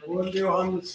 ወልደ ዮሃንስ።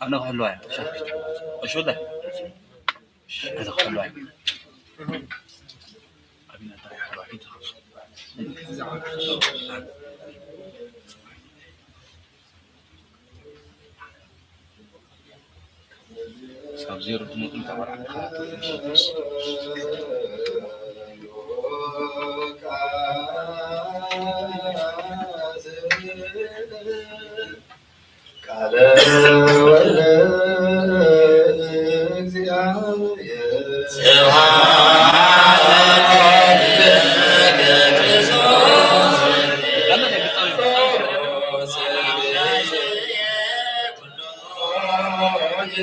ኣነ ክሕልዋ እየ። እሺ፣ እሺ፣ ወላሂ። እሺ፣ ኣነ ክሕልዋ እየ። ሳብ ዜሮ ትመጡ ካብ ኣርባዕተ ቃለ ወልድ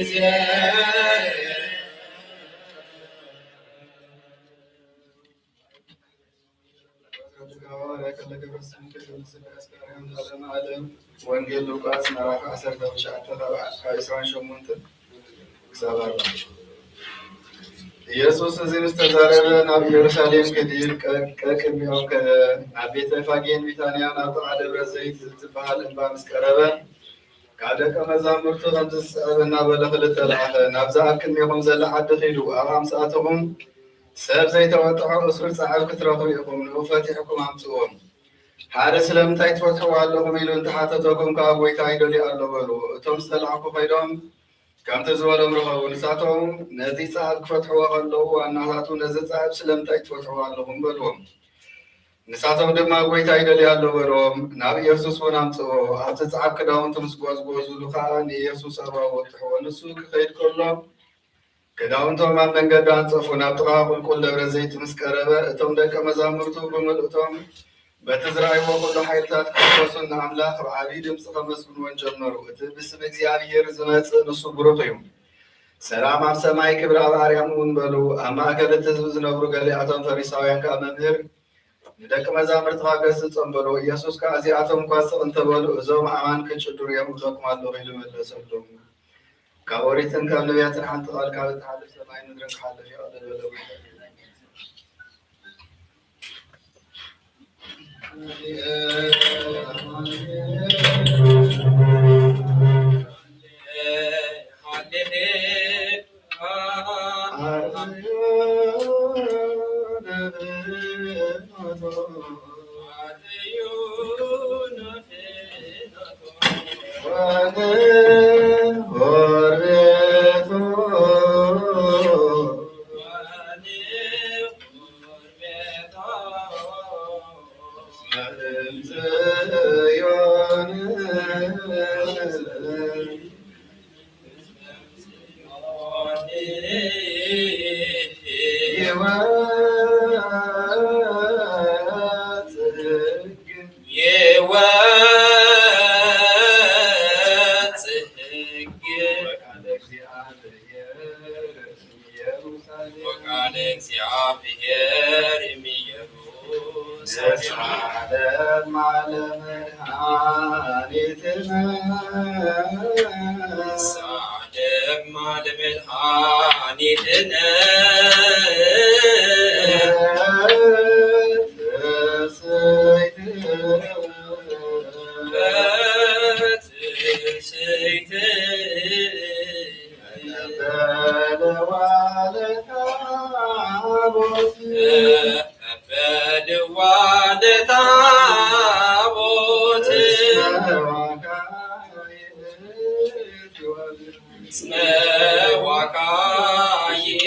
እግዚአብሔር። ወንጌል ሉቃስ ምዕራፍ ዓሰርተ ትሽዓተ ካብ ዕስራን ሸሞንተን ክሳብ ኣርባዓ። ኢየሱስ እዚ ምስ ተዛረበ ናብ ኢየሩሳሌም ክድይብ ቀ-፣ ቀቅድሚኦም ከደ። ናብ ቤተ ፋጌን ቢታንያን ኣብ ጥቓ ደብረ ዘይት እትበሃል እምባ ምስ ቀረበ፣ ካብ ደቀ መዛሙርቱ ከምዚ ዝስዕብ እናበለ ክልተ ለኣኸ፣ ናብዛ ኣብ ቅድሜኹም ዘላ ዓዲ ኺዱ፣ ኣብ ኣምሳእትኹም ሰብ ዘይተወጥሖ እሱር ጻዕብ ክትረኽቡ ኢኹም፣ ንዑ ፈቲሕኩም ኣምጽእዎ። ሓደ ስለምንታይ ትፈትሕዎ ኣለኹም ኢሉ እንተሓተተኩም ከኣ፣ ጐይታ ይደልዮ ኣሎ በልዎ። እቶም ዝተላእኩ ኸይዶም ከምቲ ዝበሎም ረኸቡ። ንሳቶም ነዚ ጻዕብ ክፈትሕዎ ኸለዉ፣ ዋናታቱ ነዚ ጻዕብ ስለምንታይ ትፈትሕዎ ኣለኹም በልዎም። ንሳቶም ድማ ጐይታ ይደልዮ ኣሎ በልዎም። ናብ ኢየሱስ እውን ኣምጽእዎ። ኣብቲ ጻዕብ ክዳውንቱ ምስ ጐዝጐዙሉ ኸኣ ንኢየሱስ ኣብኡ ኣወጥሕዎ። ንሱ ክኸይድ ከሎ ክዳውንቶም ኣብ መንገዲ ኣንጸፉ። ናብ ጥቓ ቁልቁል ደብረ ዘይት ምስ ቀረበ፣ እቶም ደቀ መዛሙርቱ ብምልእቶም በቲ ዝረኣይዎ ኹሉ ሓይልታት ክርስቶስን ንኣምላኽ ብዓብዪ ድምጺ ከመስግንዎን ጀመሩ። እቲ ብስም እግዚኣብሔር ዝመጽእ ንሱ ብሩኽ እዩ። ሰላም ኣብ ሰማይ፣ ክብሪ ኣብ ኣርያም እውን በሉ። ኣብ ማእከል እቲ ህዝቢ ዝነብሩ ገሊኣቶም ፈሪሳውያን ከኣ፣ መምህር፣ ንደቂ መዛሙርትኻ ገስጾም በልዎ። ኢየሱስ ከኣ፣ እዚኣቶም እኳ ስቕ እንተበሉ፣ እዞም ኣእማን ክጭድሩ እዮም እብለኩም ኣለኹ ኢሉ መለሰሎም። ካብ ኦሪትን ካብ ነቢያትን ሓንቲ ቃል ካብ እትሓልፍ፣ ሰማይን ምድርን ክሓልፍ ይኽእል ዘሎ ጐይታ። ይወጽእ ሕግ ወቃለ እግዚኣብሔር እምኢየሩሳሌም። መድኃኒትነ ሳደማ ለመድኃኒትነ በትስይት በለዋለ ታቦት በልዋ ለታቦት እስመ ዋካይን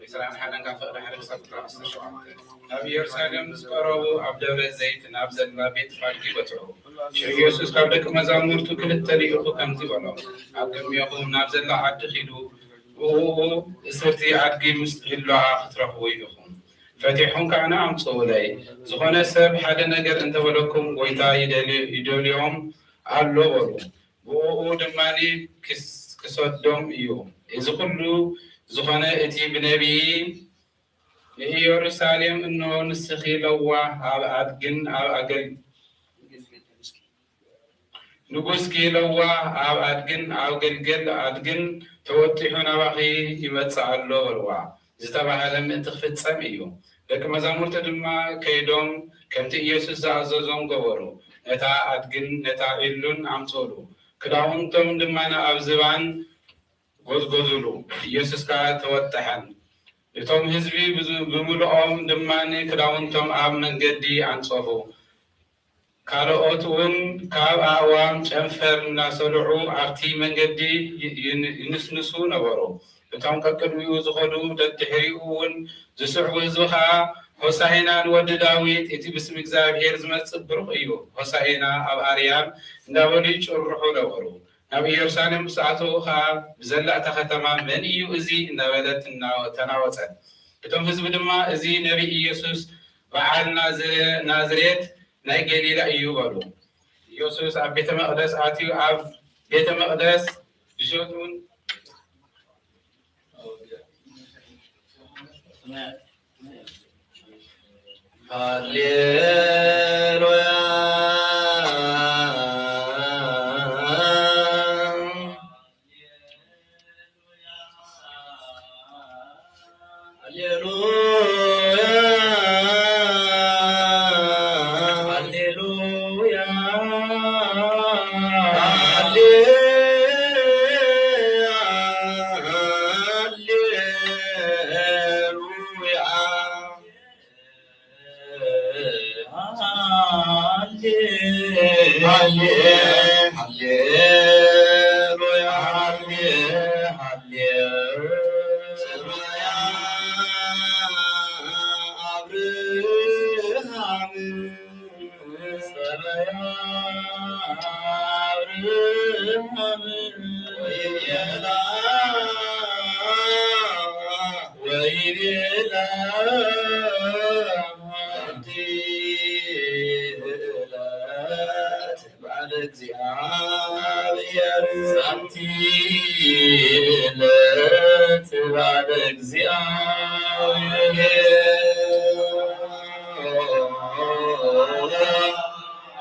ዕስራን ሓደን ካብ ፍቕዲ ሓደ ክሳብ ዕስራን ሸውዓተን። ናብ ኢየሩሳሌም ምስ ቀረቡ፣ ኣብ ደብረ ዘይት ናብ ዘላ ቤት ፋጌ በጽሑ። ሽዑ ኢየሱስ ካብ ደቂ መዛሙርቱ ክልተ ልኢኹ ከምዚ በሎም፣ ኣብ ቅድሜኹም ናብ ዘላ ዓዲ ኺዱ፣ ብእኡ እስርቲ ኣድጊ ምስ ዝህልዋ ክትረኽቡ ኢኹም። ፈቲሕኩም ከኣ ኣምጽኡለይ። ዝኾነ ሰብ ሓደ ነገር እንተበለኩም፣ ጎይታ ይደልዮ፣ ይደልዮም ኣሎ በሉ። ብእኡ ድማ ክስ-፣ ክሰዶም እዩ። እዚ ኹሉ ዝኾነ እቲ ብነቢይ ንኢየሩሳሌም፣ እንሆ ንስኺ ለዋህ ኣብ ኣድግን ኣብ ኣገል-፣ ንጉስኪ ለዋህ ኣብ ኣድግን ኣብ ገልገል ኣድግን ተወጢሑ ናባኺ ይመጽእ ኣሎ በልዋ ዝተባህለ ምእንቲ ክፍጸም እዩ። ደቂ መዛሙርቱ ድማ ከይዶም ከምቲ ኢየሱስ ዝኣዘዞም ገበሩ። ነታ ኣድግን ነታ ዒሉን ኣምጽኡሉ። ክዳውንቶም ድማ ኣብ ዝባን ጎዝጎዙሉ። ኢየሱስ ከኣ ተወጠሐን። እቶም ህዝቢ ብዙ-፣ ብምሉኦም ድማ ክዳውንቶም ኣብ መንገዲ ኣንጸፉ። ካልኦት እውን ካብ ኣእዋም ጨንፈር እናሰልዑ ኣብቲ መንገዲ ይ-፣ ይን-፣ ይንስንሱ ነበሩ። እቶም ቀቅድሚኡ ዝኸዱ፣ ደድሕሪኡ እውን ዝስዕቡ ህዝቢ ኸኣ፣ "ሆሳዕና ንወዲ ዳዊት፣ እቲ ብስም እግዚኣብሔር ዝመጽእ ብሩኽ እዩ፣ ሆሳዕና ኣብ ኣርያም" እንዳበሉ ይጭርሑ ነበሩ። ናብ ኢየሩሳሌም ምስ ኣተዉ ኸኣ፣ ብዘላ እታ ኸተማ፣ "መን እዩ እዚ?" እንዳበለት እና-፣ ተናወጸት። እቶም ህዝቢ ድማ፣ "እዚ ነቢይ ኢየሱስ በዓል ናዝሬ-፣ ናዝሬት ናይ ገሊላ እዩ በሉ። ኢየሱስ ኣብ ቤተ መቕደስ ኣትዩ ኣብ ቤተ መቕደስ ዝሸጡን ሃሌሉያ። ሃሌሉያ። ሃሌሉያ። ሃሌ-፣ ሃሌሉያ። ሃሌ-፣ ሃሌ-፣ ሃሌሉያ። ሃሌ-፣ ሃሌ-፣ ሃሌ-፣ አብርሃም ጸባያ አብርሃም ወይቤላ ወይቤላ ሓንቲ ዕለት በዓለ እግዚኣብሔር። ሓንቲ ዕለት በዓለ እግዚኣብሔር።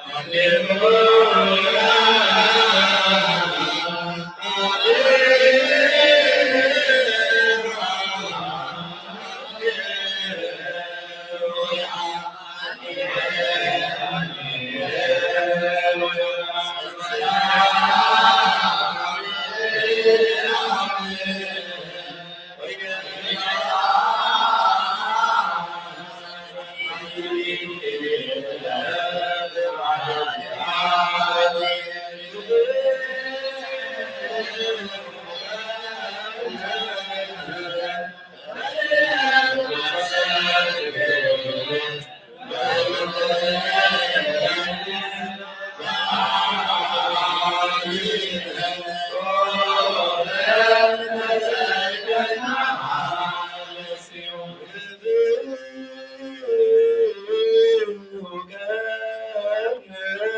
ሃሌሉያ።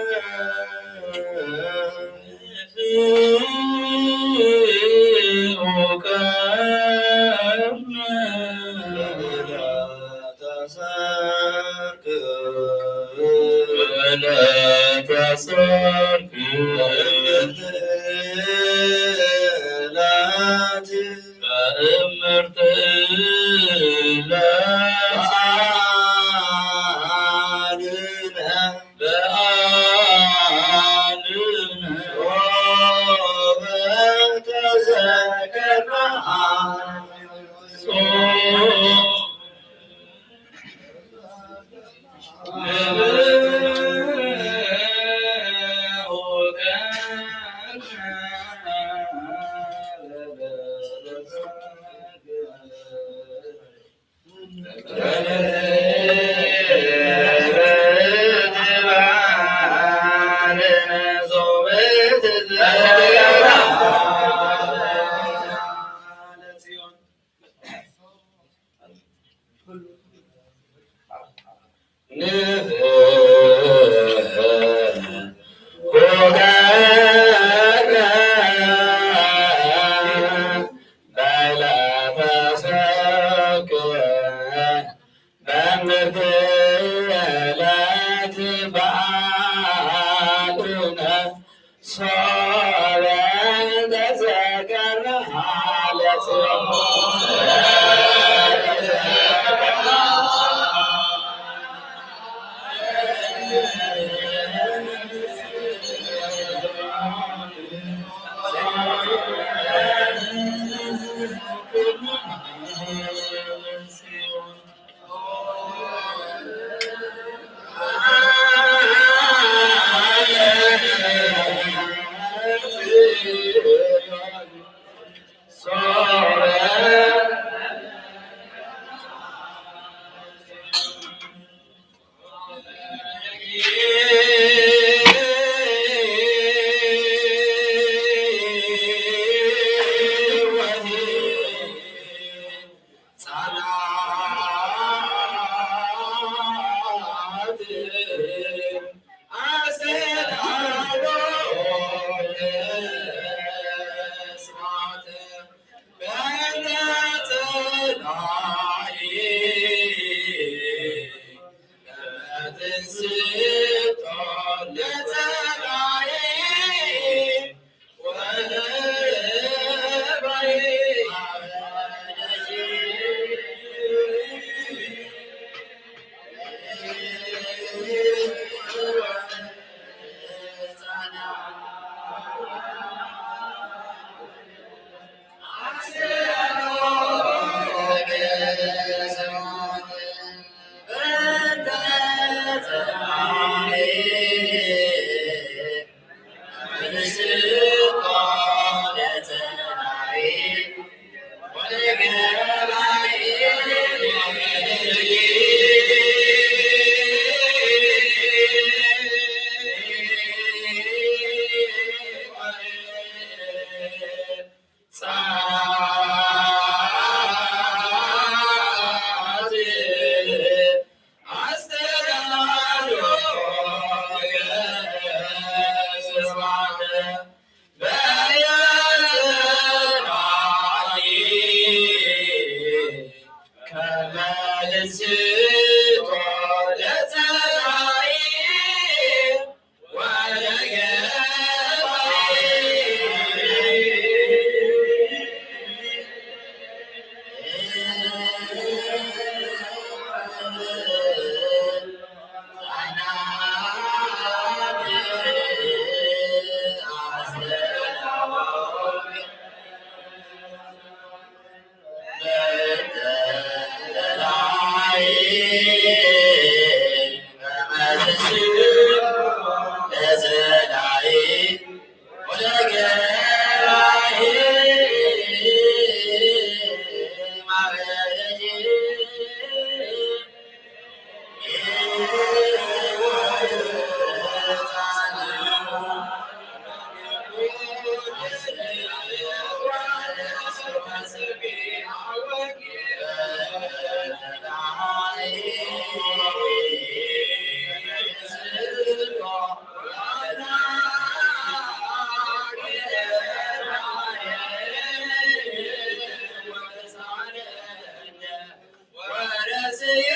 ዕለተ ሰርክ፣ ዕለተ ሰርክ፣ በእምርት ዕለት፣ በእምርት ዕለት፣ በዓልነ፣ በዓልነ፣ ወበተዘከርና ጾም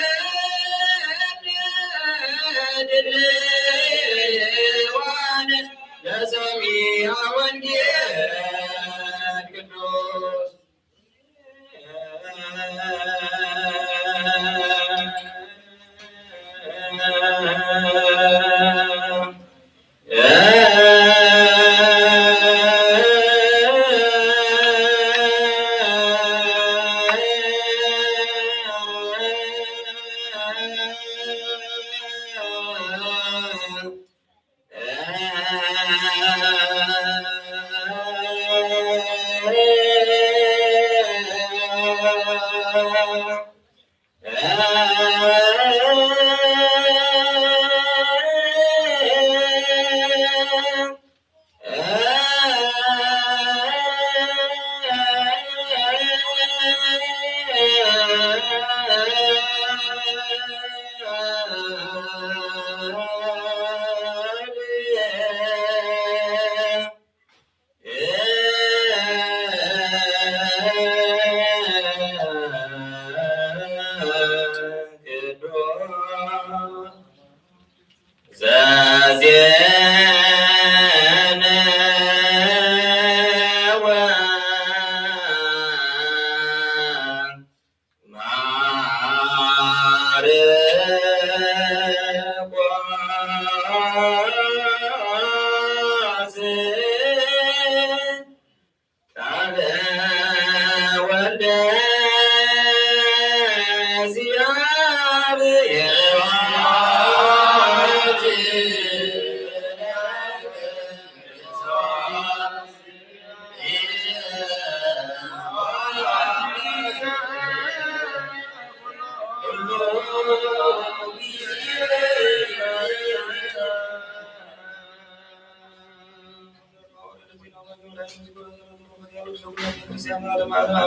ወረስየኒ ድልዋን ለሰሚዐ ወንጌል ቅዱስ።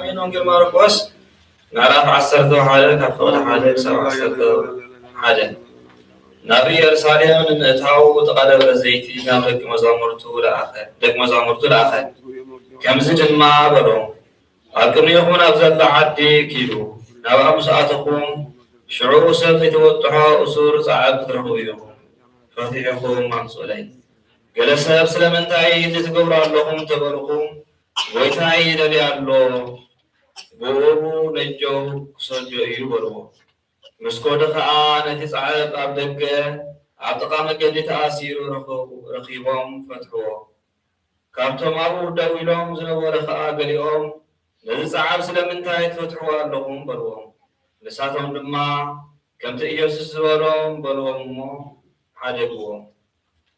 ኣሜን። ወንጌል ማርቆስ ምዕራፍ ዓሰርተ ሓደ ካብ ፍቕዲ ሓደ ክሳብ ዓሰርተ ሓደ። ናብ ኢየሩሳሌም ንምእታው ጥቓ ደብረ ዘይቲ ናብ ደቂ መዛሙርቱ ለኣኸ፣ ደቂ መዛሙርቱ ለኣኸ። ከምዚ ድማ በሎም፣ ኣብ ቅድሚኹም ናብ ዘላ ዓዲ ኪዱ፣ ናብኣ ምስ ኣተኹም፣ ሽዑ ሰብ ዘይተወጥሖ እሱር ጻዕብ ክትረኽቡ ኢኹም። ፈቲሕኹም ኣምጹለይ። ገለ ሰብ ስለምንታይ እዚ ትገብሩ ኣለኹም እንተበልኹም፣ ጎይታይ ይደሊ ኣሎ፣ ብእኡ ነጀው ክሰዶ እዩ በልዎ። ምስ ከዱ ኸኣ ነቲ ጻዕብ ኣብ ደገ ኣብ ጥቓ መገዲ ተኣሲሩ ረኸቡ-፣ ረኺቦም ፈትሕዎ። ካብቶም ኣብኡ ደው ኢሎም ዝነበሩ ኸኣ ገሊኦም፣ "ነዚ ጻዕብ ስለምንታይ ትፈትሕዎ ኣለኹም?" በልዎም። ንሳቶም ድማ፣ "ከምቲ ኢየሱስ ዝበሎም በልዎም እሞ ሓደግዎም።"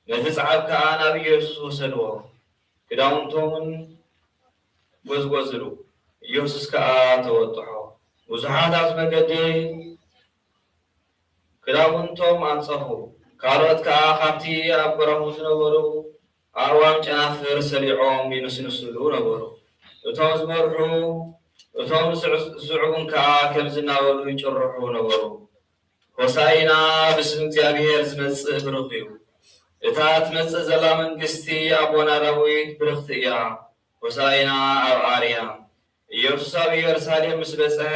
ነቲ ጻዕብ ከኣ ናብ ኢየሱስ ወሰድዎ፣ ክዳውንቶምን ጎዝጎዝሉ። ኢየሱስ ከኣ ተወጥሖ። ብዙሓት ኣብዚ መገዲ ክዳውንቶም ኣንጸፉ፣ ካልኦት ከኣ ካብቲ ኣብ ጎራሁ ዝነበሩ ኣእዋም ጨናፍር ሰሊዖም ይንስንስሉ ነበሩ። እቶም ዝመርሑ፣ እቶም ዝስዕ-፣ ዝስዕቡን ከኣ ከምዚ እናበሉ ይጭርሑ ነበሩ። ሆሳኢና ብስም እግዚኣብሔር ዝመጽእ ብሩኽ እዩ። እታ ትመጽእ ዘላ መንግስቲ ኣቦና ዳዊት ብርኽቲ እያ። ሆሳኢና ኣብ ኣርያም። ኢየሱስ ኣብ ኢየሩሳሌም ምስ በጽሐ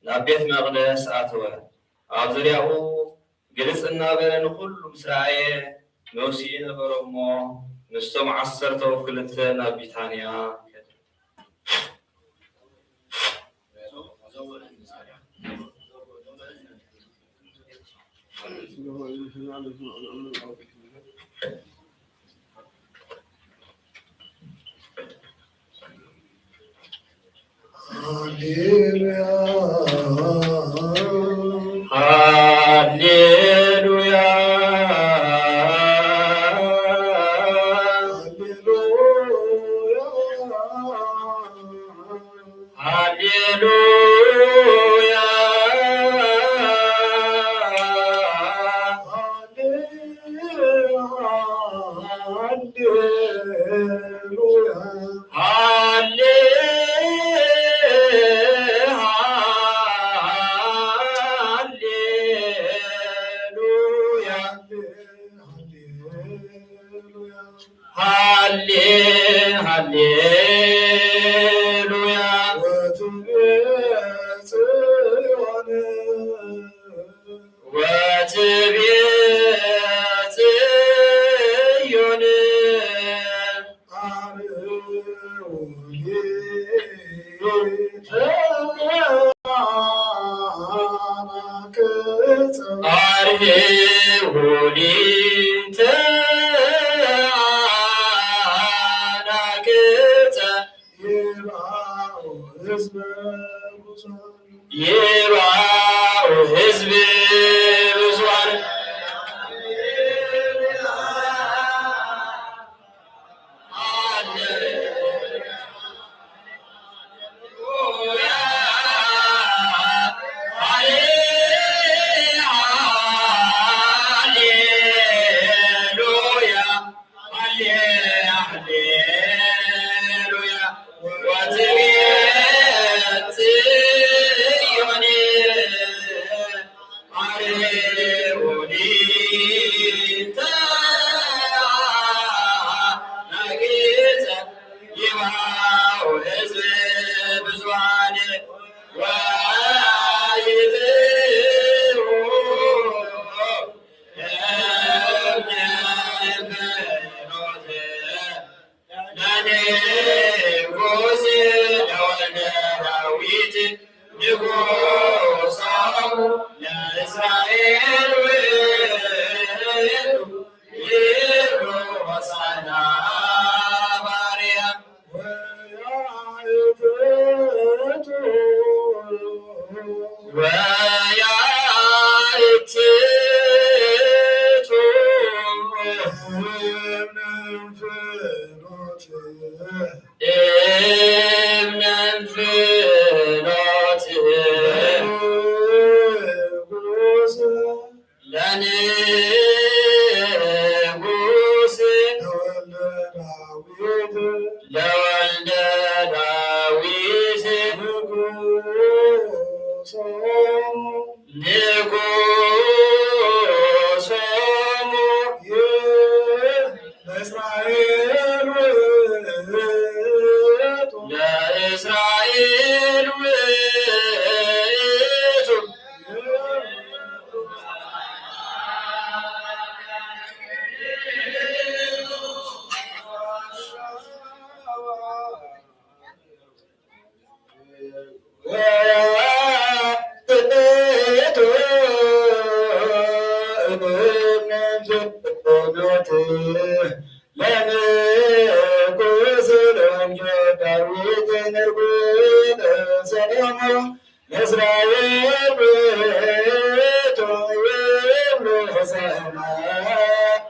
ናብ ቤት መቕደስ ኣተወ። ኣብ ዙርያኡ ግልጽ እናበለ ንኹሉ ምስ ረኣየ ነውሲኡ ነበሮ እሞ ምስቶም ዓሰርተ ወክልተ ናብ ቢታንያ ከደ። ሃሌሉያ፣ ሃሌሉያ፣ ሃሌሉያ፣ ሃሌሉያ፣ ሃሌ፣ ሃሌሉያ፣ ሃሌ፣ ሃሌሉያ። ወትቤ ጽዮን፣ ወትቤ ጽዮን፣ አርዑ ሊተ አናቅጸ፣ አርዑ ሊተ አናቅጸ፣ ይርአዩ ህዝበ ብዙኃን። ይርአዩ ህዝብ ብዙኃን። ሃሌ፣ ሃሌሉያ። ወትቤ ጽዮን፣ ለእስራኤል ውእቱ። ለንጉሥ ለወልደ ዳዊት ንጉሥ ሰሎሞን እስራኤል ውእቱ ይብሉ ሰማዕት።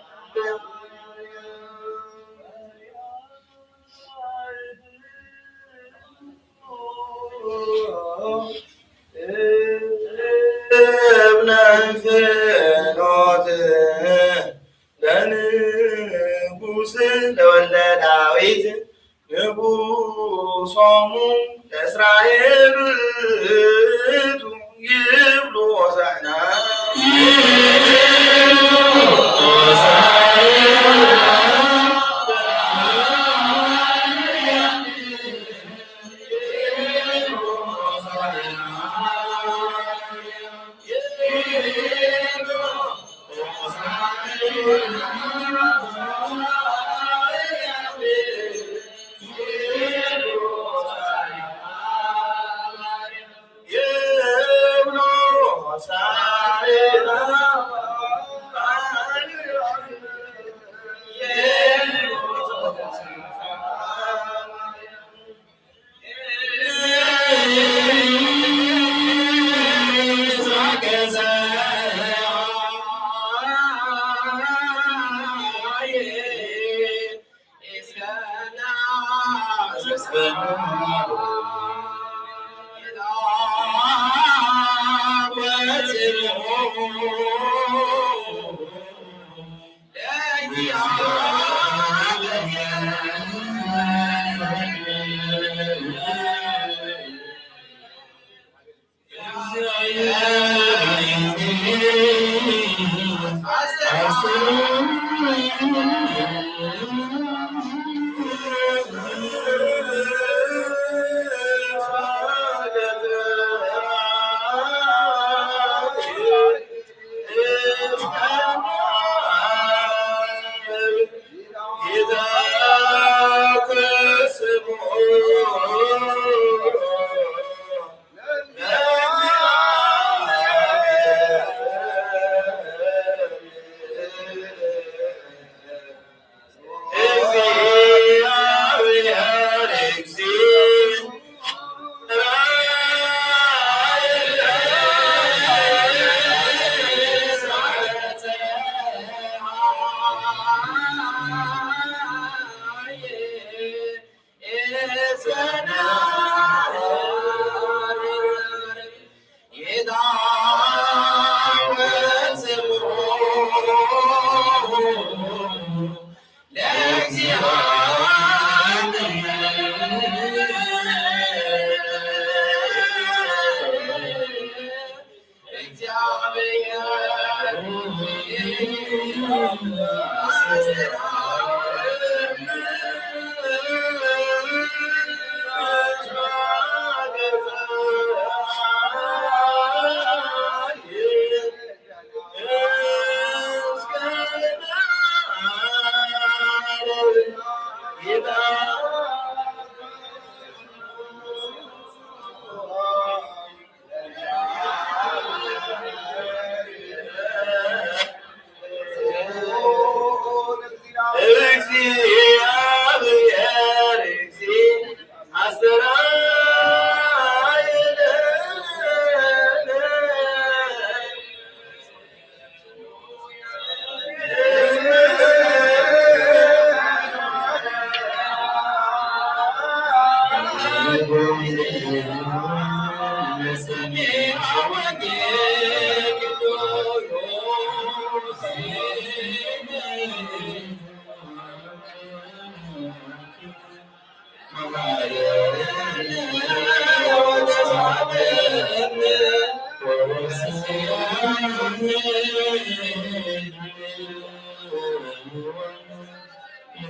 እብነ ፍኖት ለንጉሥ ለወልደ ዳዊት ንጉሶሙ ለእስራኤል ውእቱ ይብሉ ሆሳዕና።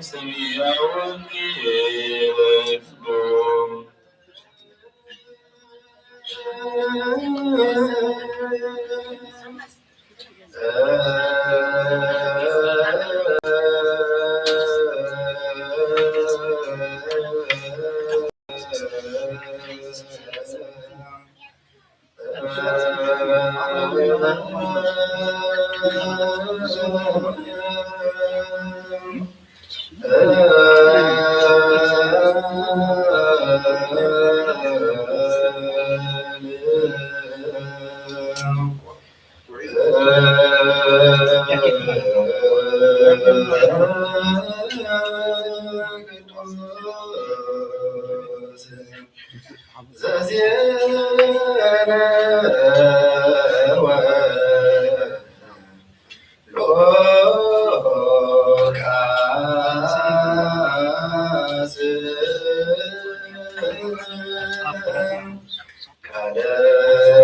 ሰማያዊ ወንጌል። ዘዜነወ ሉቃስ ቃለ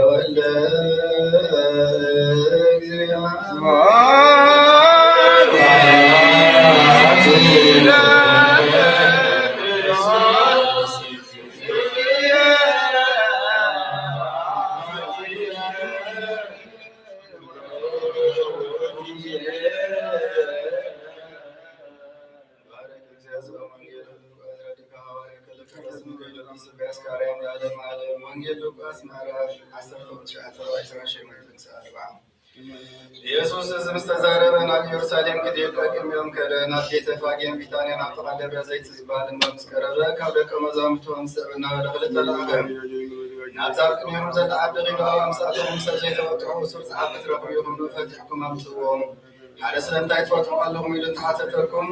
ወልደ እግዚአ ወንጌል ሉቃስ ምዕራፍ ዓሰርተ ትሽዓተ፣ ዕስራን ሸሞንተን ክሳብ ኣርብዓ። ኢየሱስ እዚ ምስ ተዛረበ፣ ናብ ኢየሩሳሌም ክድይብ ቅድሚኦም ከደ። ናብ ቤተ ፋጌን ቢታንያን ኣብ ጥቓ ደብረ ዘይት ዝበሃል እምባ ምስ ቀረበ፣ ካብ ደቀ መዛሙርቱ ክስዕብ እናበለ ክልተ ለኣኸ። ናብዛ ኣብ ቅድሚኦም ዘላ ዓዲ ኺዱ፣ ኣብ ኣምሳእቶም ሰብ ዘይተወጥሑ እሱር ጸሓፍቲ ክትረኽቡ ኢኹም፣ ንኡ ፈቲሕኩም ኣምጽእዎ። ሓደ ስለምንታይ ትፈትሕዎ ኣለኹም ኢሉ እንተሓተተኩም፣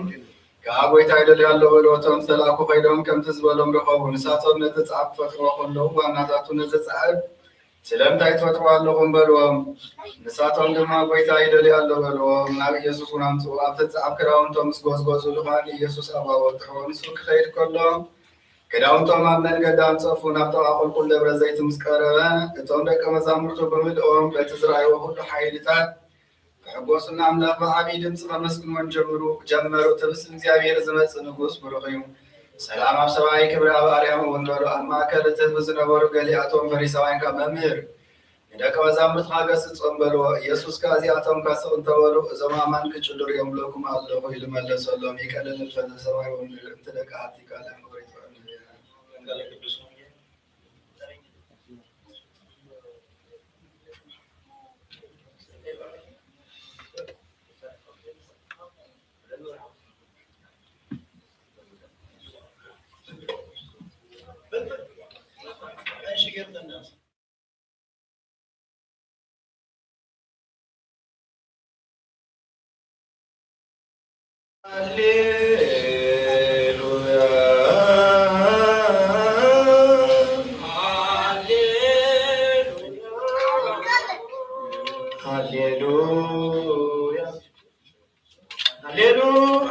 ከኣ ጐይታ ይደልዮ ኣሎ በልዎ። እቶም ዝተላእኩ ኸይዶም ከምቲ ዝበሎም ረኸቡ። ንሳቶም ነቲ ጻዕብ ክፈትሕዎ ከለዉ፣ ዋናታቱ ነዚ ጻዕብ ስለምንታይ ትፈትሕዎ ኣለኹም በልዎም። ንሳቶም ድማ ጐይታ ይደልዮ ኣሎ በልዎም። ናብ ኢየሱስ እውን ኣምጽእዎ። ኣብቲ ጻዕብ ክዳውንቶም ምስ ጐዝጐዙሉ ኸኣ ንኢየሱስ ኣብኡ ኣወጥሕዎ። ንሱ ክኸይድ ከሎ ክዳውንቶም ኣብ መንገዲ ኣንጸፉ። ናብ ጥቓ ቁልቁል ደብረ ዘይት ምስ ቀረበ፣ እቶም ደቀ መዛሙርቱ ብምልኦም በቲ ዝረኣይዎ ኹሉ ሓይልታት ክሕጎሱን ንኣምላኽ ብዓብዪ ድምጺ ከመስግንዎን ጀምሩ-፣ ጀመሩ። እቲ ብስም እግዚኣብሔር ዝመጽእ ንጉስ ብሩኽ እዩ። ሰላም ኣብ ሰማይ፣ ክብሪ ኣብ ኣርያም እውን በሉ። ኣብ ማእከል እቲ ህዝቢ ዝነበሩ ገሊኣቶም ፈሪሳውያን ከኣ፣ መምህር፣ ንደቀ መዛሙርትኻ ገስጾም በልዎ። ኢየሱስ ከኣ፣ እዚኣቶም ከኣ ስቕ እንተበሉ፣ እዞም ኣእማን ክጭድሩ እዮም እብለኩም ኣለኹ ኢሉ መለሰሎም። ይቀልል ንፈተ ሰማይ ወምድር፣ እንቲ ደቂ ሃብቲ ቃለ ምኽሪ ጥዑም እዩ። ሃሌሉያ፣ ሃሌሉያ፣ ሃሌሉ-፣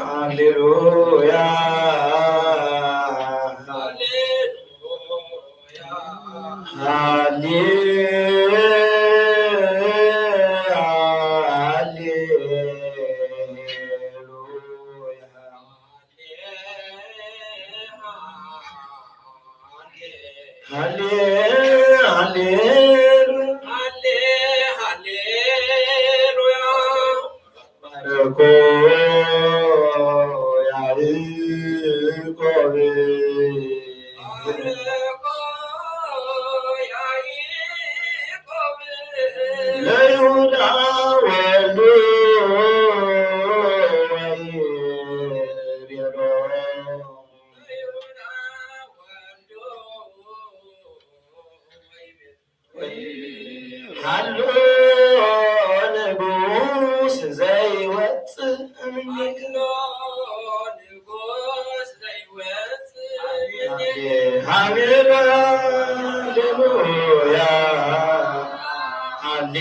ሃሌሉያ፣ ሃሌ-፣ ሃሌሉያ። ሃሌ-፣ ሃሌ-፣ ሃሌ-፣ ሃሌሉያ። ባርኮ ያዕቆብ፣ ባርኮ ያዕቆብ፣ ለይሁዳ ወልዱ ወይቤሎ። ሃሎ ንጉስ ዘይወጽእ እምኔከ። ሃሌ-፣ ሃሌሉያ፣ ሃሌ-፣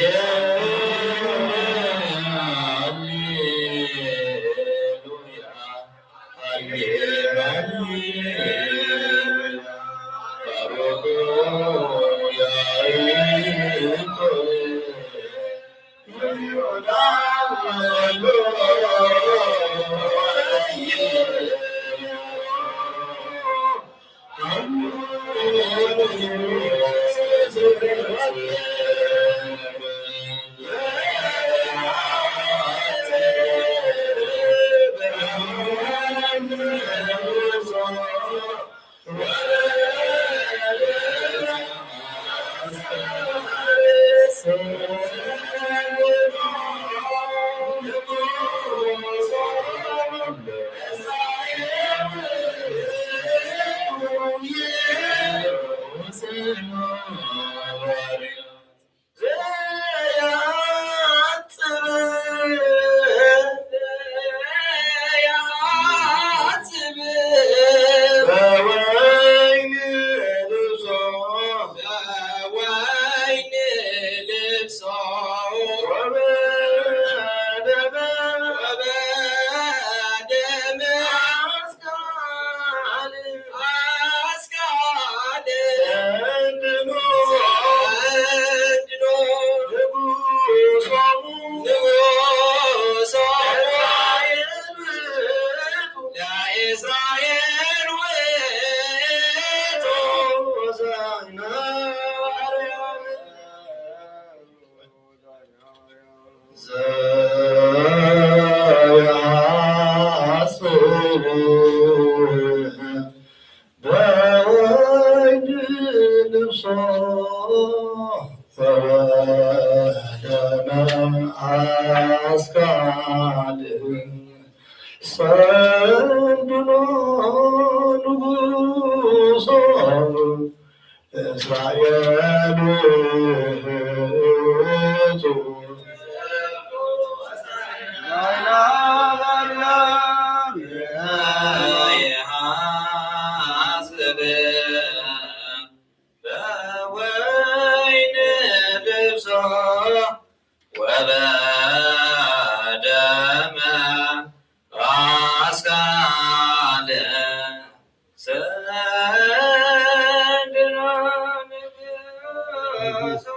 ሃሌሉያ። ያጽብ በወይን ልብሶ ወበደመ አስካል ሰንድኖ ንጉሶ እስራኤል ውእቱ። ይሃስብ በወይን ልብሶ ወበደመ አስካለ ሰንድኖ ንጉሶሙ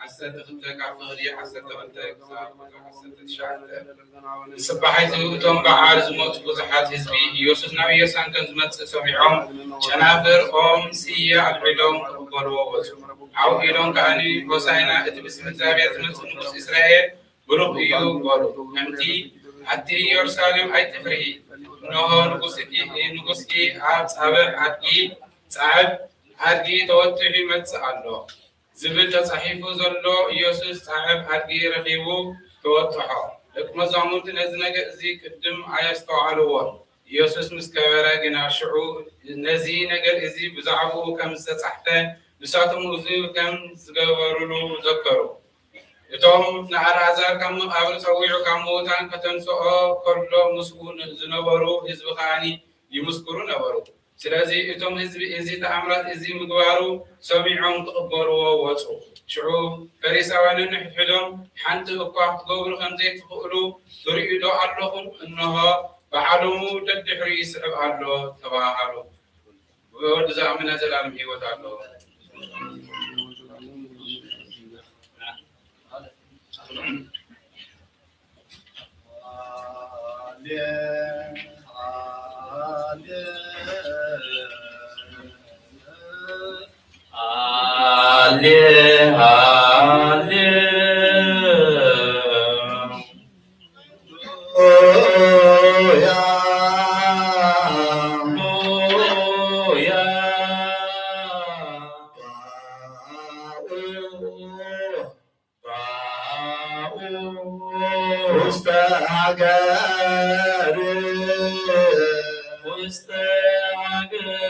ዓሰርተ ክልተ ካብ ፍቕዲ ዓሰርተ ክልተ ክሳብ ዓሰርተ ትሽዓተ። ንጽባሒቱ እቶም በዓል ዝመጹ ብዙሓት ህዝቢ፣ ኢየሱስ ናብ ኢየሩሳሌም ከም ዝመጽእ ሰሚዖም፣ ጨናፍር ኦም ስየ ኣልዒሎም ክቕበልዎ ወጹ። ዓው ኢሎም ከኣ፣ ሆሳዕና፣ እቲ ብስም እግዚኣብሔር ዝመጽእ ንጉስ እስራኤል ብሩኽ እዩ በሉ። ከምቲ ኣቲ ኢየሩሳሌም ኣይትፍርሂ፣ እንሆ ንጉስኪ፣ ንጉስኪ ኣብ ጻብዕ ኣድጊ፣ ጻዕብ ኣድጊ ተወጢሑ ይመጽእ ኣሎ። ዝብል ተጻሒፉ ዘሎ ኢየሱስ ጻዕብ ኣድጊ ረኺቡ ተወጥሖ። ደቂ መዛሙርቲ ነዚ ነገር እዚ ቅድም ኣየስተውዓልዎን። ኢየሱስ ምስ ከበረ ግና ሽዑ ነዚ ነገር እዚ ብዛዕባኡ ከም ዝተጻሕፈ ንሳቶም እዚ ከም ዝገበሩሉ ዘከሩ። እቶም ንኣልዓዛር ካብ መቓብር ጸዊዑ ካብ ምዉታን ከተንስኦ ከሎ ምስኡ ዝነበሩ ህዝቢ ከኣ ይምስክሩ ነበሩ። ስለዚ እቶም ህዝቢ እዚ ተኣምራት እዚ ምግባሩ ሰሚዖም ክቕበልዎ ወጹ። ሽዑ ፈሪሳውያንን ሕድሕዶም፣ ሓንቲ እኳ ክትገብሩ ከም ዘይትኽእሉ ትርእዩ ዶ ኣለኹም? እንሆ፣ ብዓለሙ ደድሕሪኡ ይስዕብ ኣሎ ተባሃሃሉ። ብወዲ ዝኣምን ናይ ዘላለም ህይወት ኣለዎ። ውስተ ሃገር፣ ውስተ ሃገር።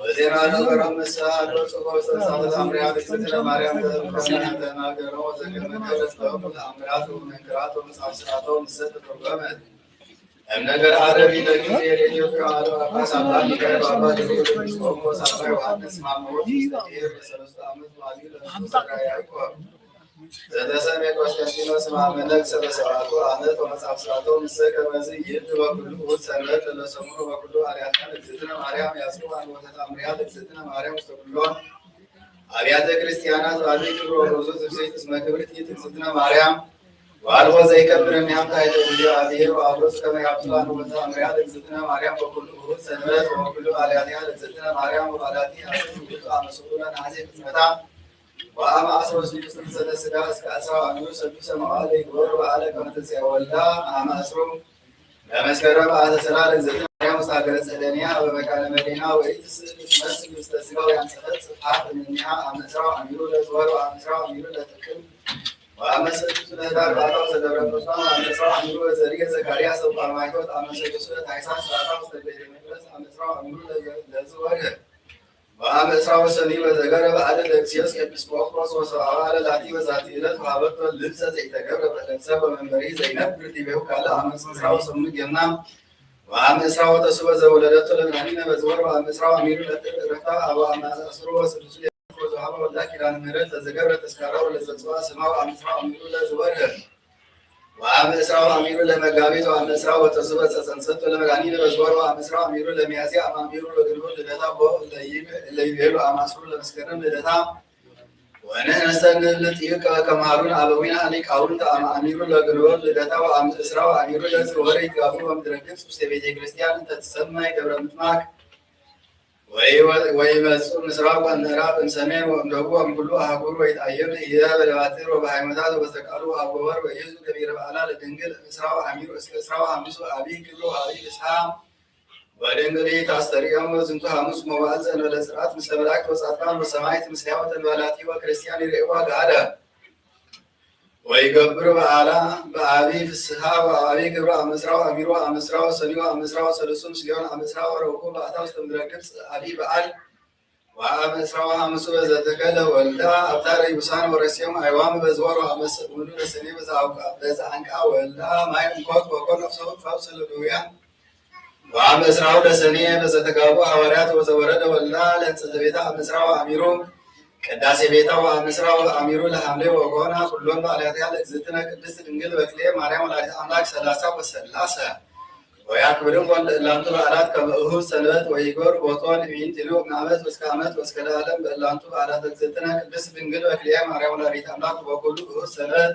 ወዜማ ዘከሮም ምስለ ሀሎ ጽቦ ዝተሳተፈ ኣምርያ እግዝእትነ ማርያም ተዘክሮም ተናገሮ ወዘከመ ገብረ ጥበቡ ለኣምራት ወመንክራት ወመጽሐፍ ስራቶ ምስለ ተተርጎመ። እም ነገር ዓረብ ኢለ ጊዜ ለኢትዮጵያ አዶ አባስ አባ ሚካኤል አባ ገብርኤል ኤጲስቆጶስ አባ ዮሐንስ ማሞት ውስተ ብሔር በሰለስቱ ዓመት ዋሊ ለመንፈስ ያዕቆብ ዘተሰሜ ቆስጠንጢኖስ ማመነክ ሰበሰባቱ አመት ወመጽሐፍ ስራቶ ምስለ ከመዝ ይብል ወኩሉ ውእቱ ሰንበት ለለሰሙኑ ወኩሉ አርያታ ለእግዝእትነ ማርያም ያስሩ አንወተት አምርያ ለእግዝእትነ ማርያም ውስተ ኩሎን አብያተ ክርስቲያናት ባሉ ክብር ወሮዙ ትፍስሕት እስመ ክብርት ይእቲ እግዝእትነ ማርያም ወአልቦ ዘይከብር እምኔሃ ታሕተ እግዚኦ አብሔር ወአብሮስ ከመ ያብጽሑ አንወተት አምርያ ለእግዝእትነ ማርያም ወኩሉ ውእቱ ሰንበት ወኩሉ አልያትያ ለእግዝእትነ ማርያም ወባላቲ አስር ውእቱ አመስሉ ለነሐሴ ቅጽበታ ወአመ ዐስሮ ስሉስ ሰነ ስጋ እስከ ዐስራ አሚሩ ሰዱሰ መዋዕለ ይግበሩ በዓለ ከመ ትንሣኤ ወልዳ አመ ዐስሩ ለመስከረም በዓተ ሠራ ለእግዝእትነ ማርያም ውስተ ሀገረ ጸደንያ በመካነ መዴና ወኢትስእል ትመስል ውስተ ሥጋ ወያንጽፈት ጽፍሓት እምኔሃ አመ ዐስራ አሚሩ ለዝወር ወአመ ዐስራ አሚሩ ለጥቅምት ወአመ ሰዱስ ለህዳር በዓታ ውስተ ደብረ ቅዱሳን ወአመ ዐስራ አሚሩ ለዘርየ ዘካርያስ ወጳርማይቶት አመ ሰዱስ ለታይሳስ በዓታ ውስተ ቤተ መቅደስ አመ ዐስራ አሚሩ ለዝወር ወአመ ዕስራ ወሰኑይ በዘገረ በዓለ ለእግዚኦስ ኤጲስቆጶስ ወሰብአባ ለላቲ በዛቲ ዕለት ወሀበቶ ልብሰ ዘይተገብረ በዕለት ሰብ ወመንበሪ ዘይነብር ዲቤሁ ካልእ አመ ዕስራ ወሰኑይ ገና ወአመ ዕስራ ወተስዑ በዘወለደቶ ለመድኃኒነ በዝወር ወአመ ዕስራ ወአሚሩ ለጥር ዕረፍታ ወአመ ዐስሩ ወስድስቱ ወዘወሀበ ወልዳ ኪዳነ ምሕረት ለዘገብረ ተስካራ ወለዘጽዋ ስማ ወአመ ዕስራ ወአሚሩ ለዝወር ወአመ ዕስራ ወአሚሩ ለመጋቢት ወአመ ዕስራ ወተስዑ በዘጸንሰቶ ለመድኃኒነ በዝወር ወአመ ዕስራ ወአሚሩ ለሚያዝያ አመ አሚሩ ለግንቦት ልደታ ወእለ ይቤሉ አመ ዐስሩ ለመስከረም ልደታ። ወንሕነሰ ንብል ጢብቀ ከመሃሩነ አበዊነ ሊቃውንት አመ አሚሩ ለግንቦት ልደታ ወአመ ዕስራ ወአሚሩ ለዝወር ይትጋቡ በምድረ ግብጽ ውስተ ቤተ ክርስቲያን እንተ ትሰማይ ደብረ ምጥማቅ። ወይመጽኡ ምስራቅ ወምዕራብ እምሰሜን ወእምደቡብ ወእምኩሉ አህጉር ወይትአየኑ ኢደ በደባትር ወበሃይማኖታት ወበተቃሉ ወአጎበር ወይእዙ ገቢረ በዓላ ለድንግል እምዕስራ ወአሚሩ እስከ ዕስራ ወሐምሱ አብይ ክብሩ አብይ ፍስሐ ወድንግል ታስተርእዮም ዝንቱ ሐሙስ መዋዕል ዘእንበለ ጽርዓት ምስለ መላእክት ወጻድቃን ወሰማዕት ምስሌሃ ወተንባላቲ ወክርስቲያን ይርእይዋ ገሃደ። ወይገብር በዓላ በአቢ ፍስሃ ወአቢ ክብር አመስራው አሚሮ አመስራው ሰኒዮ አመስራው ሰልሱም ስሊዮን አመስራው ረቡዕ በአታ ውስተ ምድረ ግብፅ አቢ በዓል ወአመስራው ሐምሱ በዘተከለ ወልዳ አብታ ረዩሳን ወረሴም አይዋም በዝወር ወአመሰ ሙሉ ለሰኔ በዛ አንቃ ወልዳ ማይ እንኮት ወኮን ነፍሰው ፈውስ ለደውያን ወአመ ዕስራሁ ለሰኔ በዘተጋቡ ሐዋርያት ወዘወረደ ወልዳ ለህንጸተ ቤታ አመ ዕስራ ወአሚሩ ቅዳሴ ቤታ ወአመ ዕስራ ወአሚሩ ለሐምሌ ወኮና ኩሎም በዓላቲሃ ለእግዝእትነ ቅድስት ድንግል በክሌ ማርያም ወላዲተ አምላክ ሰላሳ ወሰላሰ ወያክብርም ወልደ እላንቱ በዓላት ከመ እሁ ሰንበት ወይጎር ቦቶን ሚንቲሉ ዓመት እስከ ዓመት ወእስከ ለዓለም በእላንቱ በዓላት እግዝእትነ ቅድስት ድንግል በክሌ ማርያም ወላዲተ አምላክ ወኩሉ እሁ ሰንበት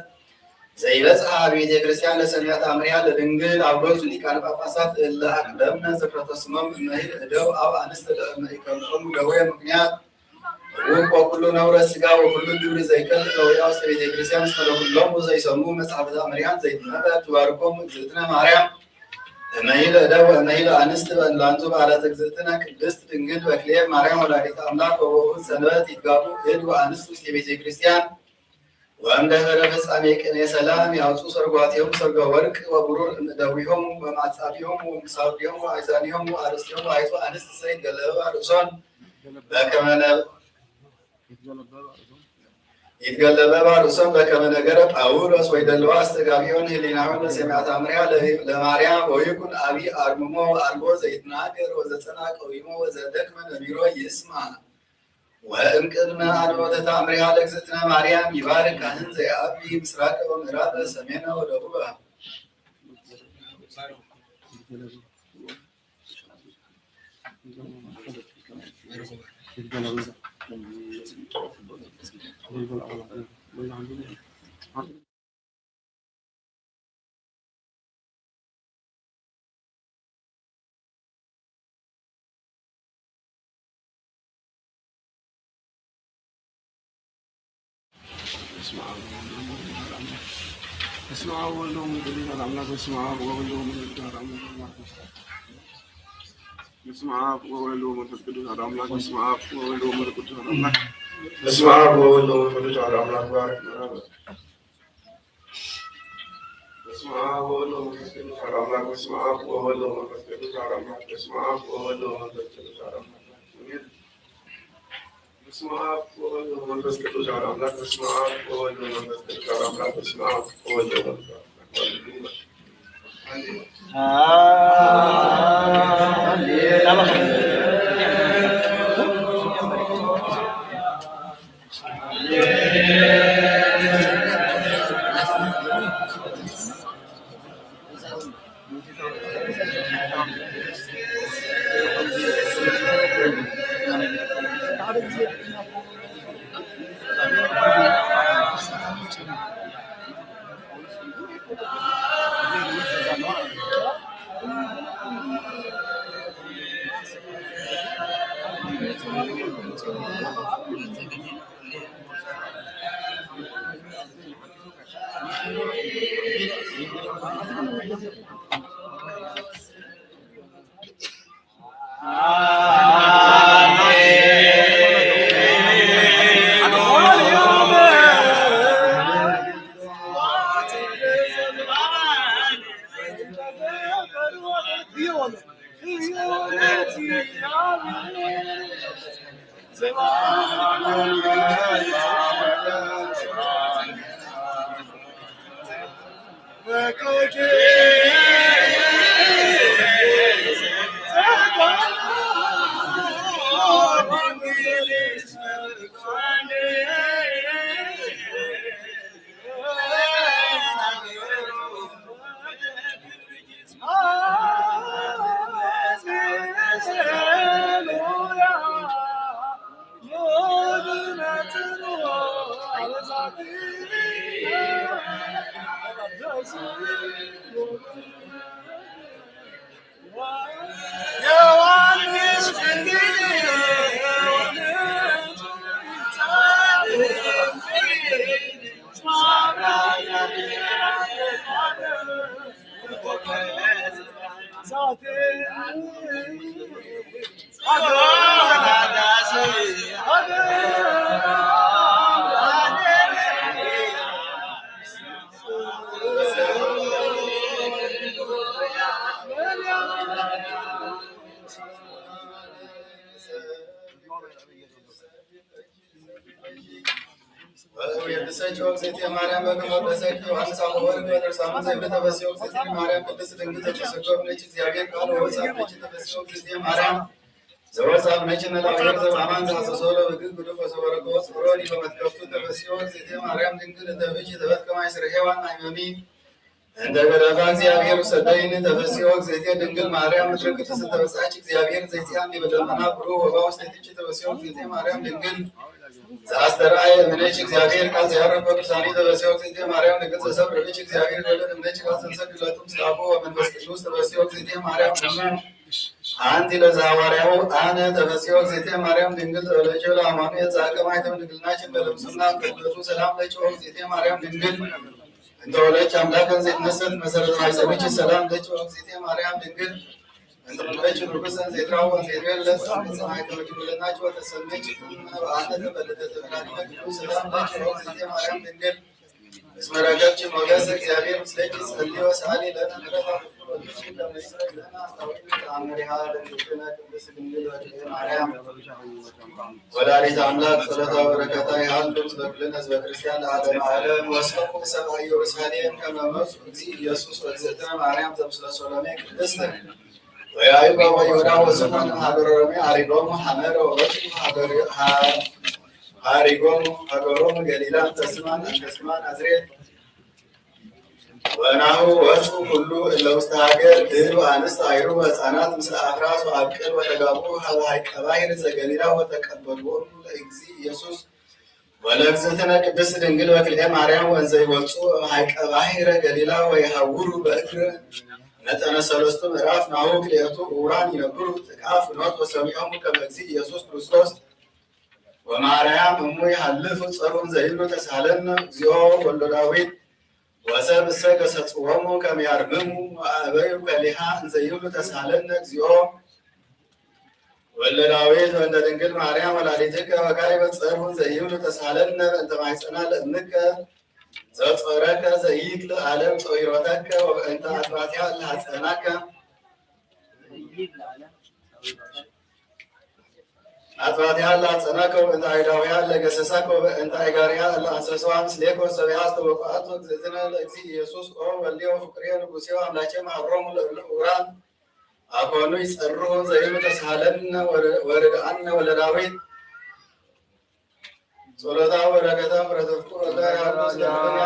ዘይበጽሐ አብ ቤተ ክርስቲያን ለሰሚያት አምሪያ ለድንግል አብ ሎቱ ሊቃነ ጳጳሳት እለ አቅደምነ ዝክረተ ስሞም እመሂል እደው አብ አንስት ለእመ ኢከምኦም ደዌ ምክንያት እውቅ ወኩሉ ነውረ ስጋ ወኩሉ ግብር ዘይከል ለውያ ውስተ ቤተ ክርስቲያን እስመ ለኩሎም ዘይሰሙ መጽሐፍት አምሪያን ዘይትነበ ትባርኮም እግዝእትነ ማርያም እመሂል እደው እመሂል አንስት በእንላንቱ በዓላት እግዝእትነ ቅድስት ድንግል በክሌ ማርያም ወላዲት አምላክ ወበውእቱ ሰንበት ይትጋቡ እድ ወአንስት ውስተ ቤተ ክርስቲያን ወእምድኅረ ፍጻሜ ቅኔ ሰላም ያውፁ ሰርጓቲሆሙ ሰርገ ወርቅ ወብሩር እምእደዊሆሙ ወማጻፊሆሙ ወምሳውዲሆሙ ወአይዛኒሆሙ ወአርስቲሆሙ ወአይቱ አንስት ሰይት ገለበ ርእሶን በከመ ነ- ይትገለበ ርእሶን በከመ ነገረ ጳውሎስ ወይደለዋ አስተጋቢዮን ህሊናሆን ለሰሚያት አምሪያ ለማርያም ወይኩን አቢ አርምሞ ወአልቦ ዘይትናገር ወዘጸና ቀዊሞ ወዘደክመ ነቢሮ ይስማ። ወእምቅድመ አድቦተ ተአምሪሃ ለእግዝእትነ ማርያም ይባርክ ካህን ዘየአቢ ምስራቀ ወምዕራበ ሰሜነ ወደቡበ። በስመ አብ ወወልድ ወመንፈስ ቅዱስ አሐዱ አምላክ። በስመ አብ ወወልድ ወመንፈስ ቅዱስ አሐዱ አምላክ። በስመ አብ ወወልድ ወመንፈስ ቅዱስ አሐዱ አምላክ። በስመ አብ ወወልድ ወመንፈስ ቅዱስ አሐዱ አምላክ። በስመ አብ ወወልድ ወመንፈስ ቅዱስ አሐዱ አምላክ። በስመ አብ ወወልድ ወመንፈስ ቅዱስ አሐዱ አምላክ። ባርክ። በስመ አብ ወወልድ ወመንፈስ ቅዱስ አሐዱ አምላክ። በስመ አብ ወወልድ ወመንፈስ ቅዱስ አሐዱ አምላክ። በስመ አብ ወወልድ ወመንፈስ ቅዱስ አሐዱ አምላክ። በስመ አብ ወወልድ ወመንፈስ ቅዱስ አሐዱ አምላክ። በስመ አብ ወወልድ ወመንፈስ ቅዱስ አሐዱ አምላክ። በስመ አብ ወወልድ ወመንፈስ ቅዱስ አሐዱ አምላክ። ወእቤልሰኪ እግዝእትየ ማርያም በከመ ወደሰኪ ዮሐንስ አፈወርቅ በደርሳሙ ዘይብለ ተፈስሒ እግዝእትየ ማርያም ቅድስት ድንግል ተተሰገው ነች እግዚአብሔር ቃል ወወፃ ነች ተፈስሒ እግዝእትየ ማርያም ዘወፃ ነች ነላብሔር ዘባማን ዘሐሰሶ ለብግግ ግዱፍ ወዘወረቆ ጽሮ ዲበ መትከፍቱ ተፈስሒ እግዝእትየ ማርያም ድንግል እንተ ብእኪ ተበትከ ማይ ስርሔዋን አይመሚ እንተ ገዳፋ እግዚአብሔር ውሰደይን ተፈስሒ እግዝእትየ ድንግል ማርያም ምድረ ቅድስት ተበጻች እግዚአብሔር ዘይጽያም ዲበ ደመና ብሩህ ወባ ውስቴትኪ ተፈስሒ እግዝእትየ ማርያም ድንግል ዘአስተርአየ እምኔኪ እግዚአብሔር ቃል ዘያረግ በቅዱሳኒ ተፈስሒ እግዝእትየ ማርያም ድንግል ዘሰብር ብኪ እግዚአብሔር ወልድ እምኔኪ ቃል ዘንሰግድ ለቱ ምስለ አቡ ወመንፈስ ቅዱስ ተፈስሒ እግዝእትየ ማርያም እሙ አንቲ ለዘሐዋርያሁ አነ ተፈስሒ እግዝእትየ ማርያም ድንግል ተወለኪ ለአማኑኤል ዘአቀማይተም ድንግልናችን በለምስና በለቱ ሰላም ለኪ እግዝእትየ ማርያም ድንግል እንተ ወለድኪ አምላክን ዘይትነሰት መሰረት ማይጸንኪ ሰላም ለኪ እግዝእትየ ማርያም ድንግል እንተ ወለድኪ ርኩሰን ዘይትራወን ዘይትቤለስ ማይተወልድ ወለናኪ ወተሰመኪ በአንተ ተበለተ ተብላኪ ሰላም ለኪ እግዝእትየ ማርያም ድንግል እስመ ረከብኪ ሞገስ እግዚአብሔር ምስሌኪ ጸልዮ ሰአሊ ለነ ምሕረተ ወልኪ ለመይሰ ለነ አስታውቂ ተአምሪሃ ለእግዝእትነ ቅድስት ድንግል ወድንግል ማርያም ወላዲተ አምላክ ጸሎታ በረከታ ይሃሉ ምስለ ኩልነ ህዝበ ክርስቲያን ለዓለመ ዓለም። ወሰብኡ ሰብአ ኢየሩሳሌም ከመ መጹ እግዚእ ኢየሱስ ወእግዝእትነ ማርያም ዘምስለ ሶሎሜ ቅድስት ወያዕቆብ ወይሁዳ ወስምዖን እምሀገረ ሮሜ አሪጎሙ ሐመረ ወበጽሑ ሀገረ- ሀ- አሪጎሙ ሀገሮሙ ገሊላ እንተ ስማ እንተ ስማ ናዝሬት ወናሁ ወፁ ኩሉ እለ ውስተ ሀገር እብ አንስት አይሩ ወህፃናት ምስለ አፍራስ ወአብቅል ወተጋቡ ሀበ ሀይቀ ባሕር ዘገሊላ ወተቀበልዎም ለእግዚእ ኢየሱስ ወለእግዝእትነ ቅድስት ድንግል በክልኤ ማርያም ወእንዘ ይወፁ እምሀይቀ ባሕረ ገሊላ ወይሐውሩ በእግር መጠነ ሰለስቱ ምዕራፍ ናሁ ክልኤቱ እውራን ይነብሩ ጥቃ ፍኖት ወሰሚዖሙ ከመ እግዚእ ኢየሱስ ክርስቶስ ወማርያም እሙ ይሃልፉ ጸሩን ዘይብሉ ተሳለነ እግዚኦ ወልዶ ዳዊት ወሰብ እሰ ገሰጽዎሙ ከመ ያርምሙ ወአበዩ ከሊሃ እንዘ ይብሉ ተሳለነ እግዚኦ ወልደ ዳዊት ወእንተ ድንግል ማርያም ወላዲትከ ወካዕበ ጸሩን ዘይብሉ ተሳለነ በእንተ ማሕፀና ለእምከ ዘጾረከ ዘይክል ዓለም ጾይሮተከ ወበእንተ አትባቲሃ ለሐፀናከ አጥባቲሃ እለ አጸናከው፣ እንተ አይዳዊሃ እለ ገሰሳከው፣ እንተ አይጋሪሃ እለ አንሰሰዋ ምስሌከው፣ ሰቢሃ አስተወቅአቶ እግዝእትነ ለእግዚእ ኢየሱስ፣ ኦ ወልዴ ወፍቁሬ ንጉሴ ወአምላኬ፣ መሐሮሙ ለእለ ዕውራን አኮኑ ይጸርሁ ዘይኑ ተስሃለነ ወርድአነ ወለዳዊት። ጸሎታ ወበረከታ ምሕረተ ፍቁር ወልዳ ያሉ ስለምና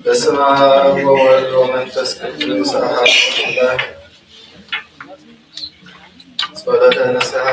በስመ አብ ወወልድ ወመንፈስ ቅዱስ አሐዱ አምላክ። ጸሎተ ንስሐ።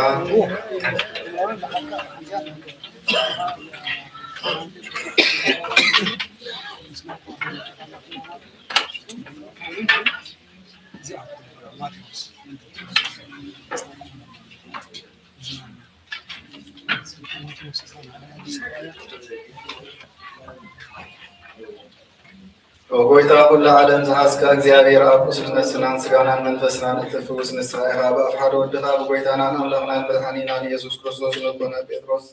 ኦ ጎይታ ኩሉ ዓለም ዝሓዝካ እግዚኣብሔር ኣብ ቁስል ነፍስናን ስጋናን መንፈስናን እትፍውስ ንስኻ ኢኻ። ብኣፍ ሓደ ወድኻ ብጎይታናን ኣምላኽናን መድሓኒናን ኢየሱስ ክርስቶስ ንኣቦና ጴጥሮስ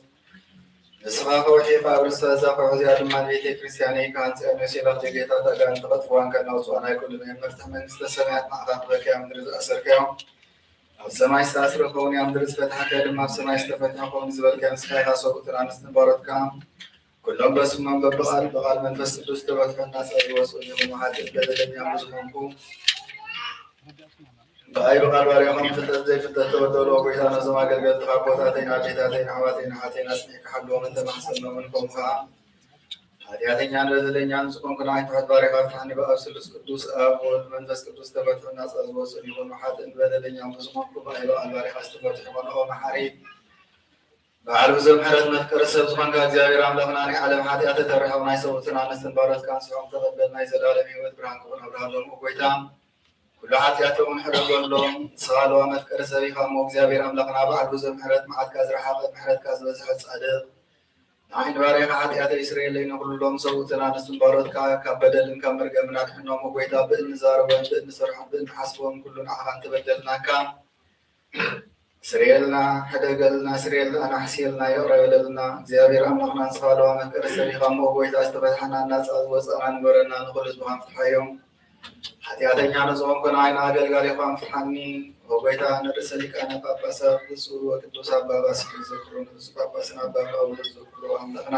ንስኻ ከውሒ ካብ ርእሲ እዛ ከውሒ እዚኣ ድማ ንቤተ ክርስቲያነይ ክሃንጽያን ዮሴፍ ኣቦ ጌታ ኣጋንንቲ ከጥፍዋን ከናውጽዋን ኣይክእሉን እዮም። መፍትሕ መንግስተ ሰማያት ንዓኻ ክበክያ ምድሪ ዝኣሰርካዮ ኣብ ሰማይ ዝተኣስረ ክኸውን እያ። ምድሪ ዝፈትሓካ ድማ ኣብ ሰማይ ዝተፈትሐ ክኸውን ዝበልካዮ ንስኻ ኢኻ። ሰብኡትን ኣንስትን ባሮትካ ኩሎም በስሞም በብቓል ብቓል መንፈስ ቅዱስ ተበትሑ ናጻ ዝወጹ እዮም። መሓጥእ በደለኛ ብዝኾንኩ ብኣይ ብቓል ባርያኹም ፍልጠት ዘይፍልጠት ተበደሉ። ጎይታ ነዞም ኣገልገልትኻ ኣቦታተይን ኣዴታተይን ኣሕዋተይን ኣሓተይን ኣጽኒዕካ ሓልዎም እንተ ማሕሰኖምን ከምኡ ኸዓ ሓጢኣተኛን በደለኛን ዝኾንኩ ንዓይ ትሑት ባሪኻ ፍትሓኒ። ብኣብ ስሉስ ቅዱስ ኣብ ወልድ መንፈስ ቅዱስ ተፈትሑ ናጻ ዝወጹን ይኹኑ። ሓጥእን በደለኛን ብዝኾንኩ ብኣይ ብቓል ባሪኻ ዝተፈትሑ ይኹኑ። ኦ መሓሪ በዓል ብዙሕ ምሕረት መፍቀሪ ሰብ ዝኾንካ እግዚኣብሔር ኣምላኽና ናይ ዓለም ሓጢኣት ተተርሕቕ ናይ ሰብኡትን ኣንስትን ባሮትካ ንስሖም ተቐበል። ናይ ዘላለም ህይወት ብርሃን ክኹን ኣብርሃሎም። ኦ ጎይታ ኩሉ ሓጢኣቶምን ሕደጎሎም። ንስኻ ኣለዋ መፍቀሪ ሰብ ኢኻ እሞ እግዚኣብሔር ኣምላኽና በዓል ብዙሕ ምሕረት መዓትካ ዝረሓቐ ምሕረትካ ዝበዝሐ ጻድቕ ንዓይ ንባርያኻ ሓጢኣተይ ስረየለይ። ንኹሎም ሰብኡትን ኣንስትን ባሮትካ ካብ በደልን ካብ መርገምን ኣድሕኖም። ኦ ጎይታ ብእንዛረቦን ብእንሰርሖን ብእንሓስቦን ኩሉ ንዓኻ እንተበደልናካ ስርየልና፣ ሕደገልና፣ ስርየልና፣ ኣናሕስየልና፣ ይቕረ በለልና። እግዚኣብሔር ኣምላኽና ንስኻ ኣለዋ መፍቀሪ ሰሪኻ እሞ ጎይታ ዝተፈትሐና ናጻ ዝወጻና ንበረና ንኹሉ ህዝብኻ ፍትሓዮም። ሓጢኣተኛ ንዝኾንኩ ንዓይና ኣገልጋሊኻ ፍትሓኒ። ኦ ጎይታ ንርእሰ ሊቃነ ጳጳሳት ብፁዕ ወቅዱስ ኣባ ባስልዮስ ዘክሮ ንብፁዕ ጳጳስና ኣባ ጳውሎስ ዘክሮ ኣምላኽና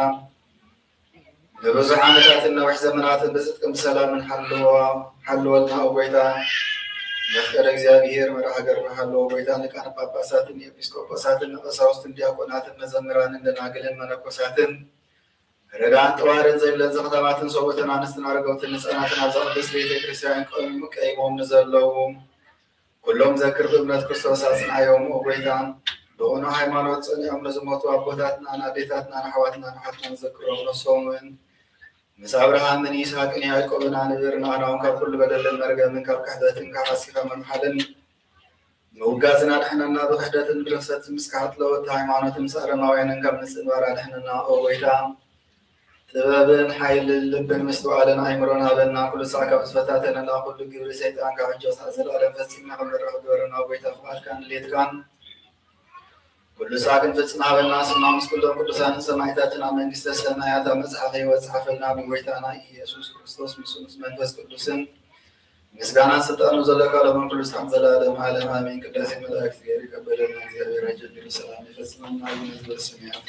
ንብዙሕ ዓመታትን ነዊሕ ዘመናትን ብጽድቅን ብሰላምን ሓልዎ፣ ሓልወልና፣ ኦ ጎይታ። መፍቀሪ እግዚኣብሔር መራሒ ሃገርና ሓልዎ፣ ኦ ጎይታ። ሊቃነ ጳጳሳትን ኤጲስቆጶሳትን ንቀሳውስትን ዲያቆናትን መዘምራንን ደናግልን መነኮሳትን ረዳን ጠዋርን ዘይብለን ዘኽታማትን ሰብኡትን ኣንስትን ኣረገውትን ህፃናትን ኣብዛ ቅድስት ቤተ ክርስቲያን ቀይሞም ንዘለዉ ኩሎም ዘክር ብእምነት ክርስቶስ ኣጽንዓዮም፣ ኦ ጎይታ። ብቕኑዕ ሃይማኖት ጸኒዖም ንዝሞቱ ኣቦታትናን ኣዴታትናን ኣሕዋትናን ኣሓትናን ዘክሮም። ነሶም እውን ምስ ኣብርሃምን ይስሐቅን ያዕቆብን ኣንብር። ንኣና እውን ካብ ኩሉ በደልን መርገምን ካብ ክሕደትን ካብ ሓሲኻ ምምሓልን ምውጋዝን ኣድሕነና። ብክሕደትን ብርኽሰትን ምስ ከሓት ለወጥቲ ሃይማኖትን ምስ ኣረማውያንን ካብ ምጽንባር ኣድሕነና፣ ኦ ጎይታ። ጥበብን ሓይልን ልብን ምስትውዓልን ኣእምሮን ሃበና። ኩሉ ሳዕ ካብ ዝፈታተነና ኩሉ ግብሪ ሰይጣን ካብ ሕጂ ክሳዕ ዘለኣለም ፈጺምና ክንበርኽ ግበረና። ኦ ጎይታ፣ ፍቓድካን ድሌትካን ኩሉ ሳዕ ክንፍጽም ሃበና። ስማ ምስ ኩሎም ቅዱሳንን ሰማዕታትን ኣብ መንግስተ ሰማያት ኣብ መጽሓፍ ህይወት ጸሓፈልና። ብጎይታና ኢየሱስ ክርስቶስ ምስኡ ምስ መንፈስ ቅዱስን ምስጋናን ስልጣንን ዘለካ ሎምን ኩሉ ሳዕን ዘለኣለም ዓለም ኣሜን። ቅዳሴ መላእክት እግዚኣብሔር ይቀበለና። እግዚኣብሔር ኣጀሚሩ ሰላም ይፈጽመና። ኣቡነ ዘበሰማያት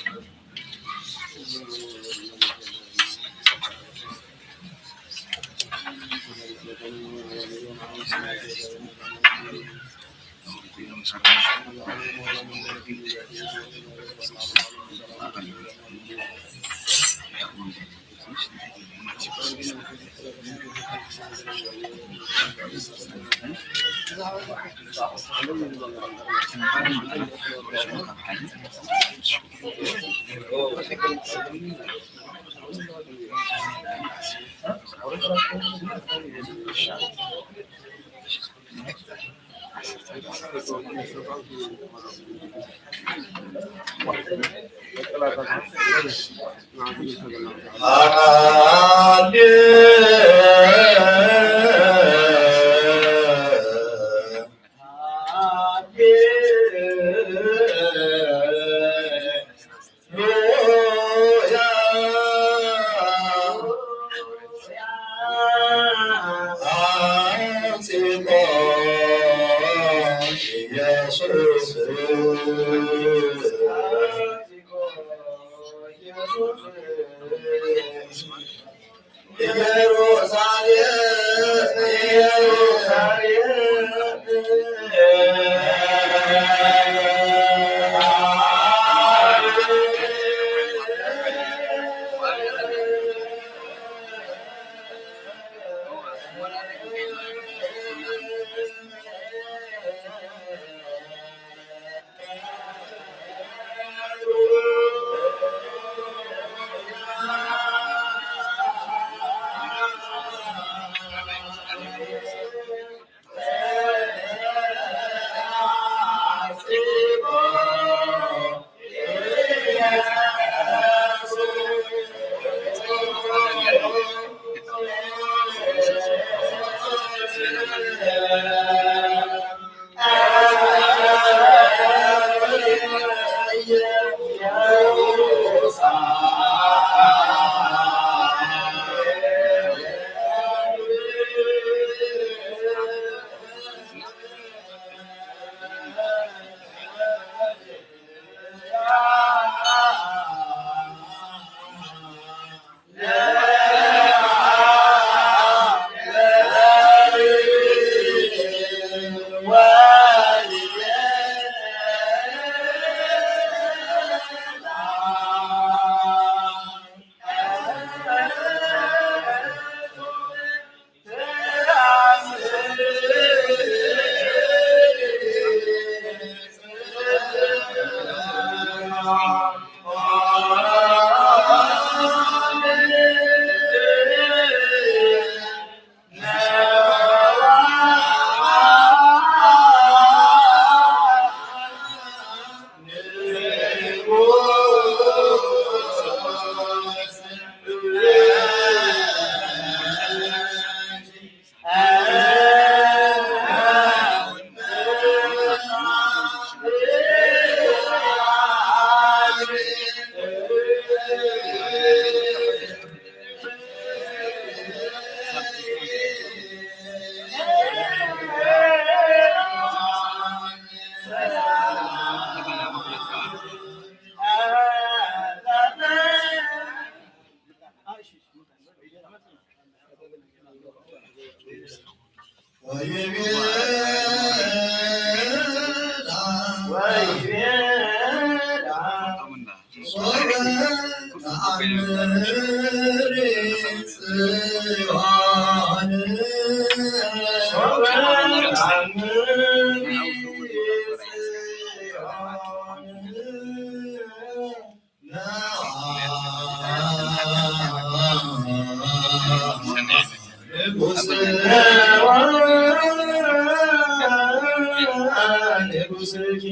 ንጉስኪ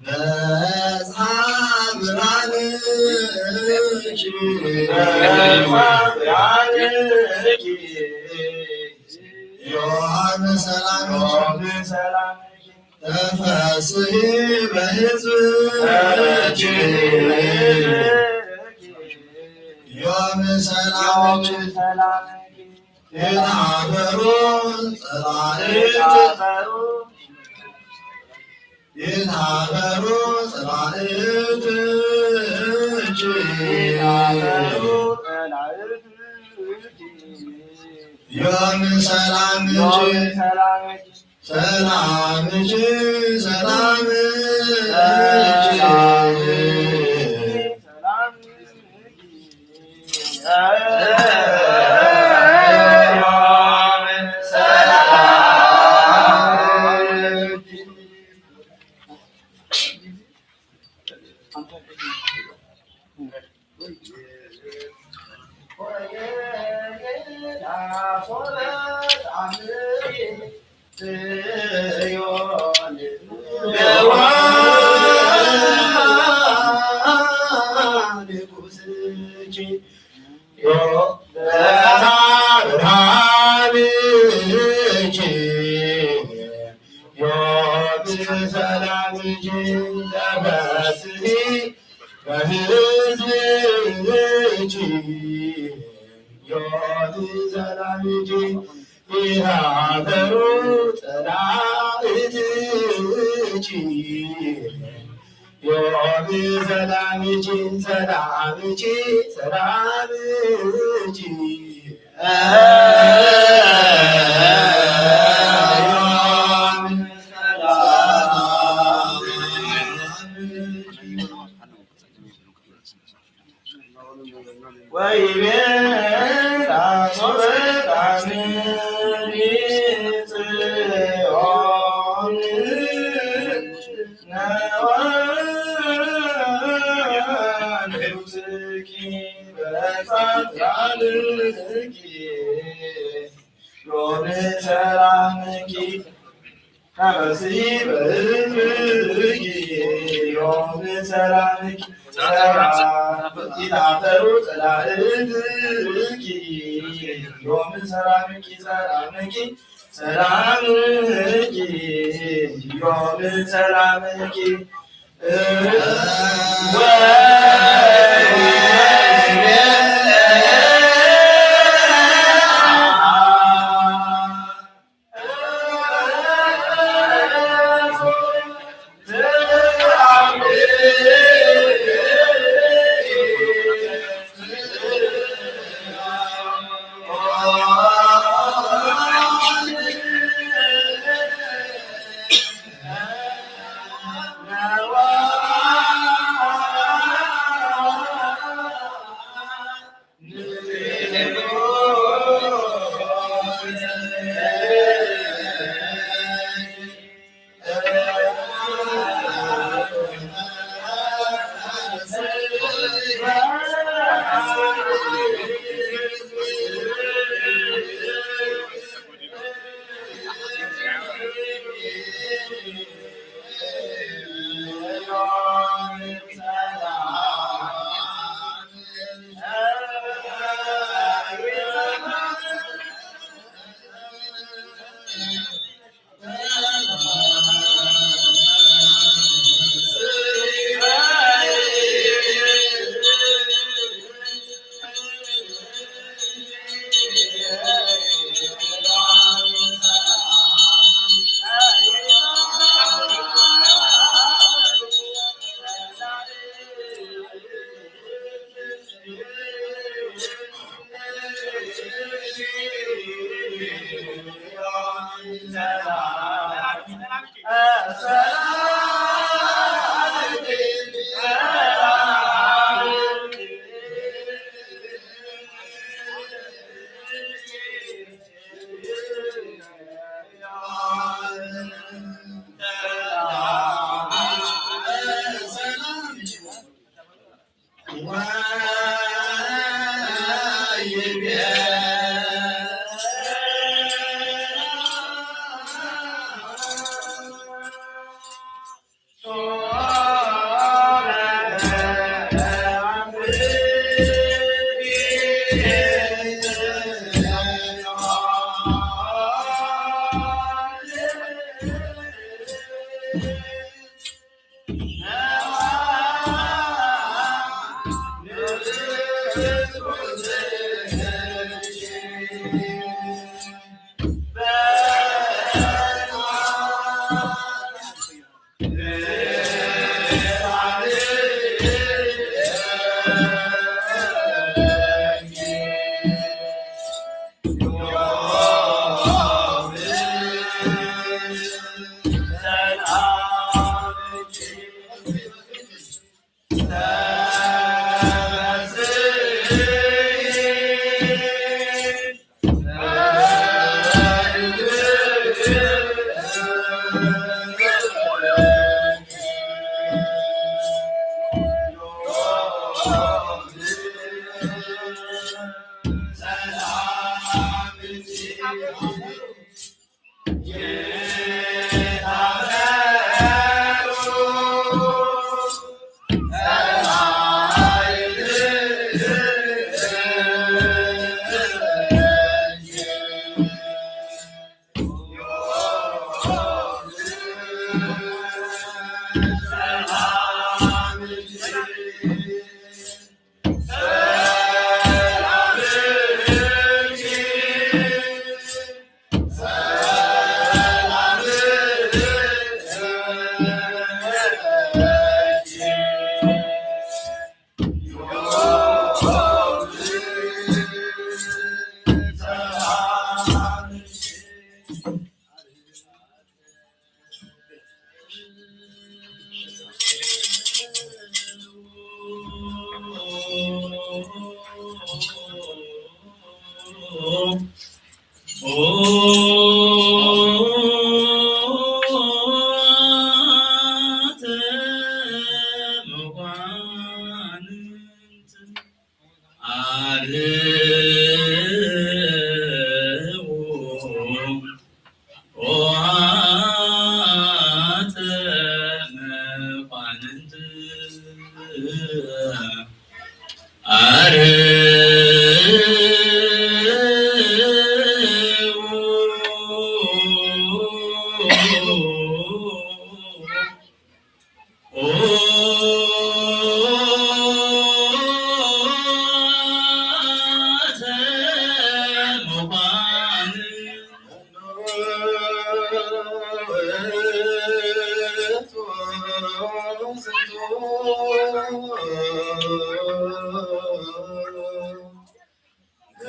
በጽሓ ብርሃንኪ፣ በጽሓ ብርሃንኪ፣ ዮሃን ሰላምኪ፣ ዮሃን ሰላምኪ፣ ተፈስሒ በህዝብኪ፣ ተፈስሒ በህዝብኪ፣ ዮም ሰላምኪ፣ ዮም ሰላምኪ፣ ይትናበሩ ጸላእት፣ ይትናበሩ፣ ይትናበሩ ጸላእትኪ፣ ይትናበሩ ጸላእትኪ፣ ዮም ሰላምኪ፣ ዮም ሰላምኪ፣ ሰላምኪ፣ ሰላምኪ፣ ሰላምኪ፣ ሰላምኪ፣ በህዝብኪ ዮም ሰላምኪ ይሃደሩ ጸላእትኪ፣ ዮም ሰላምኪ፣ ሰላምኪ፣ ሰላምኪ፣ ዮም ሰላምኪ። ወይቤ ሶበ ታምሪ ጽዮን ነዋ ንጉስኪ በጻት ቃልኪ ዮም ሰላምኪ ተፈስሒ በህዝብኪ ዮም ሰላምኪ ሰላም ይታፈሩ ጸላእትኪ ዮም ሰላምኪ ሰላምኪ ሰላምኪ ዮም ሰላምኪ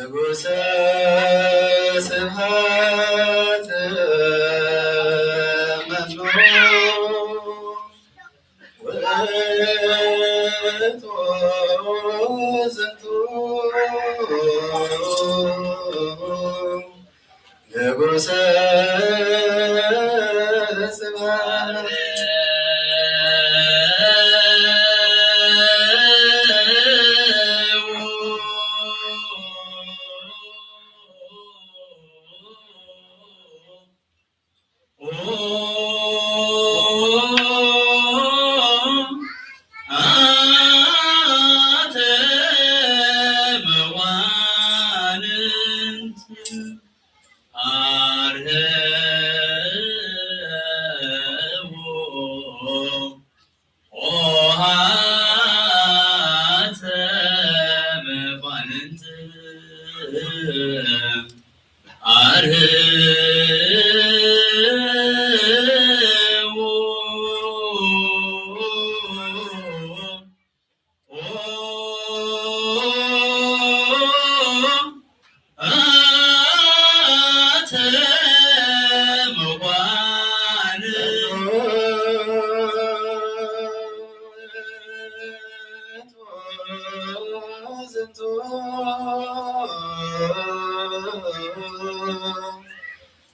ንጉሰ ስብሐት መኑ ውእቱ ዝንቱ ንጉሰ ስብሐት።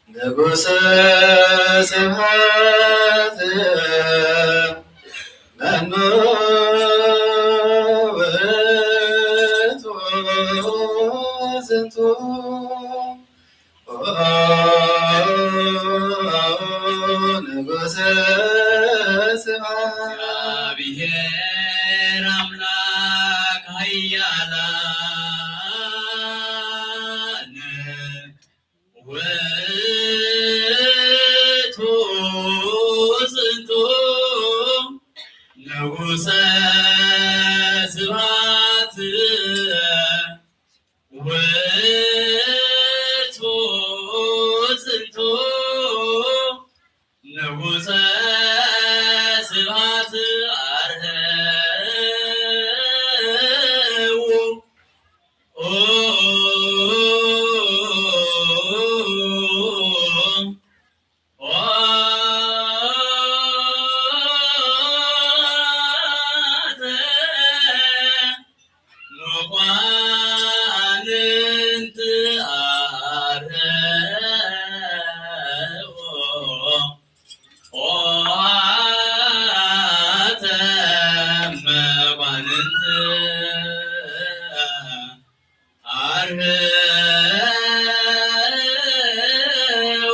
ንጉሰ ስብሐት መኑ እያላን ውእቱ ዝንቱ ንጉሰ ስብሐት ውእቱ ዝንቱ ንጉሰ ስብሐት አርህዉ። መኳንንት አርህዎ። ኦሃተ መኳንንት አርህዎ።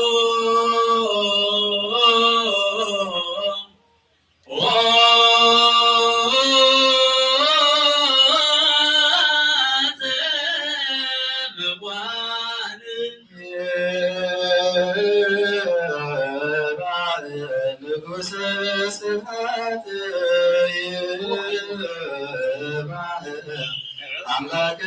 ንጉሰ ስብሐት ይግባእ ኣምላክ።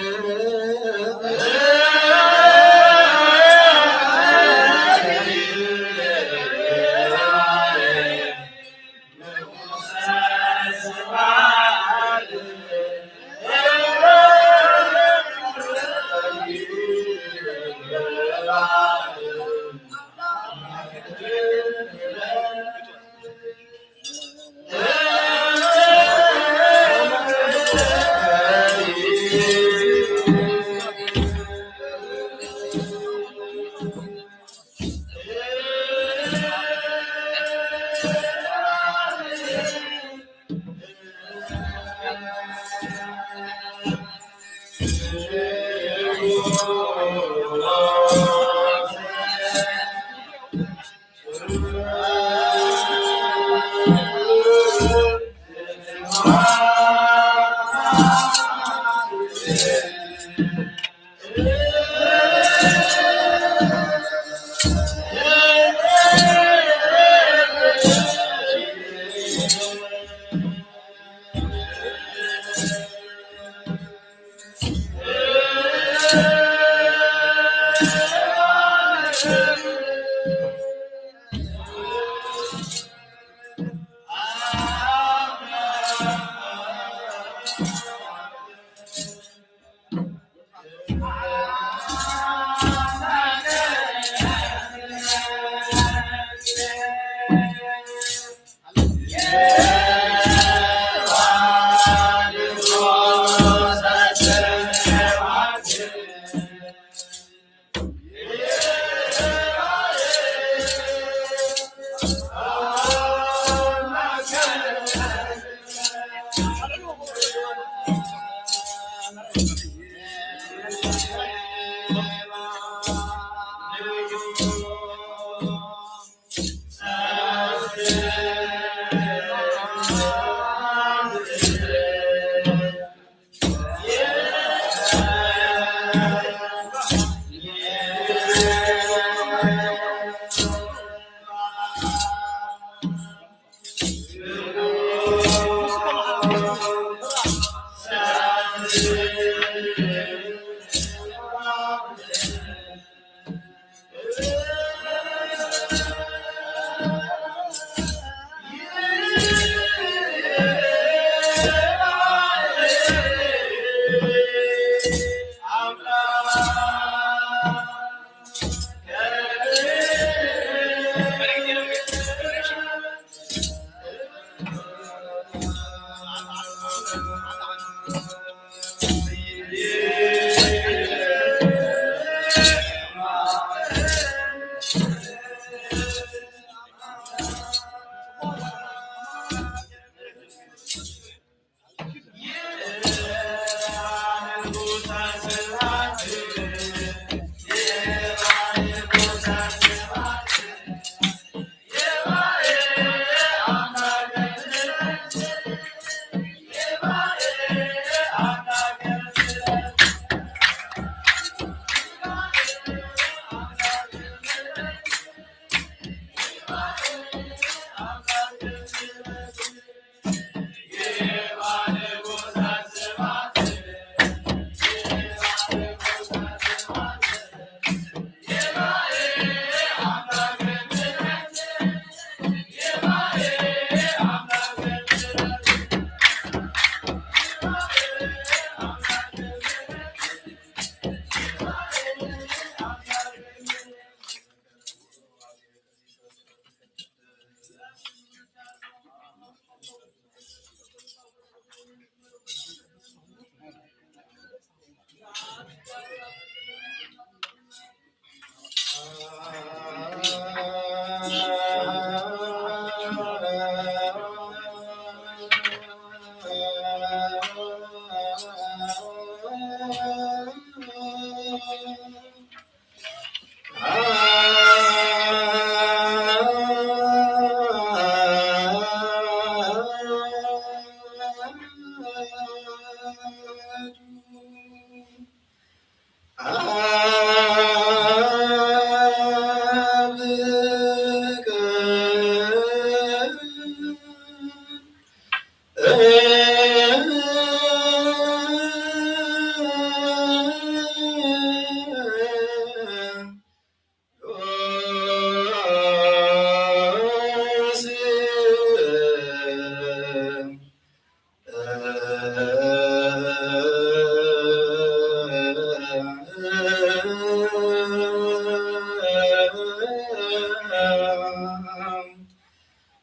አብ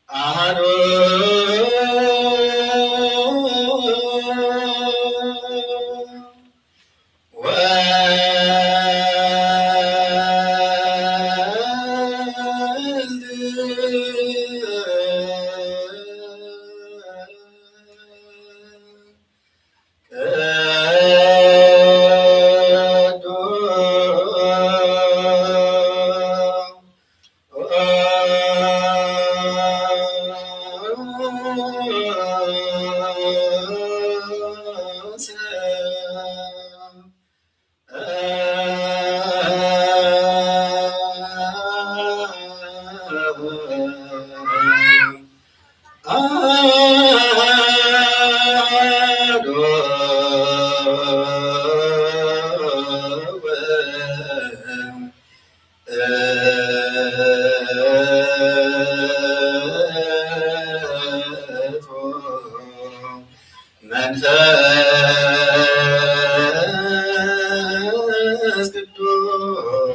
አሐዱ ወወልድ ቅዱስ። መንፈስ ቅዱስ።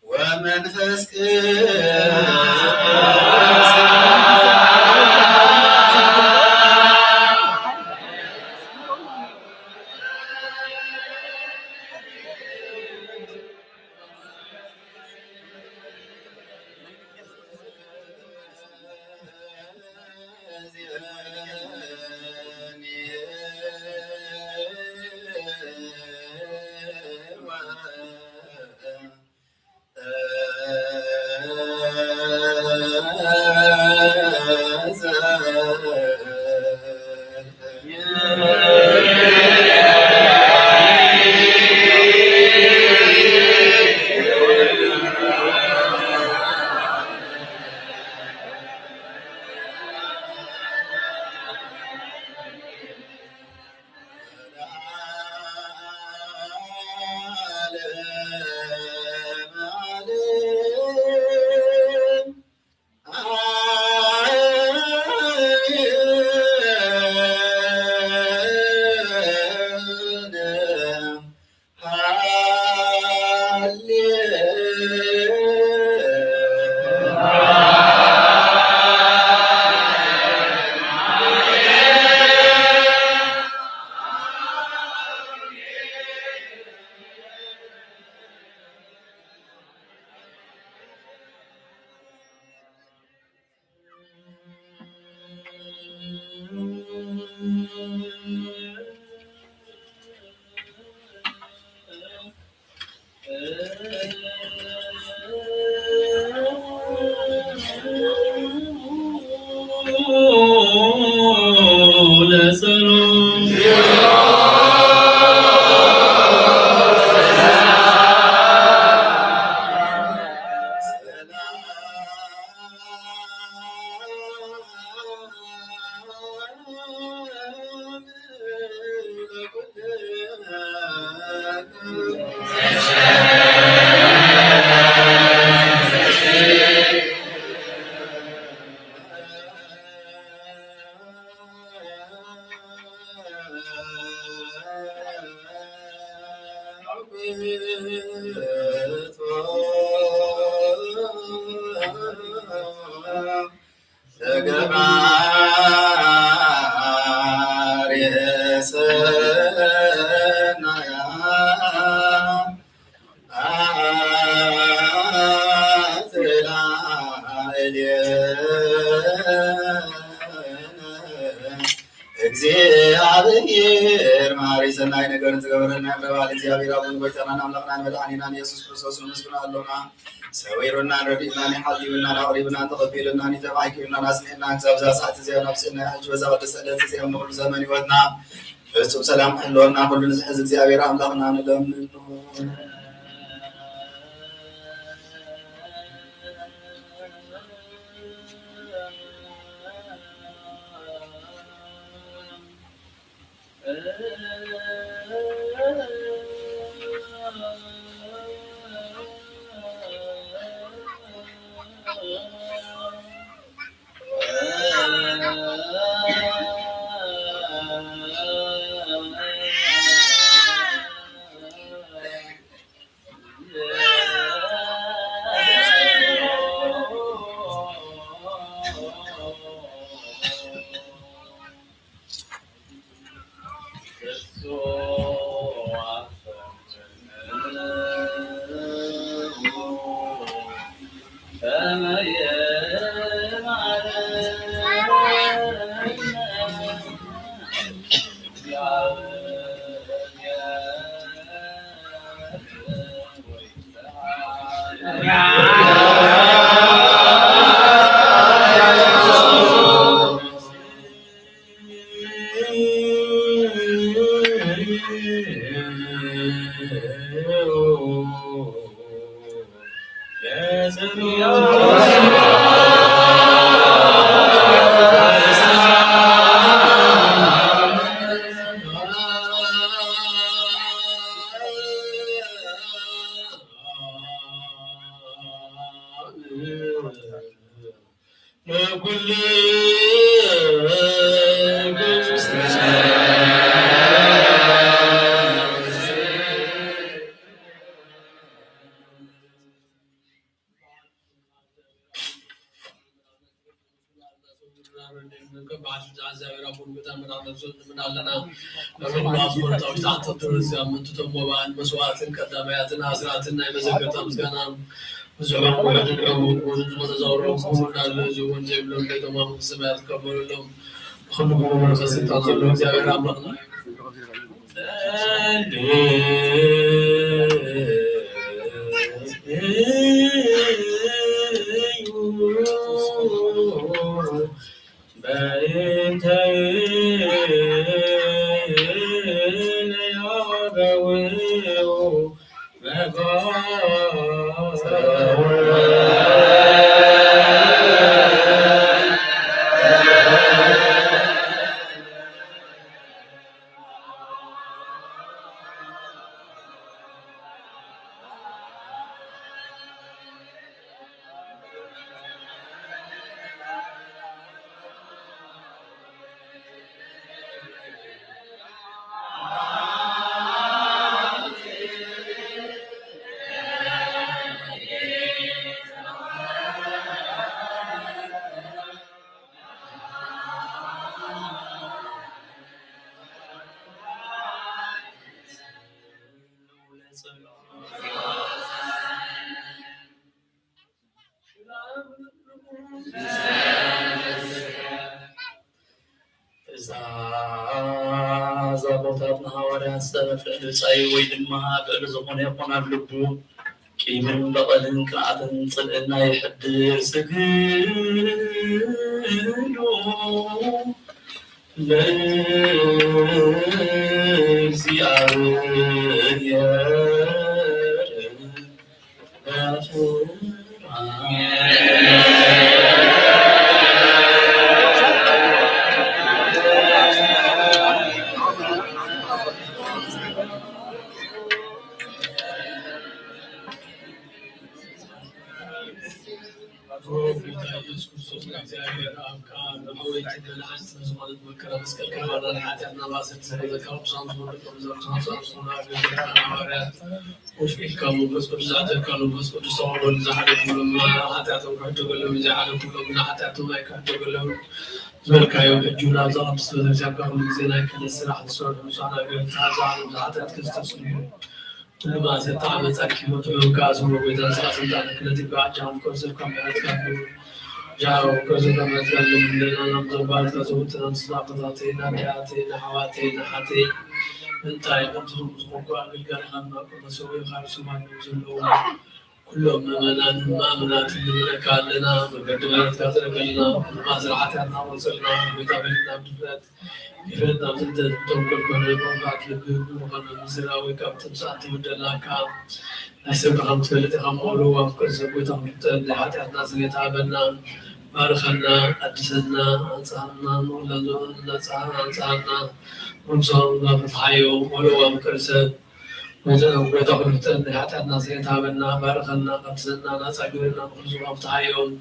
ወመንፈስ ቅዱስ። ተገባሪ ሰናያ ኣትላ እልየነ እግዚኣብሔር መሐሪ ሰናይ ነገርን ዝገበረልና የምረባል እግዚኣብሔር ኣቡን ጎይታናን ኣምላኽናን መድኃኒናን ኢየሱስ ክርስቶስ ነመስግኖ ኣሎና። ሰዊሩናን ረዲኡናን ሓሊዩናን ኣቕሪቡናን ተቐቢሉናን እዩ ተማኪሩናን ኣጽኒዕናን ክሳብ እዛ ሰዓት እዚኣ ናብ ጽና ሕጂ በዛ ቅድስቲ ዕለት እዚኣ ንኹሉ ዘመን ህይወትና ፍጹም ሰላም ክሕልወና ኩሉ ንዝሕዝ እግዚኣብሔር ኣምላኽና ንለምኖ። መስዋዕትን ቀዳማያትን ኣስራትን ናይ መዘከርታ ምስጋና ብዙሕን ውሑድን ዕዉን ክቡርን ዝተዛወሮም ክቡር እንዳለ እዚ እውን ዘይብሎም ከይቶም ኣብ መንግስተ ሰማያት ክቀበሉ ኣለዎም። ብኹሉ ክቡር ስልጣን ዘሎ እግዚኣብሔር ኣምላኽና እዩ። እዛ እዛ ቦታ ንሃዋርያት ዝተረፈ ብጻዩ ወይ ድማ ብዕሊ ዝኾነ ይኹን ኣብ ልቡ ቂምን በቐልን ቅንኣትን ጽልእን ናይ ሕድር ስግዱ ለእግዚኣብሔር። ጎይታ ኢየሱስ ክርስቶስ እግዚኣብሔር ኣብ ከኣ ንዓወይቲ መልሓስ ዝኾነት መከራ መስቀል ከፋራ ንሓጢኣትና ማእሰርቲ ሰረዘካ ቅዱሳን ዝኾኑ ደቀ መዛሙርትኻ ንስኻ ዝኾኑ ኣገልገልካ ሃዋርያት ኮፍ ኢልካ መንፈስ ቅዱስ ዝኣተካ መንፈስ ቅዱስ ተቐበሉ። ዝሓደጉሎም ሓጢኣቶም ክሕደገሎም፣ ዘይሓደጉሎም ንሓጢኣቶም ኣይክሕደገሎም ዝበልካዮም ሕጂ እውን ኣብዛ ቅድስት ቤተክርስትያንካ ኩሉ ግዜ ናይ ክህነት ስራሕ ዝሰርሑ ብፁዓን ኣገልግልትኻ ኣብዛ ዓለም ዝሓጢኣት ከስተስርዩ ኩሉ ማእሰርቲ ዓመፃ ኪሞ ጥበብካ ኣስምሮ። ጎይታ ንስኻ ስልጣን ክህነት ይብቃዓካ፣ ፍቅር ሰብ ካብ ምሕረትካ ጃሮ ፍቅር ሰብ ካብ ምሕረትካ ለምንለና። ናብዞም ባልካ ሰውትና ንስኻ ፈታተይና፣ ደያተይና፣ ኣሕዋተይና፣ ሓተይ እንታይ ከምቲ ዝኾንኩ ኣገልጋሊኻ ናብ ቅዱስ ሰውየኻ ርሱማን ዘለዉ ኩሎም ምእመናን ማእመናት ንብለካ ኣለና። መገዲ ምሕረትካ ጽረገልና። ኩሉ ማእሰር ሓጢኣትና ወጽልና። ቤታ ቤትና ድፍረት ይፍረድ። ናብ ስደት ብተንኮል ኮነ መውጋእት ልቢ ብምዃን መምስራ ወይ ካብ ትምጻእ ትውደላካ ናይ ሰብ ድኻም ትፈልጥ ኢኻ። እሞ ወልዋ ፍቅር ሰብ ጎይታ ክንፍጠር ናይ ሓጢኣትና ስርየት ሃበና። ባርኸና፣ ቀድሰና፣ ኣንጽሃና፣ ንኹለን ዘመን ነጻ ኣንጽሃና። ርምሶም ናፍትሓዮ ወልዋ ፍቅር ሰብ ጎይታ ኩሉ ፍጥረት ናይ ሓጢኣትና ስርየት ሃበና፣ ባርኸና፣ ቀድሰና፣ ናጻ ግበረና፣ ንኹሉ ዝብሎ ፍትሓዮም።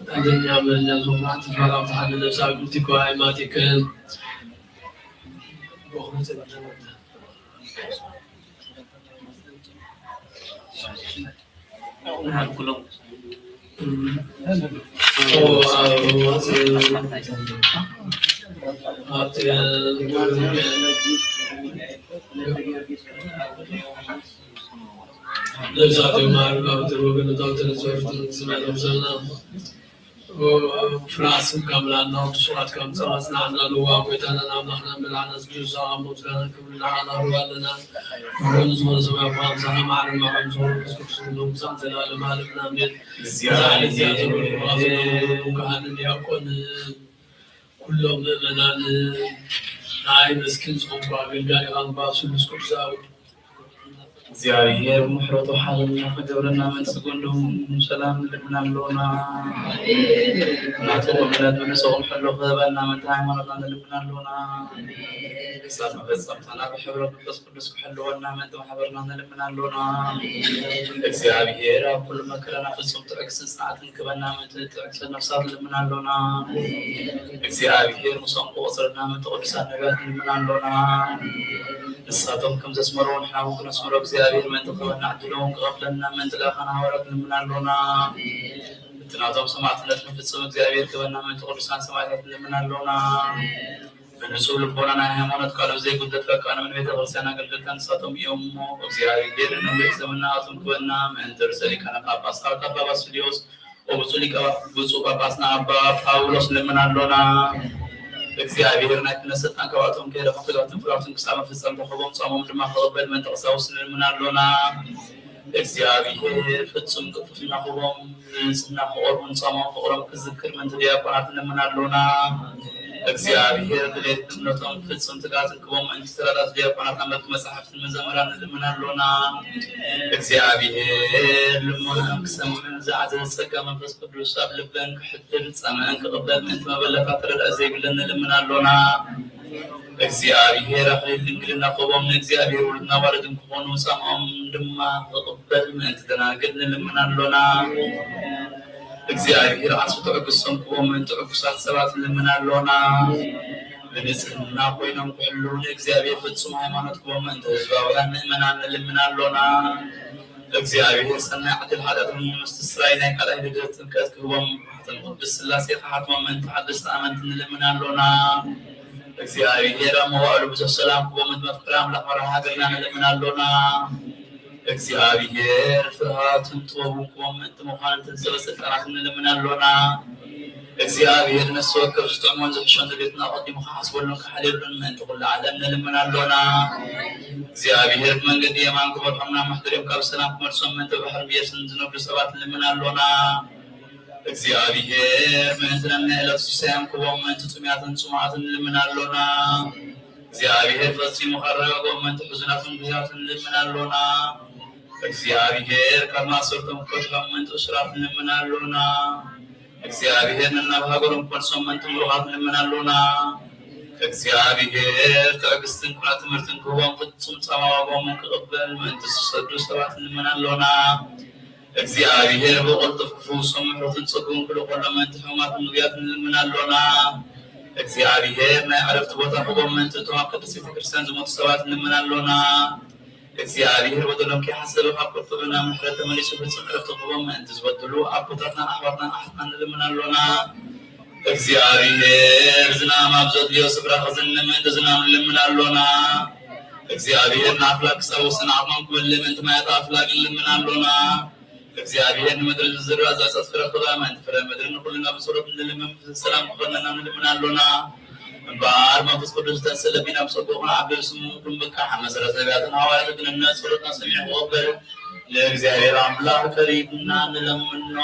ቀንደኛ መለኛ ዝኾነ ሓንቲ ጓል ኣብ ተሓነ ነብሳ ኣብ ግብቲ እኳ ኣይማቲክን። ነብሳት የማርና ወትር ወገነታው ተነጸርቱ ስማይ ለምሰልና ፍራስን ካምላና ወትስዋት ከምጻ ማጽናዕና ልዋ ጎይታና ኣምላኽና ብልዓና ስጁሳ ኣሞትና ክብልና ኣናሩ ኣለና። ሮን ዝኾነ ሰማይ ኳን ሰላም ዓለም ማዕም ዝኾነ መንፈስ ቅዱስ ንዘውሳን ዘላለም ዓለምና ኣሜን። ካህንን ዲያቆን ኩሎም ምእመናን ናይ መስኪን ዝኾንኩ ኣገልጋሊ ቃንቋ ስሉስ ቅዱስ ኣብ እግዚኣብሔር ምሕረቱ ሓለልና ክገብረና መንጽጎሎም ሰላም ንልምና ኣለና። ናቱ እምነት ብንጹቕ ሕሎ ክህበና ምእንቲ ሃይማኖትና ንልምና ኣለና። ክሳብ መፈጸምታና ብሕብረት መንፈስ ቅዱስ ክሕልወና ምእንቲ ማሕበርና ንልምና ኣለና። እግዚኣብሔር ኣብ ኩሉ መከራና ፍጹም ትዕግስትን ጽንዓትን ክበና ምእንቲ ትዕግስቲ ነፍሳት ንልምና ኣሎና። እግዚኣብሔር ምስኦም ክቆጽረና ምእንቲ ቅዱሳን ነቢያት ንልምና ኣሎና። ንሳቶም ከም ዘስመርዎ ንሕና እውን ክነስምሮ እግዚኣብሔር ምእንቲ ክበና ዕድሎም ክኸፍለና ምእንቲ ልኣኻን ሃዋርያት ንልምና ኣሎና። እቲ ናቶም ሰማዕትነት ንፍጽም እግዚኣብሔር ክበና ምእንቲ ቅዱሳን ሰማዕታት ንልምና ኣሎና። ብንጹህ ልቦና ናይ ሃይማኖት ቃሉ ዘይጉድለት በቃ ንምን ቤተ ክርስቲያን ኣገልገልካ ንሳቶም እዮም እሞ እግዚኣብሔር ንመንበሪ ዘመንና ኣቶም ክበና ምእንቲ ርእሰ ሊቃነ ጳጳሳት ኣባ ባስልዮስ ወብፁዕ ሊቀ ብፁዕ ጳጳስና ኣባ ጳውሎስ ንልምን ኣሎና። እግዚኣብሔር ናይ ክህነት ስልጣን ካብኣቶም ከይረኸ ትጋትን ፍራትን ክሳብ መፍጸምታ ክቦም ጾሞም ድማ ክቕበል ምእንቲ ቀሳውስት ንልምን ኣሎና። እግዚኣብሔር ፍጹም ቅልጥፍና ክቦም ንንጽህና ክቖርቡን ጾሞም ፍቕሮም ክዝክር ምእንቲ ዲያቆናት ንልምን ኣሎና። እግዚኣብሔር ድሌት እምነቶም ፍጹም ትጋትን ክቦም ምእንቲ ተራዳት ዲያቆናት ኣንበብቲ መጻሕፍትን መዘምራን ንልምን ኣሎና። እግዚኣብሔር ልመናም ክሰምዕን ዝዓዘዘ ጸጋ መንፈስ ቅዱስ ኣብ ልበን ክሕድር ጻምእን ክቕበል ምእንቲ መበለታት ረድኤት ዘይብለን ንልምን ኣሎና። እግዚኣብሔር ኣኽሊል ድንግልና ክህቦም ንእግዚኣብሔር ውሉድን ኣዋልድን ክኾኑ ጻምኦም ድማ ክቕበል ምእንቲ ደናግል ንልምን ኣሎና። እግዚኣብሔር ዓስቢ ትዕግስቶም ክህቦም ምእንቲ ዕጉሳት ሰባት ንልምን ኣሎና። ብንጽህና ኮይኖም ክሕልዉ ንእግዚኣብሔር ፍጹም ሃይማኖት ክህቦም ምእንቲ ህዝባውያን ምእመናን ንልምን ኣሎና። እግዚኣብሔር ሰናይ ዕድል ሓጢኣቶም ንምስትስራይ ናይ ካልኣይ ልደት ጥምቀት ክህቦም ማሕተም ቅድስት ሥላሴ ክሓትሞም ምእንቲ ሓደስቲ ኣመንቲ ንልምን ኣሎና። እግዚኣብሔር ኣብ መዋእሉ ብዙሕ ሰላም ክህቦም ምእንቲ መፍቀሪ ኣምላኽ መራሒ ሃገርና ንልምን ኣሎና። እግዚኣብሔር ፍርሃትን ጥበቡን ክቦም ምእንቲ መኳንንትን ሰበ ስልጣናትን ንልምን ኣሎና። እግዚኣብሔር ነፍሲ ወከፍ ዝጥዕሞን ዝሕሾን ድሌትና ኣቐዲሙ ክሓስበሉን ክሓልየሉን ምእንቲ ኩሉ ዓለም ንልምን ኣሎና። እግዚኣብሔር ብመንገዲ የማን ክመርሖም ናብ መሕደሪኦም ካብ ሰላም ክመልሶም ምእንቲ ባሕርን ብየብስን ዝነብሩ ሰባት ንልምን ኣሎና። እግዚኣብሔር ምእንቲ ነናይ ዕለቱ ሲሳዮም ክቦም ምእንቲ ጥሙያትን ጽሙኣትን ንልምን ኣሎና። እግዚኣብሔር ፈጺሙ ከረጋግኦም ምእንቲ ሕዙናትን ድያትን ንልምን ኣሎና። እግዚኣብሔር ካብ ማእሰርቶም ክፈትሖም ምእንቲ እሱራት ንልምን ኣሎና። እግዚኣብሔር ነናብ ሃገሮም ክመልሶም ምእንቲ ምሩኻት ንልምን ኣሎና። እግዚኣብሔር ትዕግስትን ኩነ ትምህርትን ክህቦም ፍጹም ጻማ ዋጋኦም ክቕበል ምእንቲ ዝሰዱ ሰባት ንልምን ኣሎና። እግዚኣብሔር ብቕልጡፍ ክፍውሶም ምሕረቱን ጸግኡን ክልእኾሎም ምእንቲ ሕሙማትን ንጉያትን ንልምን ኣሎና። እግዚኣብሔር ናይ ዕረፍቲ ቦታ ክህቦም ምእንቲ እቶም ኣብ ቅድስት ቤተ ክርስቲያን ዝሞቱ ሰባት ንልምን ኣሎና። እግዚኣብሔር በደሎም ከይሓሰበ ካብ ቁጥዑ ናብ ምሕረት ተመሊሱ ፍጹም ዕረፍቲ ክህቦም ምእንቲ ዝበደሉ ኣቦታትናን ኣሕዋትናን ኣሓትናን ንልምን ኣሎና። እግዚኣብሔር ዝናም ኣብ ዘድልዮ ስፍራ ክዝንብ ምእንቲ ዝናም ንልምን ኣሎና። እግዚኣብሔር ንኣፍላግ ክጸውስ ንዓቕሞም ክመልእ ምእንቲ ማያት ኣፍላግ ንልምን ኣሎና። እግዚኣብሔር ንምድሪ ዝዝራእ ዘጸት ፍረ ክህባ ምእንቲ ፍረ ምድሪ ንኹልና ብጸሎት ንልምን ሰላም ክኾነና ንልምን ኣሎና። እምበኣር መንፈስ ቅዱስ ዝተንስእ ለቢና ብጸግኡ ክንዓቢ ስሙ ክንብቃዕ መሰረት ነቢያትን ሃዋርያትን ግንነት ጸሎትና ሰሚዑ ክቕበል ንእግዚኣብሔር ኣምላኽ ቀሪብና ንለምኖ።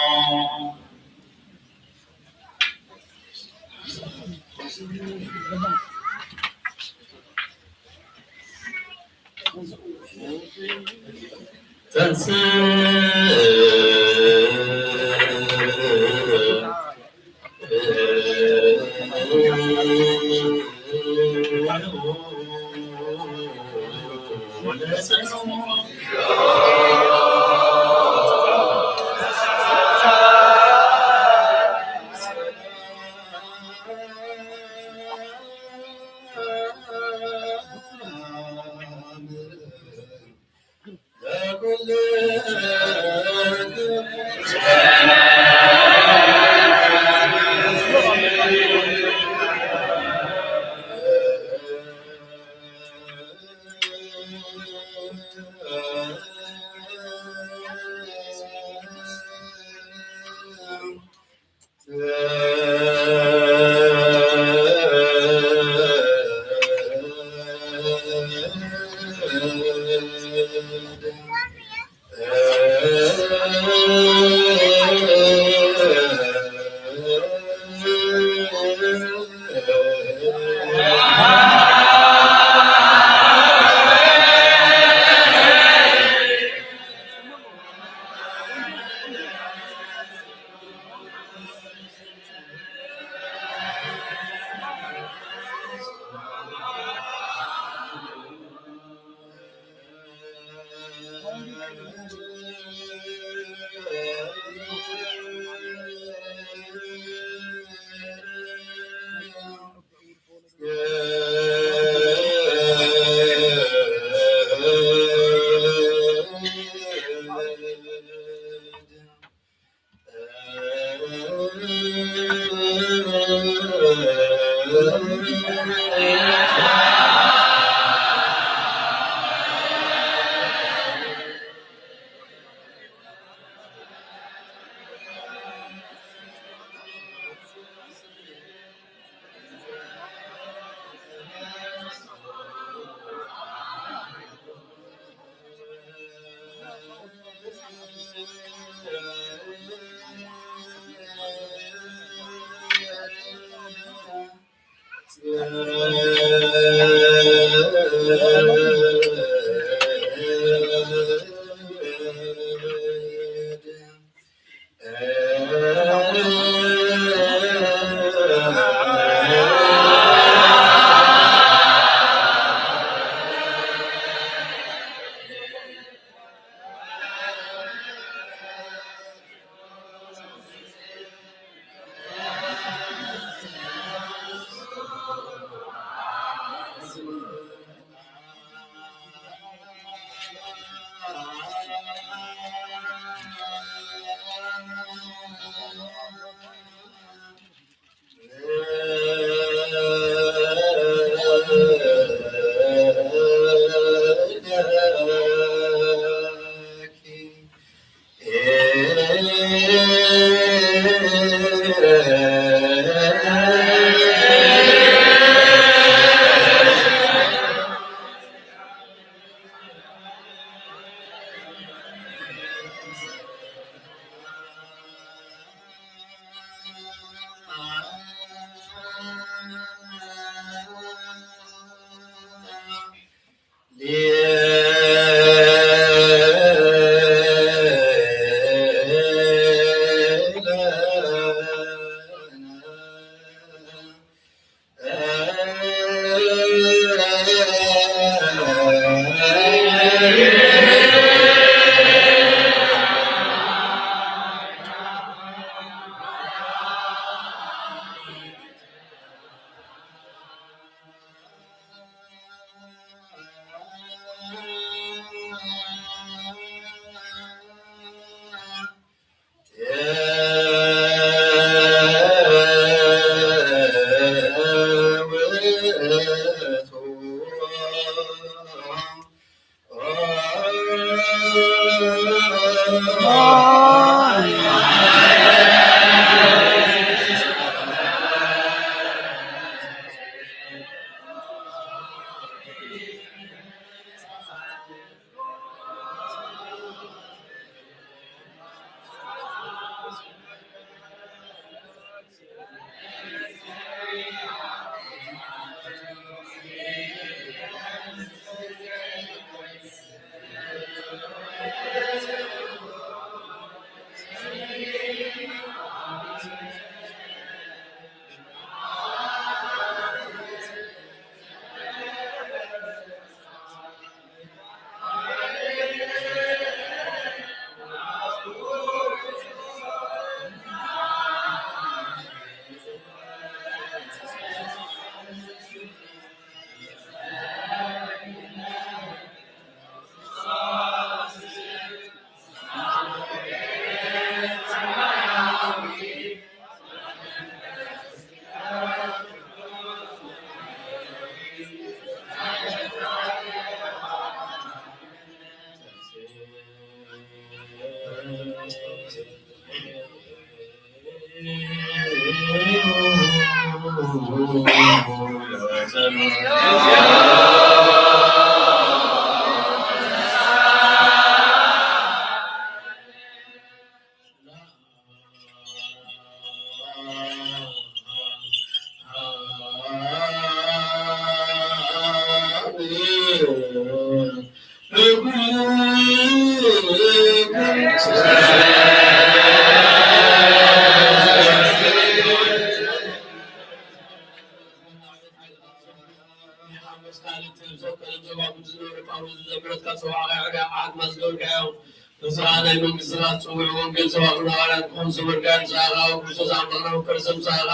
እዚ ኸኣ ናይ መንግስቲ ጽውዕ ወንጌል ሰባኽን ሃዋርያት ክኾን ዝምርካን ሰኣኻ፣ ኣብ ክርስቶስ ኣምላኽና መከርሰም ሰኣኻ፣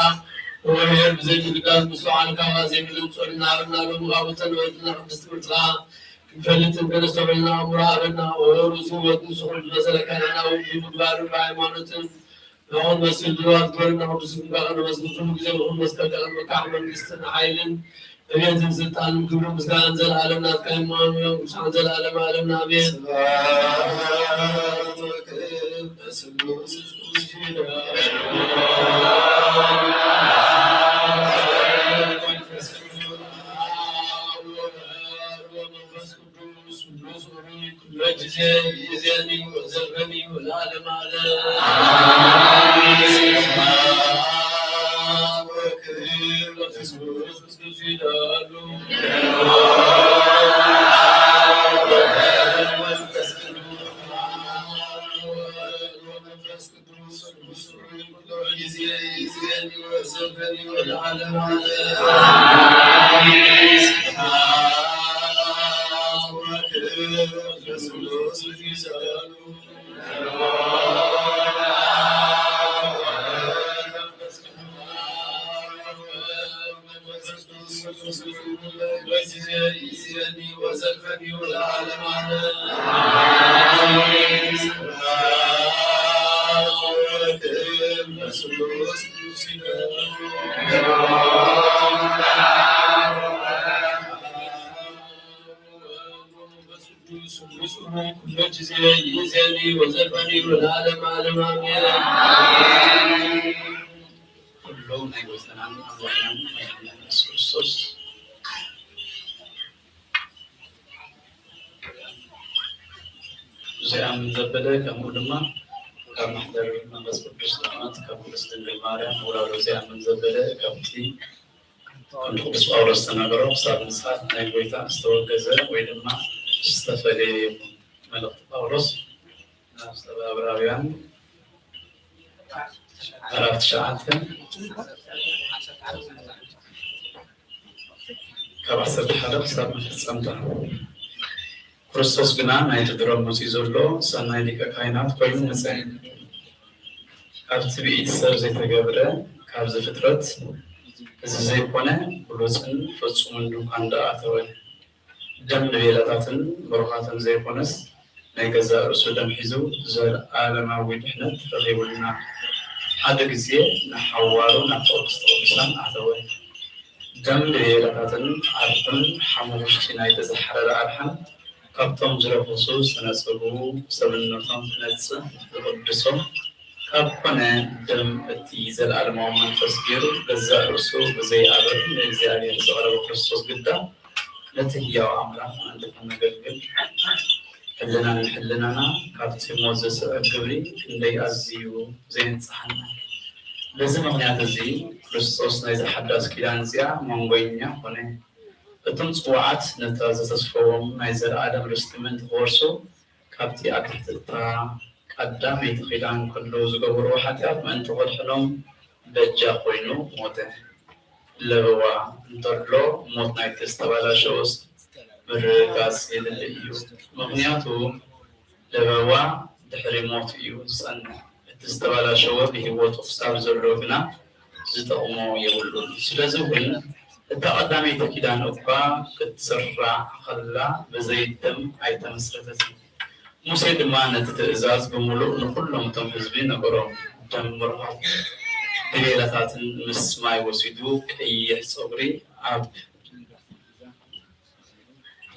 ወሄር ብዘይምግዳስ ምስትውዓል ካባ ዘይብልን ጽሉል ናብና ሎሚ ካብ እተነበየትና ቅድስቲ ትምህርትኻ ክንፈልጥን ከነስተውዕልና ኣእምሮ ሃበና። ወሩ ህይወትን ስኹል ዝመሰለካ ንሕና እውን ብምግባርን ብሃይማኖትን ንኹን መስል ድልዋት ግበርና። ቅዱስ ግንባር ነመስግን ኩሉ ግዜ ንኹን መስቀል ከቐድመካ መንግስትን ሓይልን ዕቤትን ስልጣንን ክብርን ምስጋናን ዘለኣለም ናትካ እዩ። እሞ ቅዱሳን ዘለኣለም ኣለም ኣሜን። ስብሐት ወክብር ለስሉስ ወመንፈስ ቅዱስ ኩሎ ጊዜ ይእዜኒ ወዘልፈኒ ወለዓለመ ዓለም። አሜን። ስብሐት ወክብር ለስሉስ ቅዱስ ይላሉ። መንፈስ ቅዱስ ጊዜ ይእዜኒ ወዘልፈኒ ወለዓለመ ዓለም። አሜን። ስብሐት ወክብር ለስሉስ ይላሉ። ስሉስ ሆይ፣ ኩሎ ጊዜ ይእዜኒ ወዘልፈኒ ወለዓለመ ዓለም አሜን። ኩሉ ናይ ጎይታናን ኣምላኽናን መድሓኒና ኢየሱስ ክርስቶስ ዚኣምን ዘበለ፣ ከምኡ ድማ ካብ ማሕደር መንፈስ ቅዱስ ዝኣመት ካብ ቅድስት ድንግል ማርያም ውላዶ ዚኣምን ዘበለ፣ ካብቲ ከምቲ ቅዱስ ጳውሎስ ዝተናገሮ፣ ክሳብ ምጽኣት ናይ ጐይታ ዝተወገዘ ወይ ድማ ዝተፈልየ የብሉን። መልእኽቲ ጳውሎስ ናብ ሰብ ዕብራውያን ምዕራፍ ትሽዓተ ካብ ዓሰርተ ሓደ ክሳብ መፈጸምታ። ክርስቶስ ግና ናይቲ ድሮ መጺኡ ዘሎ ሰናይ ሊቀ ካህናት ኮይኑ መጸ። ካብ ትዕቢት ሰብ ዘይተገብረ፣ ካብዚ ፍጥረት እዚ ዘይኮነ ብሉጽን ፍጹምን ድንኳን ደኣ ኣተወ። ደም ንቤላታትን ብሩኻትን ዘይኮነስ፣ ናይ ገዛእ ርእሱ ደም ሒዙ፣ ዘለኣለማዊ ድሕነት ረኺቡልና። ሓደ ግዜ ንሓዋሩ ናብቲ ቅድስተ ቅዱሳን ኣተወ። ደም ንቤላታትን ኣርሑን ሓሙ ውሽጢ ናይቲ ዝሓረረ ኣድሓን ካብቶም ዝረኸሱ ዝተነጸጉ ሰብነቶም ክነጽህ ዝቕድሶም ካብ ኮነ፣ ደም እቲ ዘለኣለማዊ መንፈስ ገይሩ ገዛእ ርእሱ ብዘይ ኣበል ንእግዚኣብሔር ዘቕረበ ክርስቶስ ግዳ፣ ነቲ ህያው ኣምላኽ ምእንቲ ከነገልግል፣ ሕልናን ሕልናና ካብቲ ሞት ዘስዕብ ግብሪ ክንደይ ኣዝዩ ዘየንጽሓና። በዚ ምኽንያት እዚ ክርስቶስ ናይዛ ሓዳስ ኪዳን እዚኣ መንጎኛ ኮነ። እቶም ጽዋዓት ነታ ዘተስፈዎም ናይ ዘለኣለም ርስቲ ምእንቲ ክወርሱ፣ ካብቲ ኣብ ትሕቲ እታ ቀዳመይቲ ኪዳን ከለዉ ዝገበርዎ ሓጢኣት ምእንቲ ከድሕኖም በጃ ኮይኑ ሞተ። ለበዋ እንተሎ ሞት ናይቲ ዝተበላሸወ ሰብ ምርግጋጽ የድሊ እዩ። ምኽንያቱ ለበዋ ድሕሪ ሞት እዩ ዝጸንሕ። እቲ ዝተበላሸወ ብህይወቱ ክሳብ ዘሎ ግና ዝጠቕሞ የብሉን። ስለዚ እውን እታ ቀዳመይቲ ኪዳን እኳ ክትስራዕ ከላ ብዘይ ደም ኣይተመስረተትን። ሙሴ ድማ ነቲ ትእዛዝ ብምሉእ ንኹሎም እቶም ህዝቢ ነገሮም። ደም ምርኳት ድቤላታትን ምስ ማይ ወሲዱ ቀይሕ ጸጉሪ ኣብ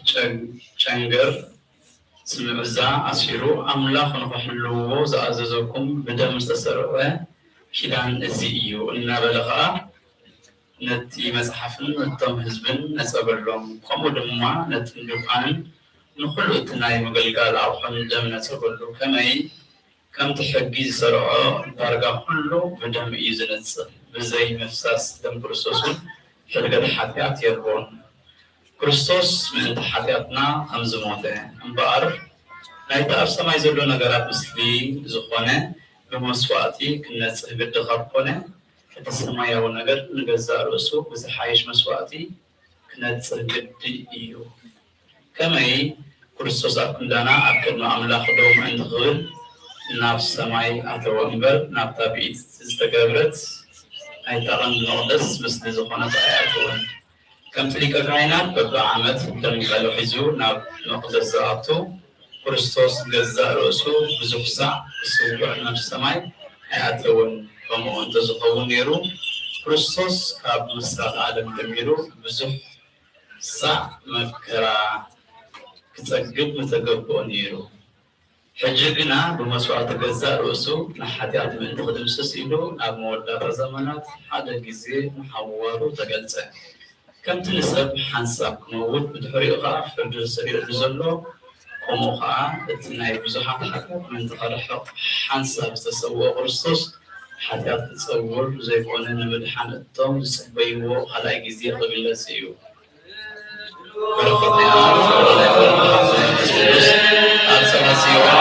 ጨን-፣ ጨንገር ስምዕዛ ኣሲሩ፣ ኣምላኽ ንኽሕልውዎ ዝኣዘዘኩም ብደም ዝተሰርዐ ኪዳን እዚ እዩ እናበለ ኸኣ ነቲ መጽሓፍን ነቶም ህዝብን ነጸገሎም። ከምኡ ድማ ነቲ ድንኳንን ንኹሉ እቲ ናይ ምግልጋል ኣቑሑን ደም ነጸገሉ። ከመይ? ከምቲ ሕጊ ዝሰርዖ ዳርጋ ኩሉ ብደም እዩ ዝነጽህ። ብዘይ ምፍሳስ ደም ክርስቶስ እውን ሕድገት ሓጢኣት የልቦን። ክርስቶስ ምእንቲ ሓጢኣትና ከም ዝሞተ እምበኣር፣ ናይቲ ኣብ ሰማይ ዘሎ ነገራት ምስሊ ዝኾነ ብመስዋእቲ ክነጽህ ግዲ ካብ ኮነ፣ እቲ ሰማያዊ ነገር ንገዛእ ርእሱ ብዝሓይሽ መስዋእቲ ክነጽህ ግዲ እዩ። ከመይ ክርስቶስ ኣብ ክንዳና ኣብ ቅድሚ ኣምላኽ ደው ምእንቲ ክብል ናብ ሰማይ ኣተወ እምበር፣ ናብታ ብኢድ ዝተገብረት ናይታ ቀንዲ መቕደስ ምስሊ ዝኾነት ኣይኣተወን። ከምቲ ሊቀ ካህናት በብዓመት ደም በሎ ሒዙ ናብ መቕደስ ዝኣቱ፣ ክርስቶስ ገዛእ ርእሱ ብዙሕ ሳዕ ክስውዕ ናብ ሰማይ ኣይኣተወን። ከምኡ እንተዝኸውን ነይሩ፣ ክርስቶስ ካብ ምሳት ዓለም ጀሚሩ ብዙሕ ሳዕ መከራ ክጸግብ ምተገብኦ ነይሩ። ሕጂ ግና ብመስዋእቲ ገዛእ ርእሱ ንሓጢኣት ምእንቲ ክድምስስ ኢሉ ናብ መወዳእታ ዘመናት ሓደ ግዜ ንሓዋሩ ተገልጸ። ከምቲ ንሰብ ሓንሳብ ክመውት ብድሕሪኡ ኸኣ ፍርዲ ተሰሪዑሉ ዘሎ፣ ከምኡ ኸኣ እቲ ናይ ብዙሓት ሓጢኣት ምእንቲ ከርሕቕ ሓንሳብ ዝተሰውኦ ክርስቶስ፣ ሓጢኣት ክጸውር ዘይኮነ ንምድሓን እቶም ዝጽበይዎ ካልኣይ ግዜ ክግለጽ እዩ። በረኸት ናይ ኣምላኽ ፍቕሪ ናይ መንፈስ ቅዱስ ኣብ ጸሎት ጽዮን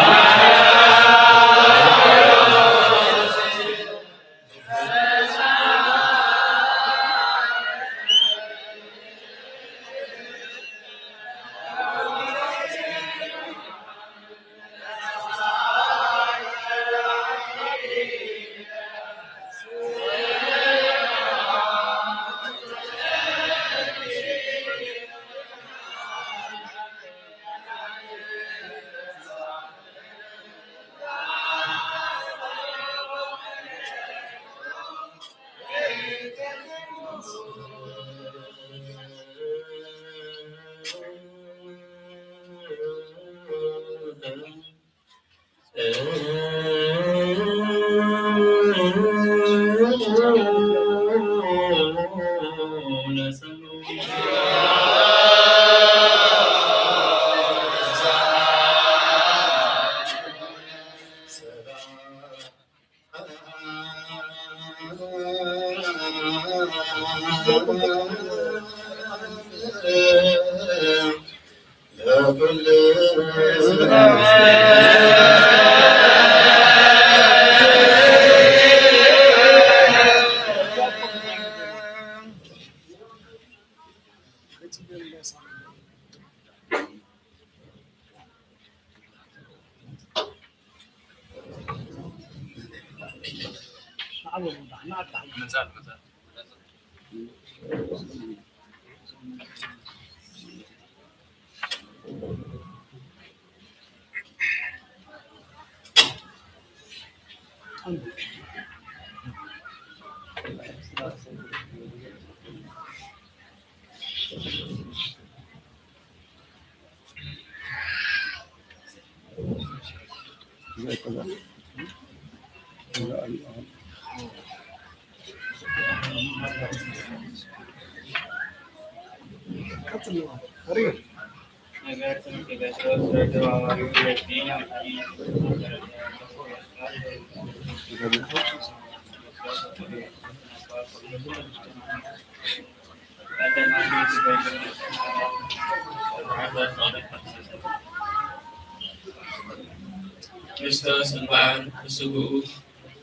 ክርስቶስ እምበኣር ብስግኡ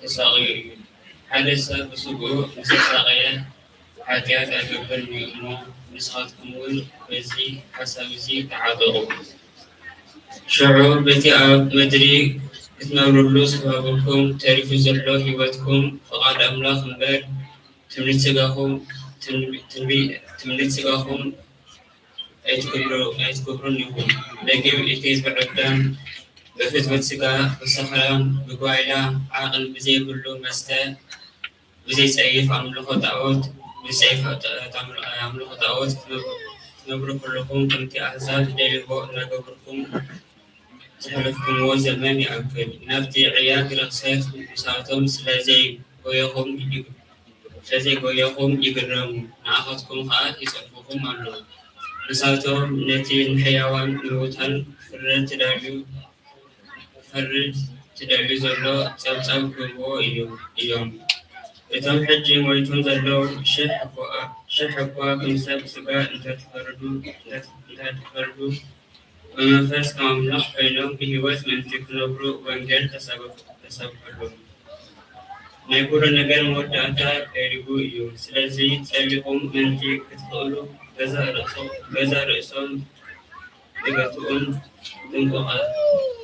ተሳቕዩ እዩ። ሓደ ሰብ ብስግኡ ምስ ተሳቐየ፣ ሓጢኣት ኣይገብርን እዩ እሞ፣ ንስኻትኩም እውን በዚ ሓሳብ እዚ ተዓጠቑ። ሽዑ በቲ ኣብ ምድሪ ክትነብሩሉ ዝተዋህበኩም ተሪፉ ዘሎ ህይወትኩም ፍቓድ ኣምላኽ እምበር፣ ትምኒት ስጋኹም ትምኒት ስጋኹም ኣይትግብሩን ኢኹም። ደጊም እቲ ብዕዳም ብፍትወት ስጋ፣ ብሰኽራም፣ ብጓይላ፣ ዓቕሊ ብዘይብሉ መስተ፣ ብዘይጸይፍ ኣምልኾ ጣኦት፣ ብዘይጸይፍ ኣምልኾ ጣኦት ክትነብሩ ከለኹም ከምቲ ኣህዛብ ዝደልይዎ እናገበርኩም ዘሕለፍኩምዎ ዘመን ይኣክል። ናብቲ ዕያግ ርኽሰት ምሳቶም ስለ ዘይጎየኹም ስለ ዘይጎየኹም ይግረሙ፣ ንኣኻትኩም ኸኣ ይጸርፉኹም ኣለዉ። ንሳቶም ነቲ ንሕያዋን ንምውታን ፍርድ ትደልዩ ክፈርድ ትደልዩ ዘሎ ጸብጻብ ክህብዎ እዩ፣ እዮም። እቶም ሕጂ ሞይቶም ዘለዉ ሽሕ እኳ፣ ሽሕ እኳ ከም ሰብ ስጋ እንተትፈርዱ፣ እንተትፈርዱ፣ ብመንፈስ ከም ኣምላኽ ኮይኖም ብህይወት ምእንቲ ክነብሩ ወንጌል ተሰበ-፣ ተሰብከሎም። ናይ ኩሉ ነገር መወዳእታ ቀሪቡ እዩ። ስለዚ ጸሊኹም ምእንቲ ክትኽእሉ ገዛእ ርእሶ-፣ ገዛእ ርእሶም ትገትኡን ጥንቁቓ-፣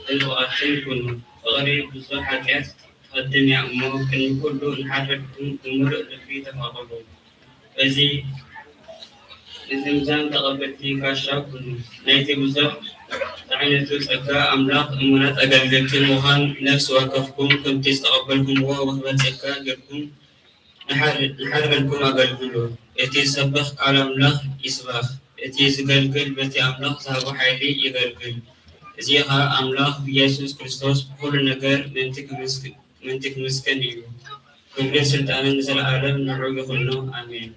ጥንቁቓትን ኩኑ። ፍቕሪ ብዙሕ ሓጢኣት ትኸድን እያ እሞ፣ ቅድሚ ኩሉ ንሓድሕድኩም ብምሉእ ልቢ ተፋቐሩ። በዚ ምዝምዛም ተቐበልቲ ጋሻ ኩኑ። ናይቲ ብዙሕ ዝዓይነቱ ጸጋ ኣምላኽ እሙናት ኣገልገልቲ ንምዃን ነፍሲ ወከፍኩም ከምቲ ዝተቐበልኩምዎ ውህበት ጸጋ ጌርኩም ንሓድ-፣ ንሓድሕድኩም ኣገልግሉ። እቲ ዝሰብኽ ቃል ኣምላኽ ይስበኽ፣ እቲ ዝገልግል በቲ ኣምላኽ ዝሃቦ ሓይሊ የገልግል። እዚ ኸኣ ኣምላኽ ብኢየሱስ ክርስቶስ ብኹሉ ነገር ምእንቲ ክምስግ-፣ ምእንቲ ክምስገን እዩ። ክብርን ስልጣንን ንዘለኣለም ንዕኡ ይኹኖ። ኣሜን።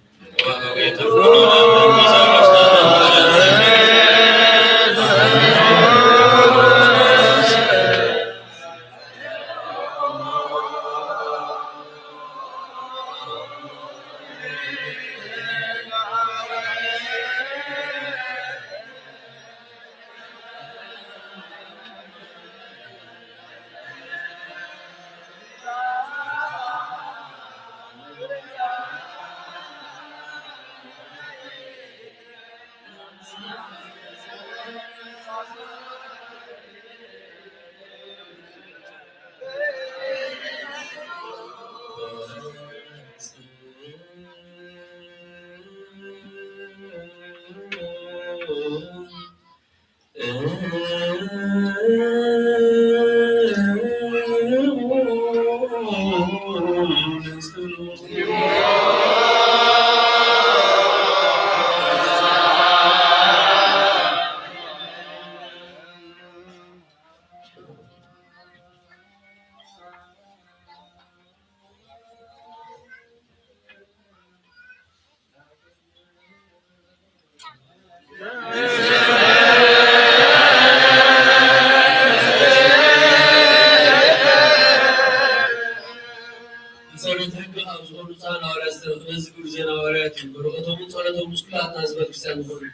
ጸሎት ሕጊ ኣብ ዝኾኑ ብፁዓን ሃዋርያት ዝተረኽበ እዚ ግብሪ ዜና ሃዋርያት እዩ። በረኸቶምን ጸሎቶምን ምስ ኩላትና ህዝበ ክርስቲያን ይኹን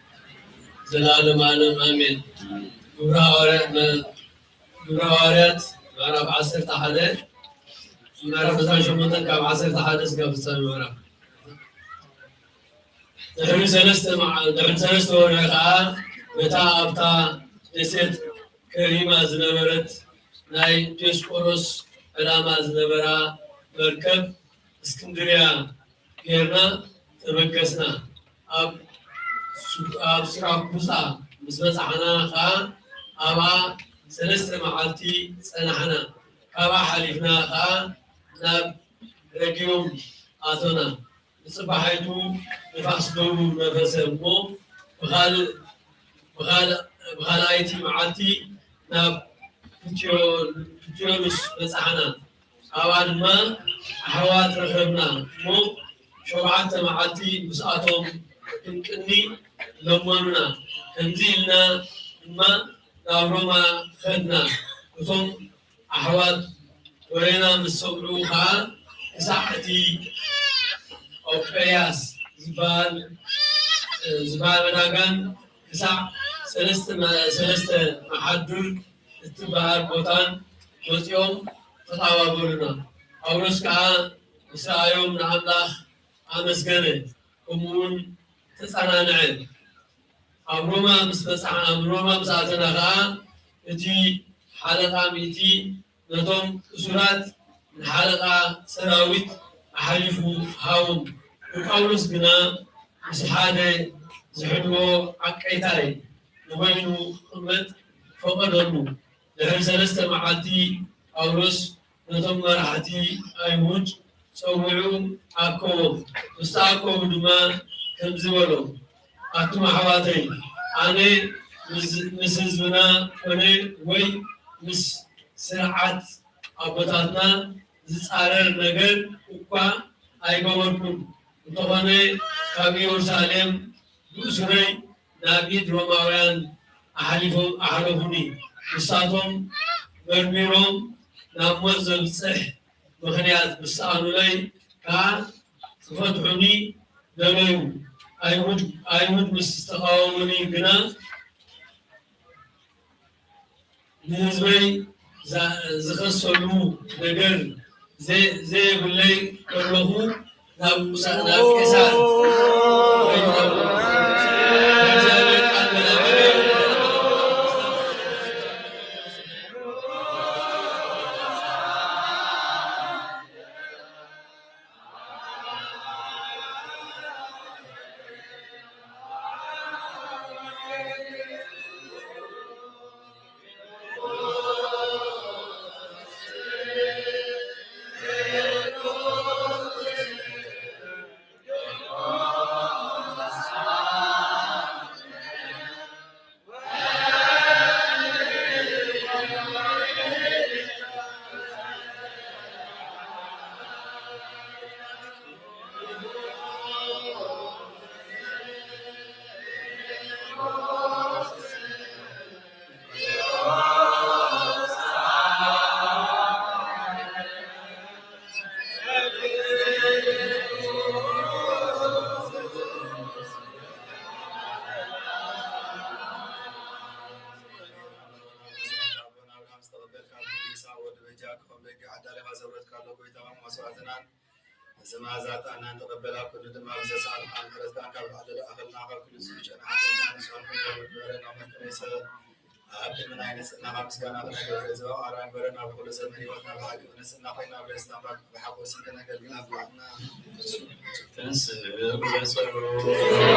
ዘለዓለም ዓለም ኣሜን። ግብሪ ሃዋርያት መ-፣ ግብሪ ሃዋርያት ምዕራፍ ዓሰርተ ሓደ፣ ምዕራፍ ዕስራን ሸሞንተን ካብ ዓሰርተ ሓደ እስካብ ፍጻሜ ምዕራፍ። ድሕሪ ሰለስተ መዓ-፣ ድሕሪ ሰለስተ ወርሒ ከኣ ነታ ኣብታ ደሴት ከሪማ ዝነበረት ናይ ዲዮስቆሮስ ዕላማ ዝነበራ መርከብ እስክንድርያ ጌርና ተበገስና። ኣብ ሱ-፣ ኣብ ሱራኩሳ ምስ በጻሕና ኸኣ ኣብኣ ሰለስተ መዓልቲ ጸናሕና። ካብኣ ሓሊፍና ኸኣ ናብ ረጊዩም ኣቶና። ብጽባሒቱ ንፋስ ደቡብ ነፈሰ እሞ ብኻልእ፣ ብኻልእ፣ ብኻልኣይቲ መዓልቲ ናብ ቲዮንስ በጻሕና። ኣብኣ ድማ ኣሕዋት ረኸብና እሞ ሸውዓተ መዓልቲ ምስኣቶም ክንቅኒ ለመኑና። ከምዚ ኢልና ድማ ናብ ሮማ ኸድና። እቶም ኣሕዋት ወሬና ምስ ሰምዑ ኸኣ ክሳዕ እቲ ኦቅያስ ዝበሃል ዝበሃል ዕዳጋን ክሳዕ ሰለስተ መ- ሰለስተ መሓዱር እትበሃል ቦታን መጺኦም ተቐባበሉና። ጳውሎስ ከኣ ምስ ረኣዮም ንኣምላኽ ኣመስገነ፣ ከምኡውን ተጸናንዐ። ኣብ ሮማ ምስ በጻሕ ኣብ ሮማ ምስ ኣተና ከኣ እቲ ሓለቓ ሚእቲ ነቶም እሱራት ንሓለቓ ሰራዊት ኣሓሊፉ ሃቦም። ንጳውሎስ ግና ምስ ሓደ ዝሕልዎ ዓቀይታይ ንበይኑ ክቕመጥ ፈቐደሉ። ድሕሪ ሰለስተ መዓልቲ ጳውሎስ ነቶም መራሕቲ ኣይሁድ ጸዊዑ ኣከቦም። ምስ ተኣከቡ ድማ ከምዚ በሎም፣ ኣቱም ኣሕዋተይ፣ ኣነ ምስ ህዝብና ኮነ ወይ ምስ ስርዓት ኣቦታትና ዝጻረር ነገር እኳ ኣይገበርኩን። እንተኾነ ካብ ኢየሩሳሌም ብእሱረይ ናብ ኢድ ሮማውያን ኣሕሊፎም ኣሕለፉኒ። ንሳቶም መርሚሮም ናብ ሞት ዘብጽሕ ምኽንያት ምስ ሰኣኑለይ ከኣ ክፈትሑኒ ደለዩ። ኣይሁድ ኣይሁድ ምስ ተቓወሙኒ ግና ንህዝበይ ዝኸሰሉ ነገር ዘየብለይ ከለኹ ናብ ቄሳር ዝተቐበልካ ቅዱስ ወዲ በጃ ክኾን በጊዕ ኣዳሊኻ ዘብረትካሎ ጎይታዋን መስዋዕትናን እዚ መኣዛ ዕጣንናን ተቐበል። ኣብ ኩሉ ድማ ብዘስኣልካ ምሕረትካን ካብ ላዕሊ ለኣኸልና ካብ ኩሉ ዝጨነ ሓጢኣትና ንስኻን ክንገብር ንበረና መፍቀሬ ሰብ ኣብ ቅድሚ ናይ ንጽህናኻ ምስጋና ክነገብር ዘዋቕራ ንበረና ብኩሉ ዘመን ህይወትና ብሓቂ ብንጽህና ኮይና ብደስታን ብሓጎስን ክነገልግል ኣብ ላዕልና ተንስእ ብጸሎት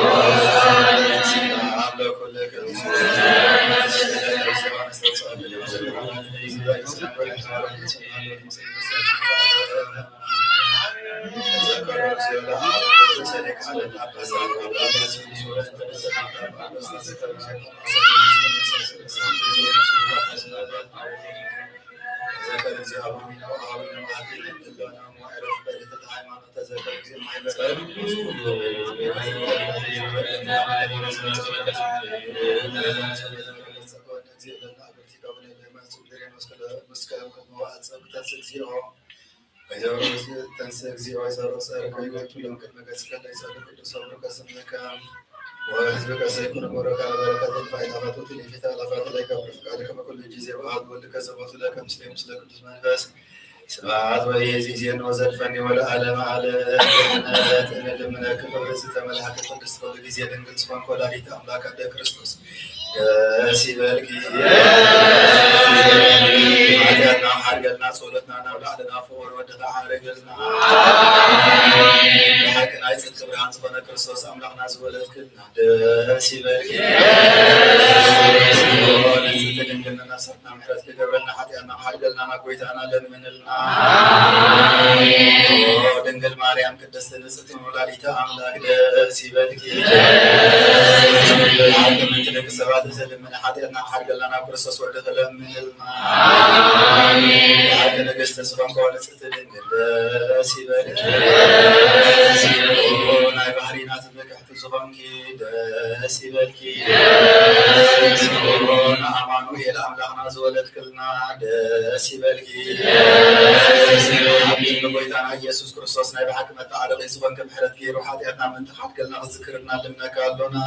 ተንሥእ እግዚኦ ወይዘሮ ጸር ከይወቱ ሎም ቅድመ ገጽከ ለይጸሉ ቅዱስ ወብርከ ስምከ ወህዝብ ከሰይኩን ሞረካ ለበረከት ልፋይ ጣፋቱ ትሊፊት አላፋት ላይ ከብር ፍቃድ ከመኩሉ ጊዜ በአሐዱ ወልድ ከዘቦቱ ለከ ምስሌ ምስለ ቅዱስ መንፈስ ስብሐት ወይእዜሰ ወዘልፈኒ ወለዓለመ ዓለም። እንልምነኪ ክብርት ዝተመልአኪ ቅድስት ኩሉ ጊዜ ድንግል ዝኾንኪ ወላዲተ አምላክ አደ ክርስቶስ ደስ ይበልኪ። ኃጢአትና ገልና ጸሎትና ናብ ላዕሊ ናብ ፍቑር ወድኻ ዓረገልና። ብሓቂ ናይ ጽድቂ ብርሃን ዝኾነ ክርስቶስ ኣምላኽና ዝወለድክልና ደስ ይበልኪ። ንጽሕቲ ድንግልና ሰትና ምሕረት ክገብረልና ሓጢኣትና ክሓድገልና ናብ ጎይታና ለምንልና። ኦ ድንግል ማርያም ቅድስቲ ንጽሕቲ ወላዲተ ኣምላክ ደስ ይበልኪ። ብሓቂ ምእንቲ ደቂ ሰባት እዚ ልመና ሓጢኣትና ክሓድገልና ናብ ክርስቶስ ወድኺ ለምንልና። ብሓቂ ንግስቲ ዝኾንኮ ንጽሕቲ ድንግል ደስ ይበልኪ። ናይ ባህሪና ትምክሕቲ ዝኾንኪ ደስ ይበልኪ። ንኣማኑኤል ኣምላኽና ዝወለድክልና ደስ ይበልኪ። ኣብ ክንዲ ጎይታና ኢየሱስ ክርስቶስ ናይ ብሓቂ መተዓረቂ ዝኾንኪ ምሕረት ገይሩ ሓጢኣትና ምእንቲ ክሓድገልና ክዝክርና ልምነካ ኣሎና።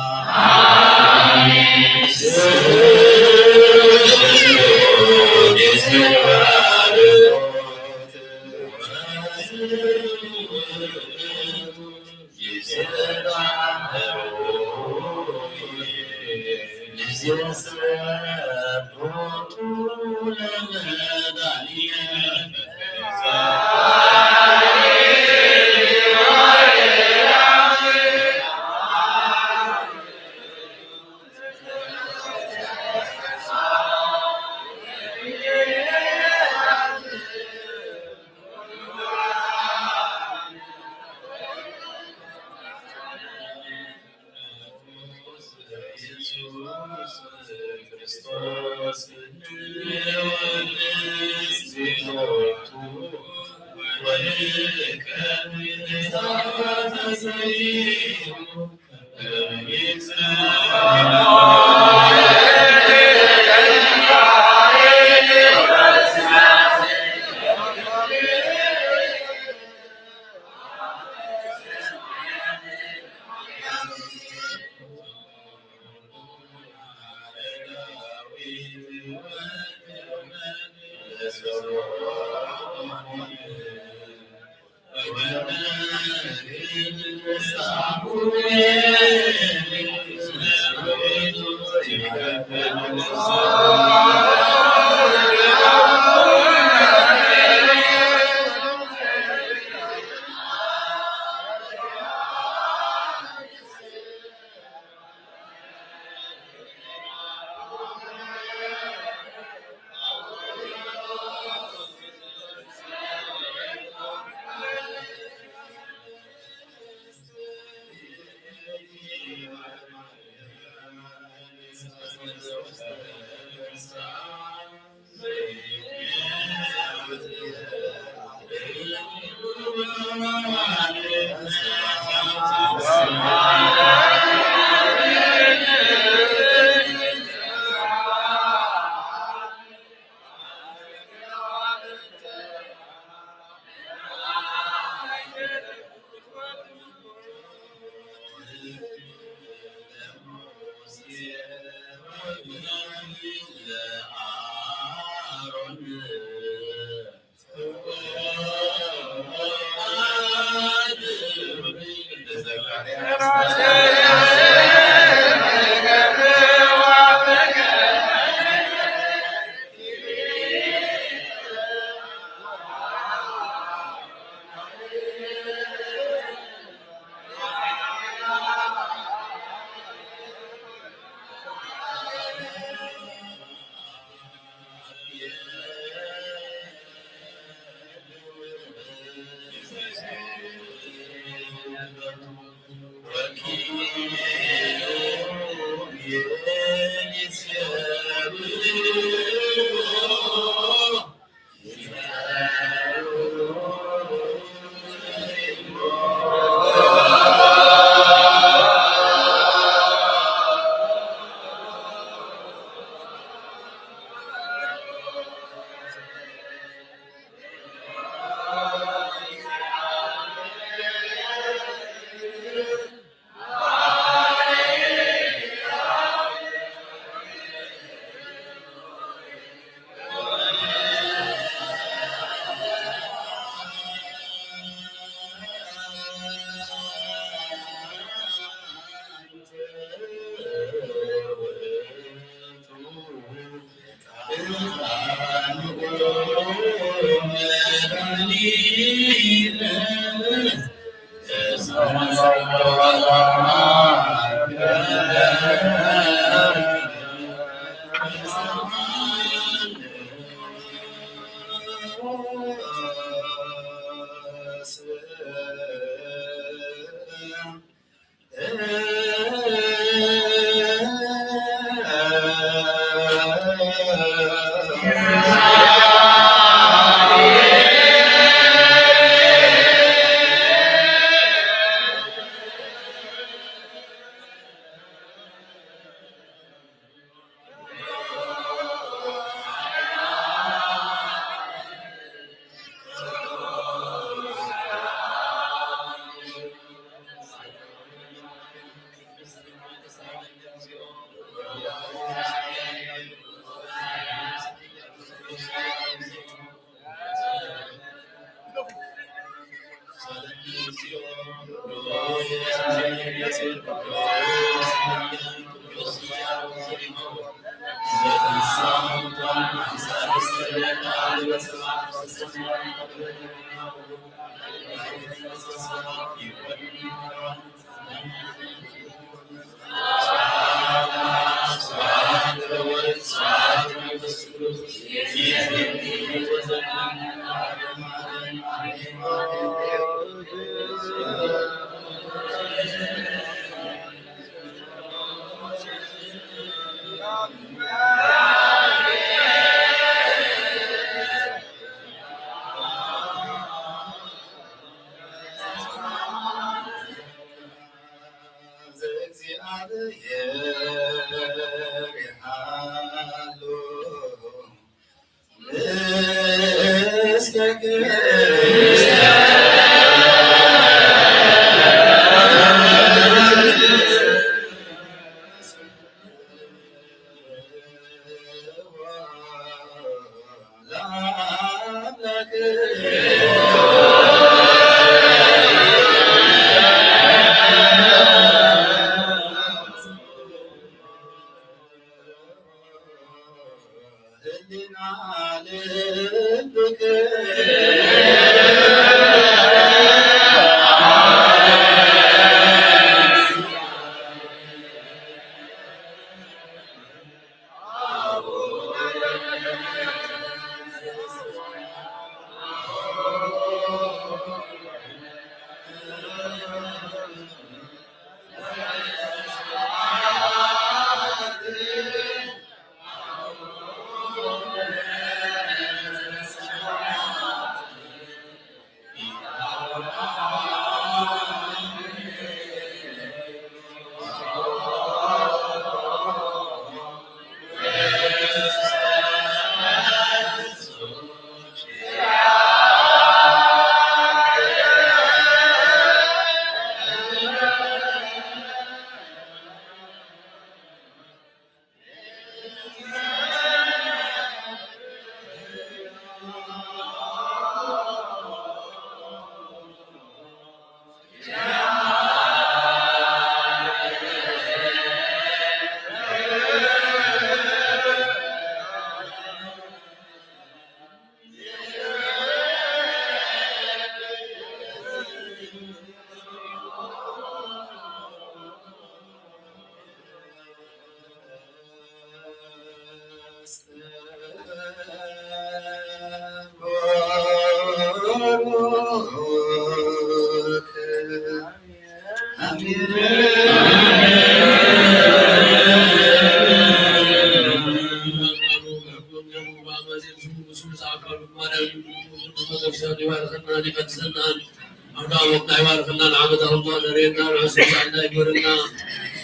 ኣውደ ዓመትና ይባርኸልና፣ ንዓመት ኣውደ ዘርእየና፣ ርሑስ ሆሳዕና ይግበረልና።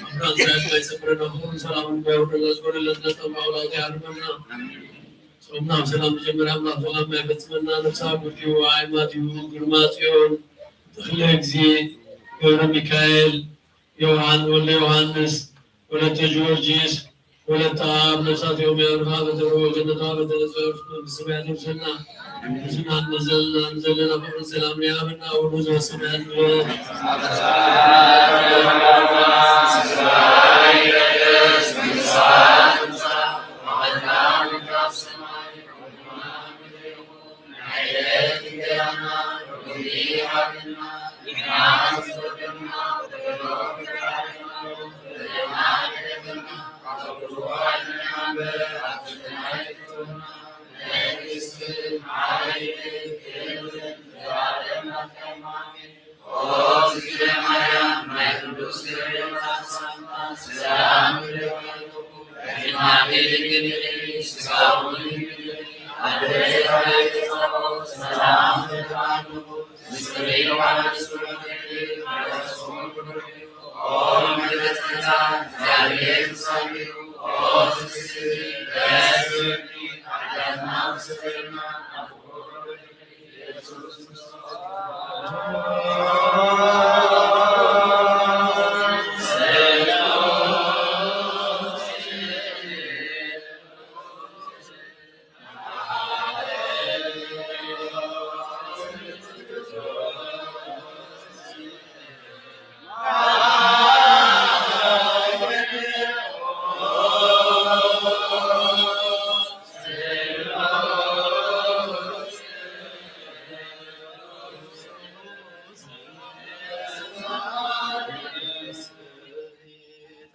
ኣምላኽ ሰላም ይሰፍረና፣ ፍቕርን ሰላምን ይውረደና፣ ዝጎደለና ጸጋ ኣምላኽ ይሃብና። ጾምና ብሰላም ንጀምር፣ ኣምላኽ ሰላም ይፈጽመና። ነፍሳ ጉዲኡ፣ ኣይ ማቲው፣ ግርማ ጽዮን፣ ተኽለ እግዚእ፣ ገብረ ሚካኤል፣ ዮሃን፣ ወልደ ዮሃንስ፣ ወለተ ጊዮርጊስ፣ ወለተ ኣብ ነፍሳት ዮም ያርፋ በተረወ ገነታ በተነጸፍ መንግስተ ሰማያት ይውሰድና። ንዝና ንዘልና ንዘለና ፍቅርን ሰላም ያብና ወሉ ዘሰማያት ንበል።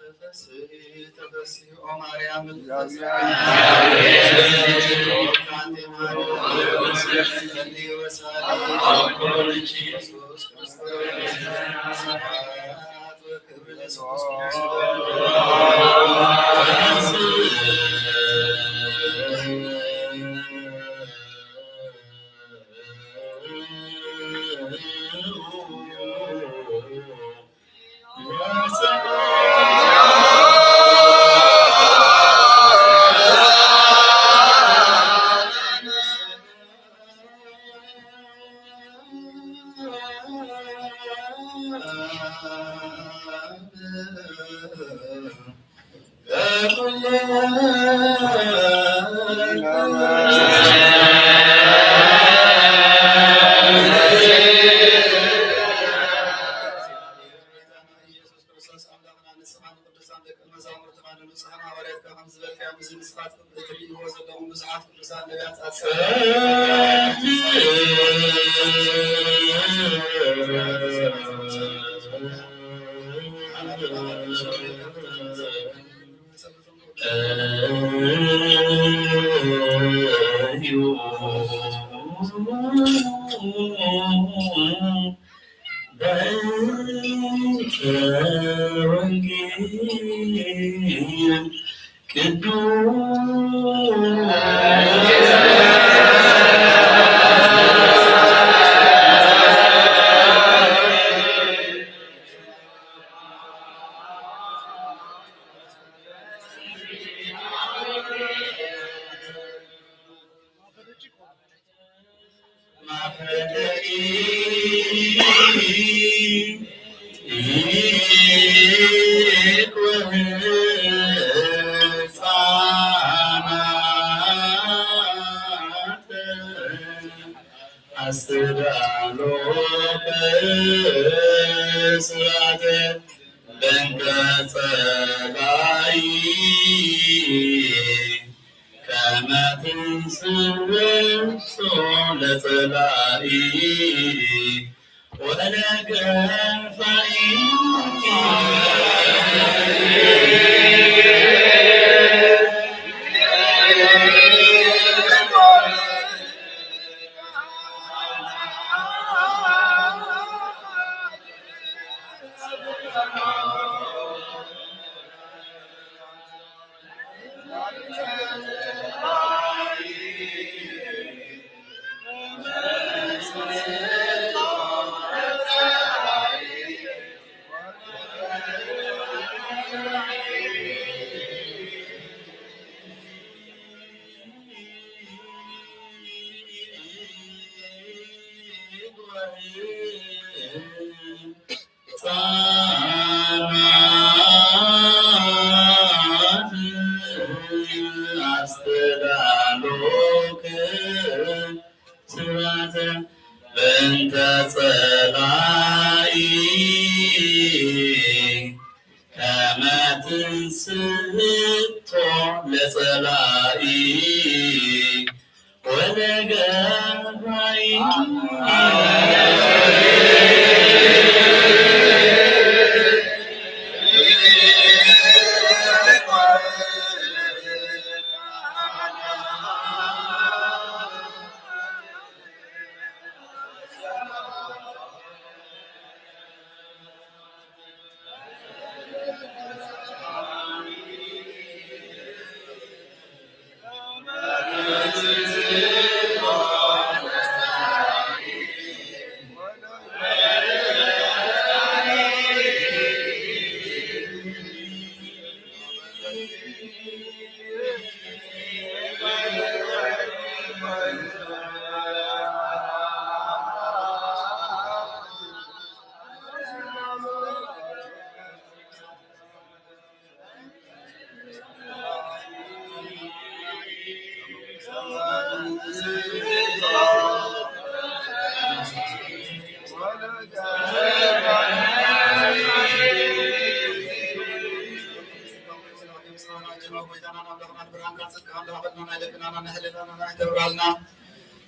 ተፈስሒ ተፈስሒ ኦ ማርያም ኢየሱስ ክርስቶስ ኣምላኽና ንስኻን ቅዱሳን ደቀ መዛሙርትኻ ንንጹሓን ሃዋርያትካ ከም ዝበልካዮም፣ እዚ ንስኻትኩም እትርእይዎ ዘለኹም ብዙሓት ቅዱሳን ነቢያት፣ ጻድቃን፣ ኣስተዳሎ በስራተ በእንተ ጸላኢ ከመ ትንስቶ ለጸላኢ ወለገፋኢ። ኣስተዳሎከ ስራተ በእንተ ጸላኢ ከመ ትንስቶ ለጸላኢ ወለገ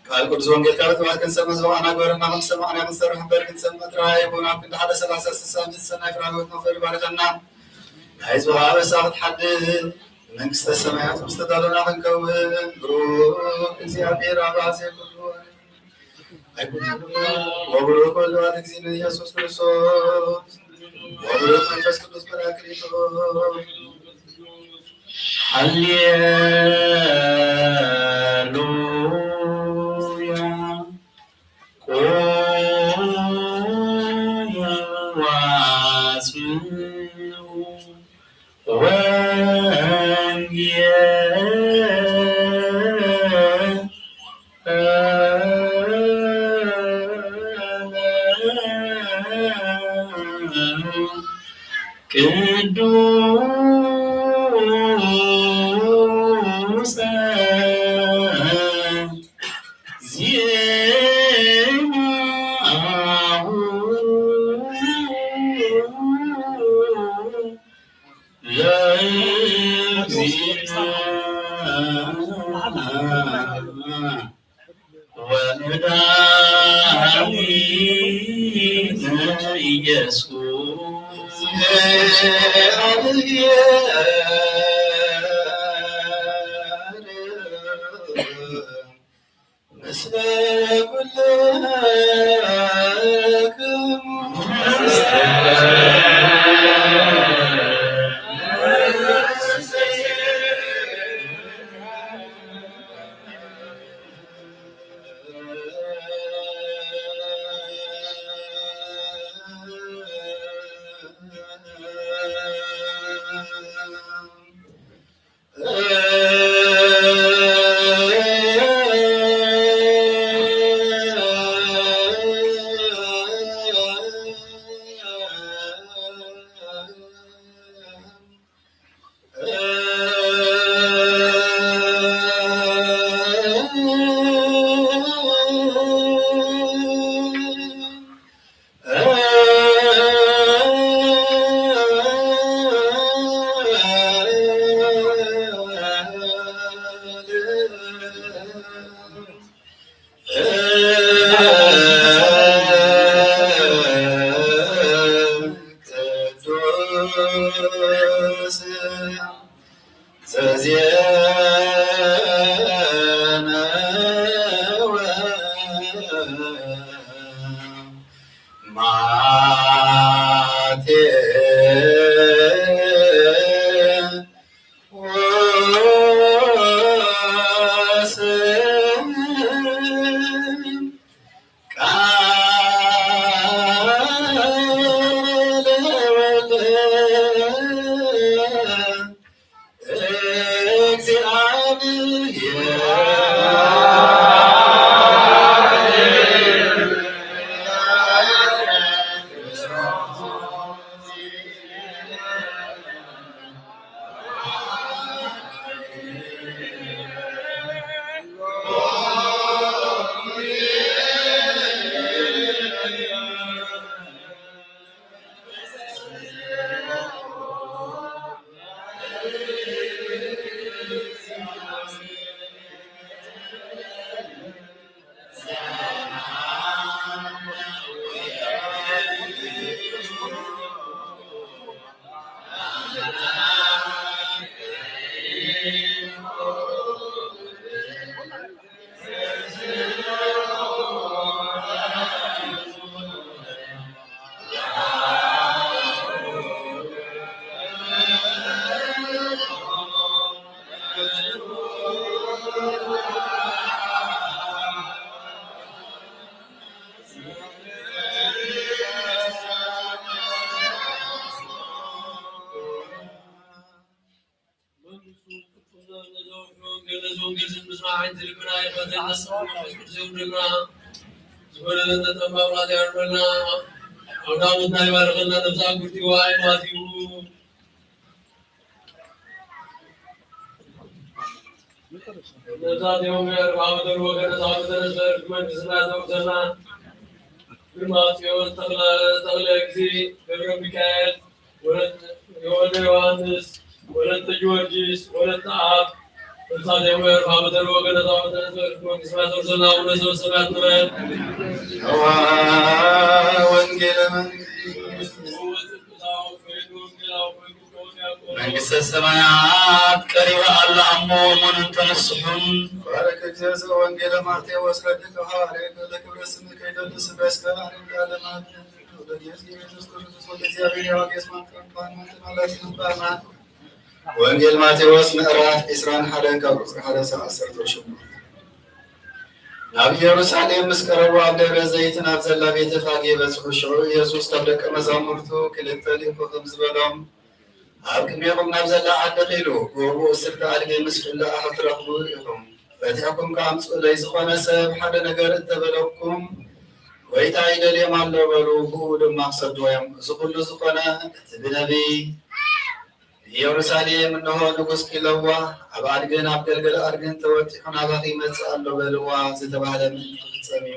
ቃል ቅዱስ ወንጌል ካብ ትባል ክንሰምዕ ዝበቕዕና ግበረና። ከም ዝሰማዕና ክንሰርሕ እምበር ክንሰምዕ ጥራይ ኣይኮን። ኣብ ክንዲ ሓደ ሰላሳ ስሳ ምስ ሰናይ ፍረ ህይወት ንኽፈሪ ባርከና። ናይ ህዝብኻ ኣበሳ ክትሓድግ መንግስተ ሰማያት ምስ ተዳለና ክንከውን ብሩክ እግዚኣብሔር ኣባ ዘይኩሉ ኣይኩን። ወብሩክ ወልድ ዋሕድ እግዚእነ ኢየሱስ ክርስቶስ ወብሩክ መንፈስ ቅዱስ ጳራቅሊጦስ። ሃሌሉያ። ቁሙ ወአስምዑ ወንጌል ቅዱሰ ዜናሁ ለእግዚእነ ወመድኃኒነ ኢየሱስ። ምስለ ኩልክሙ። ቅዱስ ዘዜነወ ማቴዎስ። ቃለ ወልድ ልብና ይኸተልና፣ መንፈስ ቅዱስ ይውርደልና፣ ዝኾነ ዘንተ ጠማማ ያርበልና፣ ኣውደ ዓመትና ይባርኸልና፣ ነብሳ ጉርቲ ዋይ ማቲው ነብሳት የሆኑ የአርባ ዓመት ወገን ነፃ ወገን መንግስትና ዘውርሰና ግርማ ጽዮን ተኽለ ተኽለ ጊዜ ገብረ ሚካኤል ወለተ ዮሐንስ ወለተ ጊዮርጊስ ወለተ አብ ነብሳት የሆኑ የአርባ ዓመት ወገን ነፃ ወገን መንግስትና ዘውርሰና አቡነ ዘበሰማያት ንበል። ወንጌለ መንግስት መንግስተ ሰማያት ቀሪባ ኣላ እሞ እመኑን ተነስሑን። ባረክ እግዚኦ ዘወንጌለ ማቴዎስ ረድእ ሐዋርያ ለክብረ ስምከ ይደልስ በስከ አሬም ቃለ ማርያም ወለድ ኢየሱስ ክርስቶስ ወደ እግዚአብሔር ያዋጌስ ማንቀም ባን ማንቀም ባን ወንጌል ማቴዎስ ምዕራፍ ዕስራን ሓደን ካብ ቁጽሪ ሓደ እስካብ ዓሰርተ ሸሞንተ። ናብ ኢየሩሳሌም ምስ ቀረቡ ኣብ ደብረ ዘይት ናብ ዘላ ቤተ ፋጌ በጽሑ። ሽዑ ኢየሱስ ካብ ደቀ መዛሙርቱ ክልተ ልኢኹ ከም ዝበሎም፣ ኣብ ቅድሜኹም ናብ ዘላ ዓዲ ኺዱ፣ ብእኡ እስርቲ ኣድጊ ምስ ጭላኣ ክትረኽቡ ኢኹም። ፈቲሕኩም ከኣ ኣምጽኡለይ። ዝኾነ ሰብ ሓደ ነገር እንተበለኩም፣ ጎይታ ይደልዮም ኣሎ በሉ፣ ብእኡ ድማ ክሰድዎ እዮም። እዚ ኹሉ ዝኾነ፣ እቲ ብነቢይ ንኢየሩሳሌም፣ እንሆ፣ ንጉስኪ ለዋህ ኣብ ኣድግን ኣብ ገልገል ኣድግን ተወጢሑ ናባኺ ይመጽእ ኣሎ በልዋ ዝተባህለ ምእንቲ ክፍጸም እዩ።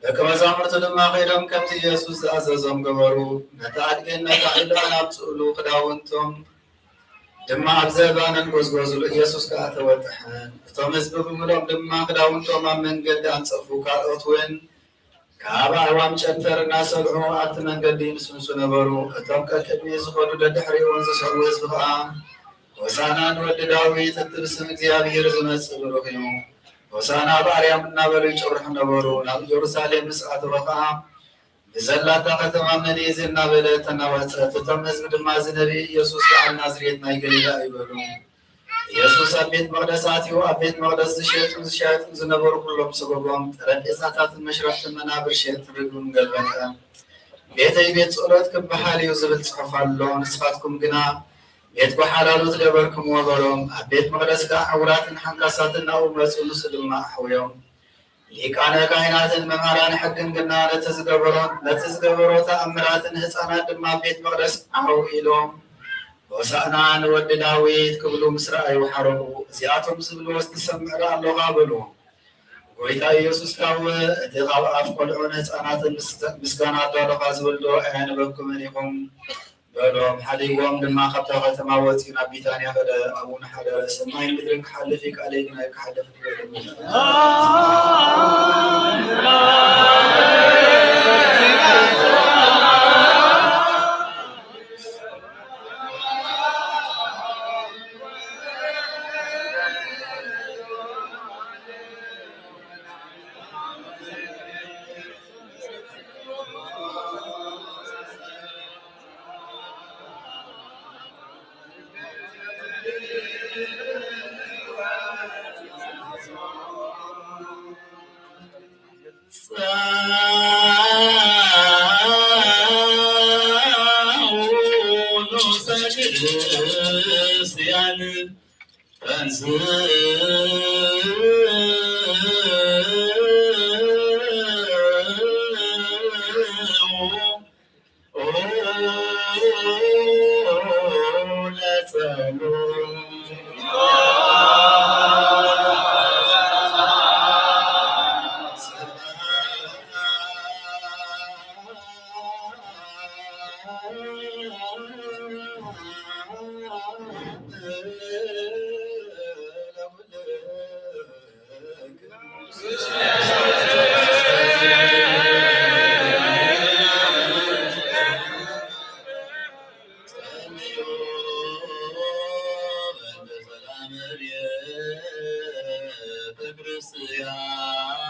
ደቀ መዛሙርቱ ድማ ከይዶም ከምቲ ኢየሱስ ዝኣዘዞም ገበሩ። ነቲ ኣድግን ነታ ዒላን ኣምጽኡሉ፣ ክዳውንቶም ድማ ኣብ ዘባነን ጎዝጎዝሉ። ኢየሱስ ከኣ ተወጥሐ። እቶም ህዝቢ ብምልኦም ድማ ክዳውንቶም ኣብ መንገዲ ኣንጸፉ። ካልኦት እውን ካብ ኣእዋም ጨንፈር እናሰልዑ ኣብቲ መንገዲ ይንስንሱ ነበሩ። እቶም ቀቅድሚኡ ዝኸዱ ደድሕሪኡ እውን ዝስዕቡ ህዝቢ ኸዓ፣ ሆሳዕና ንወዲ ዳዊት፣ እቲ ብስም እግዚኣብሔር ዝመጽእ ብሩኽ እዩ፣ ሆሳዕና ኣብ ኣርያም እናበሉ ይጭርሑ ነበሩ። ናብ ኢየሩሳሌም ምስ ኣተወ ኸዓ፣ ብዘላታ ኸተማ መን እዩ እዚ እናበለት ተናወጸት። እቶም ህዝቢ ድማ፣ እዚ ነቢይ ኢየሱስ በዓል ናዝሬት ናይ ገሊላ እዩ በሉ። ኢየሱስ ኣብ ቤት መቕደስ ኣትዩ፣ ኣብ ቤት መቕደስ ዝሸጡን ዝሻየጡን ዝነበሩ ኹሎም ሰጎጎም፣ ጠረጴዛታትን መሽረፍትን መናብር ሸየጥትን ርግብን ገልበጠ። ቤተይ ቤት ጸሎት ክበሃል እዩ ዝብል ጽሑፍ ኣሎ፣ ንስኻትኩም ግና ቤት ጓሓላሉት ገበርኩምዎ በሎም። ኣብ ቤት መቕደስ ከኣ ዕውራትን ሓንካሳትን ናብኡ መጹ፣ ንሱ ድማ ኣሕውዮም። ሊቃነ ካህናትን መምሃራን ሕግን ግና ነቲ ዝገበሮ፣ ነቲ ዝገበሮ ተኣምራትን ህፃናት ድማ ኣብ ቤት መቕደስ ዓው ኢሎም፣ "ሆሳዕና ንወዲ ዳዊት" ክብሉ ምስ ረኣዩ ሓረቑ። "እዚኣቶም ዝብልዎስ ትሰምዕ ዶ ኣለኻ?" በሉ። ጎይታ ኢየሱስ ካብ፣ "እቲ ካብ ኣፍ ቆልዑን ህፃናትን ምስ-፣ ምስጋና ኣዳለኻ ዝብል ዶ ኣየንበብኩምን ኢኹም?" በሎም። ሓዲጎም ድማ ካብታ ከተማ ወፂኡ ናብ ቢታንያ ከደ። ኣብኡ ንሓደረ። ሰማይን ምድርን ክሓልፍ እዩ፣ ቃለይ ግን ኣይክሓልፍን እዩ በሎም።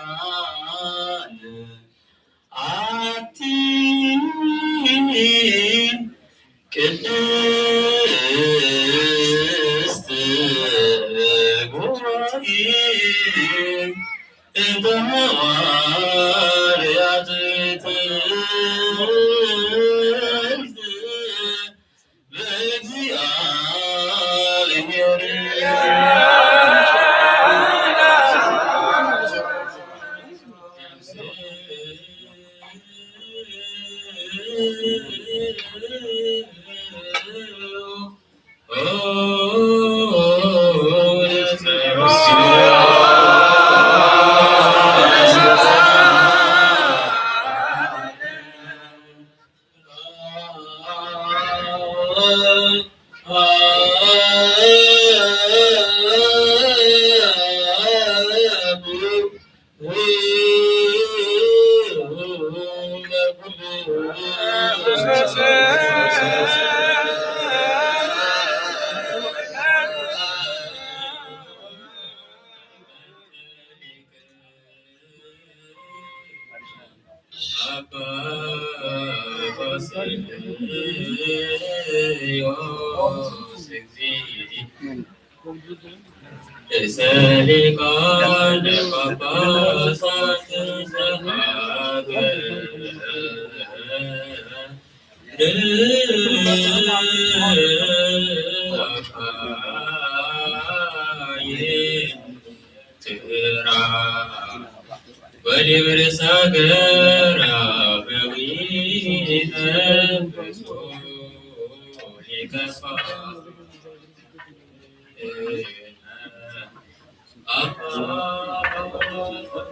ክርስቲያን ኣቲ ቅድስት ጉባኤ እንተ ሐዋርያት ትእዝዝ በእግዚአብሔር አባ ባስልዮስ እግዚእ ርእሰ ሊቃነ ጳጳሳት ዘሀገርነ አባይ ትራ ወሊብርስ ሀገራዊ ሊቀ ጳጳስ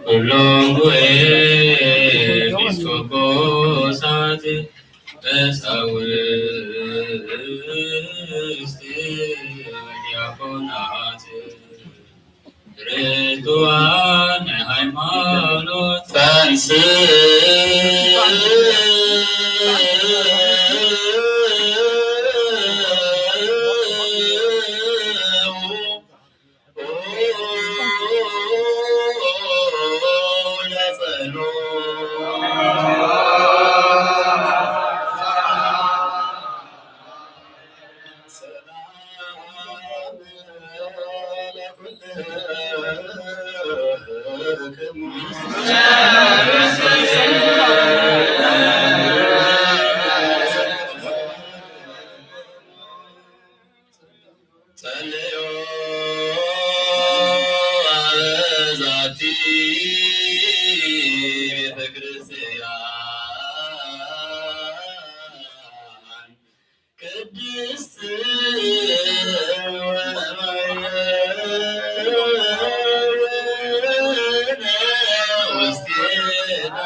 ኩሎም ኤጲስቆጶሳት ቀሳውስት ዲያቆናት ርቱዓን ሃይማኖት ተንሥእ ጸልዮ አበ ዛቲ ቤተ ክርስቲያን ቅድስት ውስቴታ።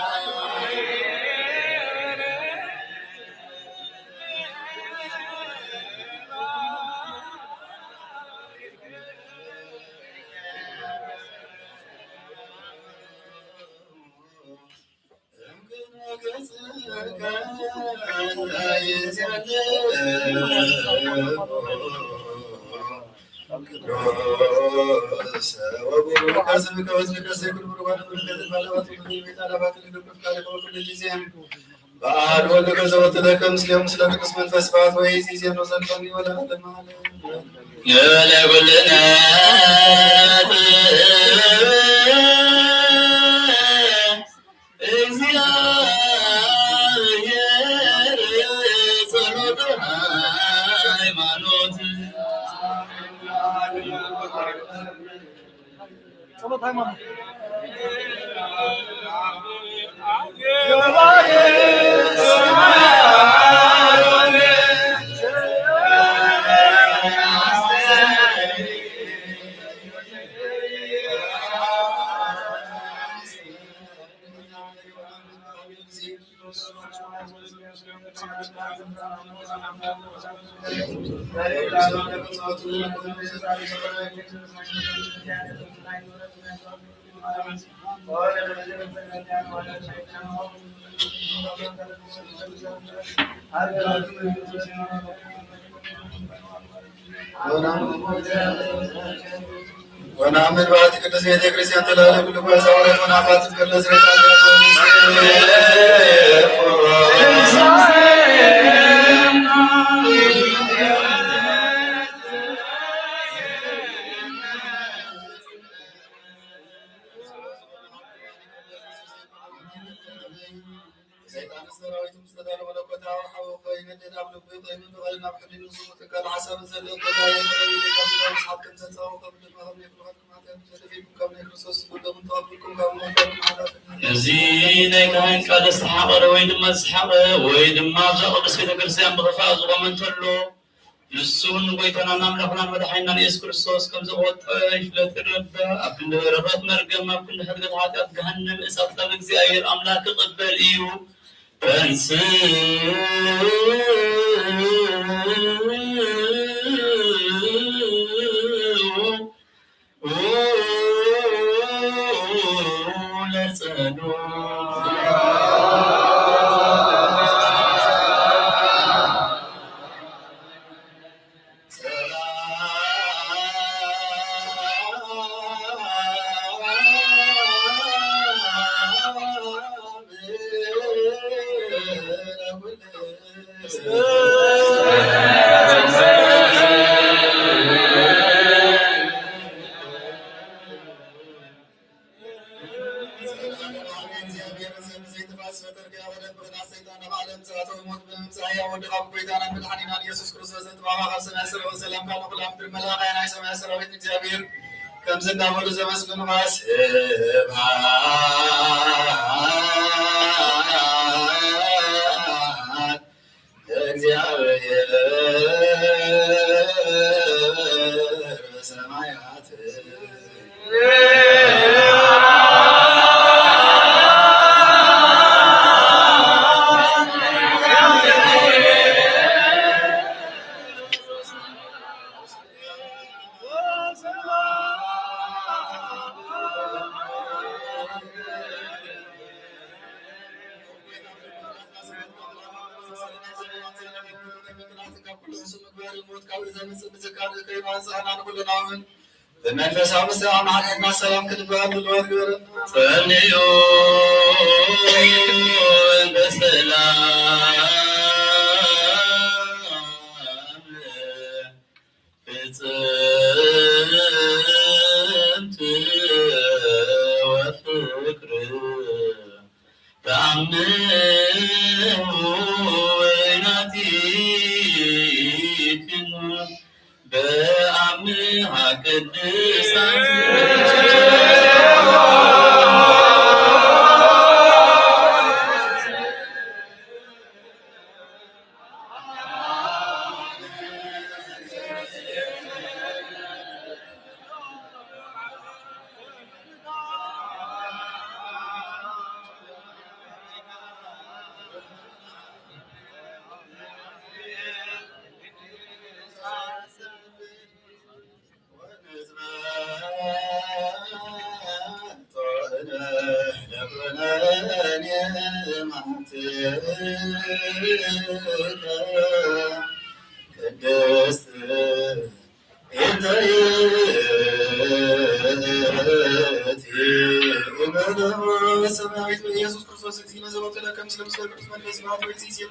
በአሐዱ ወልድ ከዘወትለከ ምስሌሁ ምስለ ቅዱስ መንፈስ ስብሐት ወይእዜሰ ወዘልፈኒ ወለዓለመ ዓለም። ለኩልነ ጸሎተ ሃይማኖት። ጸሎተ ሃይማኖት። ወናምን በአቲ ቅዱስ ቤተ ክርስቲያን ተላለ ኩሉ ጓሳ ወረት ወናፋት ቅዱስ ቤተ ክርስቲያን ሰይጣን ሰራዊት ምስ ተጋድሎ መለኮታዊ ሓዊ ኮይኑ ደዳብ ልቡ ይቆይኑ ብቐልን ኣብ ሕሊኑ ዝሙትን ካልእ ሓሳብን ዘሎ እከላ የንበረ ኢሉ ካብ ስጋ ምስሓት ከም ዘንጸባርቕ ከም ድማ ከም ናይ ፍርሃት ክማት ከም ዘደፊኩም ካብ ናይ ክርስቶስ ዝጉደሙ እንተቐብልኩም ካብ ሞት ሓላፍነት እዚ ናይ ካህን ቃል ዝተሓቐረ ወይ ድማ ዝሰሓቐ ወይ ድማ ኣብዛ ቅድስት ቤተ ክርስቲያን ብኽፋእ ዝቖመ እንተሎ፣ ንሱ እውን ንጎይታናን ኣምላኽናን መድሓኒናን የሱስ ክርስቶስ ከም ዘወጠ ይፍለጥ ይረዳእ። ኣብ ክንዲ በረኸት መርገም፣ ኣብ ክንዲ ሕድገት ሓጢኣት ገሃነም እሳት ካብ እግዚኣብሔር ኣምላኽ ክቕበል እዩ። ተንሥኡ ለጸሎት። ከምዚ እናበሉ ዘመስግኑ ስብሐት ለእግዚኣብሔር በሰማያት። ብመንፈሳዊ መስተቃቕማ ሓጢኣትና ሰላም ክንበሃል ድልዋት ግበረና። ጸልዩ እንተ ሰላም ፍጽምት ወፍቅር ተአምር ወይናቲክን በአምሃ ቅድሳት። ቅድስት ሰማያዊት በኢየሱስ ክርስቶስ እግዚእነ ዘወክለ ከም ስለ ምስለ ቅዱስ መንፈስ ስብሐት ወይሲ ሲሉ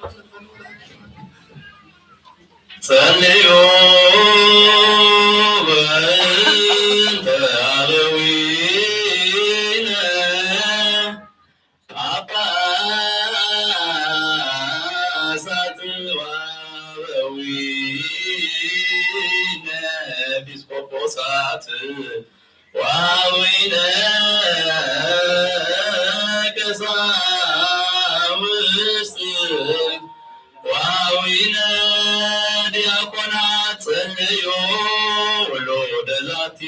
ጸልዩ በእንተ አበዊነ ጳጳሳት ወአበዊነ ኤጲስቆጶሳት ወአበዊነ ቀሳውስት ወአበዊነ ዲያቆናት ጸልዩ ውሉደ ዛቲ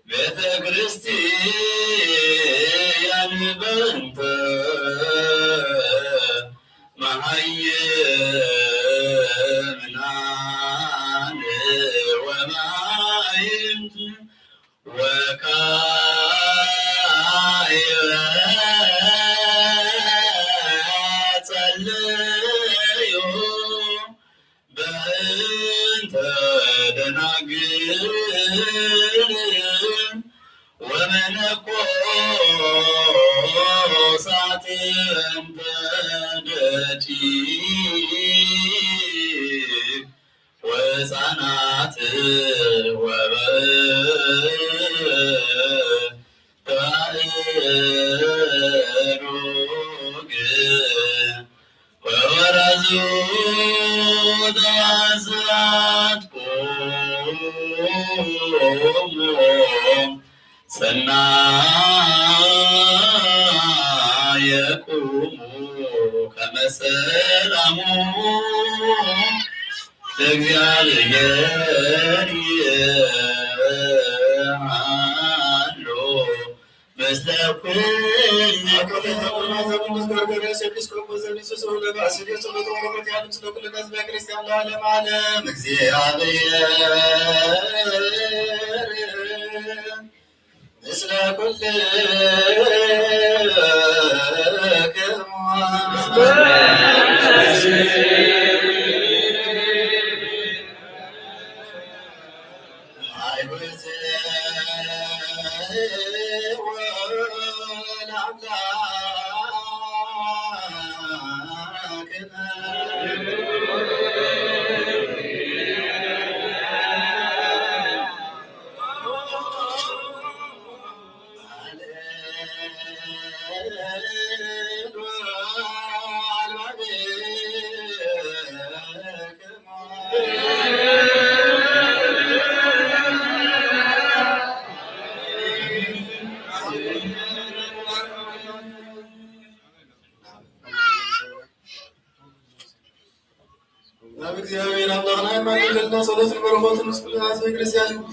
ቤተ ክርስቲያን በእንተ መሃይምናን ወመሃይምት ወካዕበ ጸልዩ በእንተ ደናግል ወመነኮሳት እንተ ደቂቅ ወሕፃናት ወበእንተ አእሩግ ወወራዙት ተዋስአት ኩሉ ሰናይ ከመ ሰላሙ ለእግዚአብሔር ይሃሉ ምስለ ኩልነ። አቡነ ዘቅዱስ ጎርጎርዮስ ኤጲስቆጶስ ዘኒሱስ ወለባእስልዮስ ጸሎተ በረከቱ ያህሉ ምስለ ኩልነ ህዝበ ክርስቲያን ለዓለመ ዓለም። እግዚአብሔር ምስለ ኩልክሙ። ናብ እግዚኣብሔር ኣምላኽና የማልደልና። ጸሎትን በረኸቱን ምስ ኩልና ህዝበ ክርስቲያን ይኹን።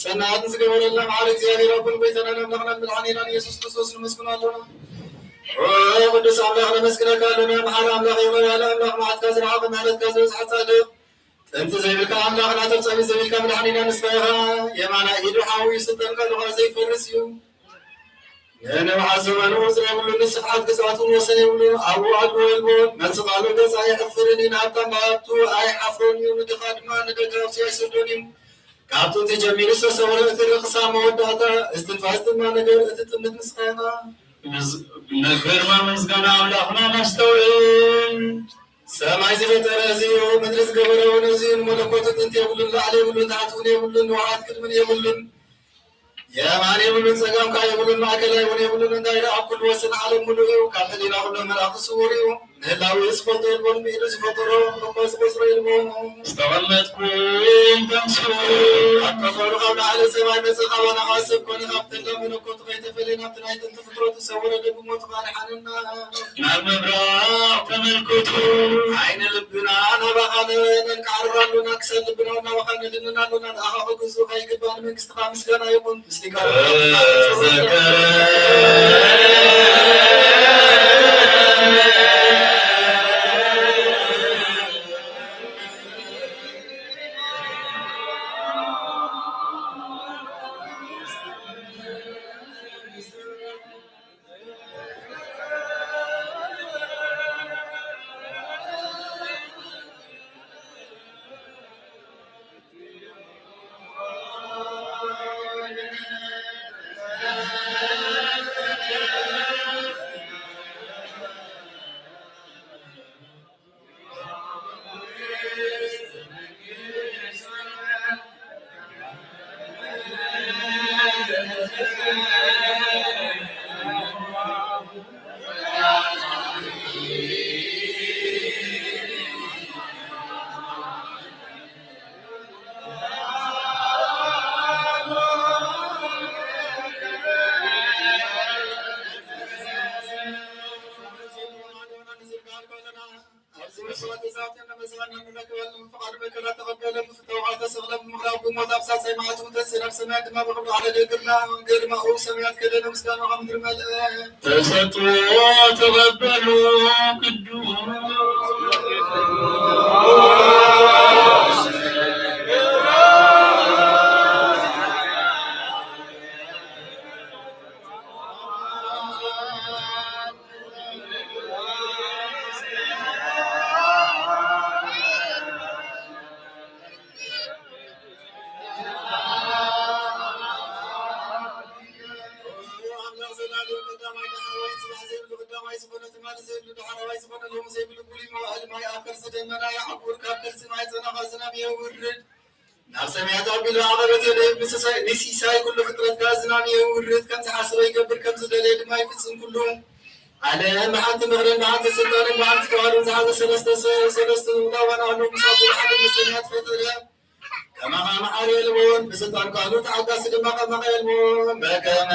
ሰናያትን ዝገበረልና መዓል እግዚኣብሔር ኣቦን ጎይታናን ኣምላኽናን መድሓኒናን ኢየሱስ ክርስቶስ ነመስግኖ ኣሎና። ኦ ቅዱስ ኣምላኽ ነመስግነካ ኣሎና። መሓሪ ኣምላኽ ይቕረ ያለ ኣምላኽ፣ መዓትካ ዝረሓቐ ምሕረትካ ዝበዝሐ ጻድቕ፣ ጥንቲ ዘይብልካ ኣምላኽ፣ ናተፍጻሚ ዘይብልካ መድሓኒና ንስኻ ኢኻ። የማናይ ኢዱ ሓዊ ስልጣንካ ልዑል ዘይፈርስ እዩ። ንንብዓት ዘመኑ ቁጽሪ የብሉን፣ ንስፍሓት ግዝኣቱ ወሰን የብሉን። ኣብኡ ኣድሎ የልቦን። መልሲ ቃሉ ገጽ ኣይሕፍርን እዩ። ንሃብታም ብሃብቱ ኣይሓፍሮን እዩ፣ ንድኻ ድማ ንደገ ነፍሱ ኣይሰዶን እዩ። ካብ ጥንቲ ጀሚሩ ዝተሰወረ፣ እቲ ርእሲ ክሳብ መወዳእታ፣ እስትንፋስ ድማ ነገር፣ እቲ ጥምት ንስኻ ኢኻ። ምስ-፣ ንግርማ ምስጋና ኣምላኽና ነስተውዕል። ሰማይ ዝፈጠረ እዚ እዩ፣ ምድሪ ዝገበረ እውን እዚ እዩ። ንመለኮቱ ጥንቲ የብሉን፣ ላዕሊ የብሉን፣ ታሕቲ እውን የብሉን፣ ንውሓት ቅድምን የብሉን። የማን የብሉን፣ ጸጋም ከኣ የብሉን፣ ማእከላይ እውን የብሉን። እንታይ ደኣ፣ ኣብ ኩሉ ወሰን ዓለም ምሉእ እዩ። ካብ ሕሊና ኩሎም መላእኽቲ ስዉር እዩ። ንህላዌኡ ዝፈልጦ የልቦን፣ ብኢዱ ዝፈጠሮ እኮ ዝቆጽሮ የልቦን። ዝተቐመጥኩ ተንስኡ። ካብ ጠፈሩ ካብ ላዕሊ ሰማይ መጸ፣ ካባና ከኣ ሰብ ኮነ፣ ካብ ተላ መለኮቱ ከይተፈለየ ናብቲ ናይ ጥንቲ ፍጥረቱ ሰብ ወረደ፣ ብሞቱ ከኣ ኣድሓነና። ናብ ምብራቕ ተመልከቱ። ዓይነ ልብና ናባኻ ነንቃዕርር ኣሎና፣ ክሳድ ልብና እውን ናባኻ ነድንን ኣሎና። ንኣኻ ክግዝኡ ከይግባእ ንመንግስትኻ ምስጋና ይኹን። ምስሊካ ተዘከረ። ኣብዚ መስዋዕት ተሳትፈና መሰኻና ንረክበሉ ፍቓዱ መከራ ተቐበለ፣ ብፍተው ተሰቕለ፣ ብምቕራብ ብሞት ኣብ ሳልሳይ መዓልቲ እውን ተንሥእ፣ ናብ ሰማያት ድማ ብኽብሪ ዓረገ። ግርማ ግርማኡ ሰማያት ከደነ፣ ምስጋናኡ ምድሪ መልአ። ተሰጥኦ ተቐበሉ ቅዱስ ዘይብሉ ቀዳማይ ዝኾነ ትማሊ ዘይብሉ ዳሕረዋይ ዝኾነ ሎሚ ዘይብሉ ብሉይ መዋእል ማይ ኣብ ከርሲ ደመና ይዓቁር፣ ካብ ከርሲ ማይ ጸናኻ ዝናብ የውርድ። ናብ ሰማያት ኣቢሉ ዓቐበት የድህብ፣ ንስሳይ-፣ ንሲሳይ ኩሉ ፍጥረት ከኣ ዝናም የውርድ። ከም ዝሓሰቦ ይገብር፣ ከም ዝደለየ ድማ ይፍጽም። ኩሉ ዓለም ብሓንቲ ምኽርን ብሓንቲ ስልጣንን ብሓንቲ ፍቓዱን ዝሓዘ ሰለስተ ሰ-፣ ሰለስተ ውጣዋን ኣሎ። ምስ ኣቦኡ ሓደ ምስ ሰማያት ፈጠረ። ከማኻ መሓሪ የልቦን፣ ብስልጣን ቃሉ ተዓጋሲ ድማ ከማኻ የልቦን። በከመ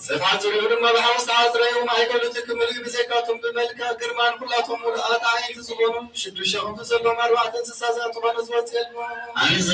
ስፍሓት ዙርያኡ ድማ ብሓዊ ዝተሓጽረ እዩ። ማእከሉ ትክ ምሉእ እዩ፣ ብዘይካቶም ብመልክዕ ግርማን ኩላቶም ምሉኣት ኣዕይንቲ ዝኾኑ ሽዱሽተ ክንፊ ዘለዎም ኣርባዕተ እንስሳ ዘእትኾነ ዝወጽእ የልቦ። ኣንስ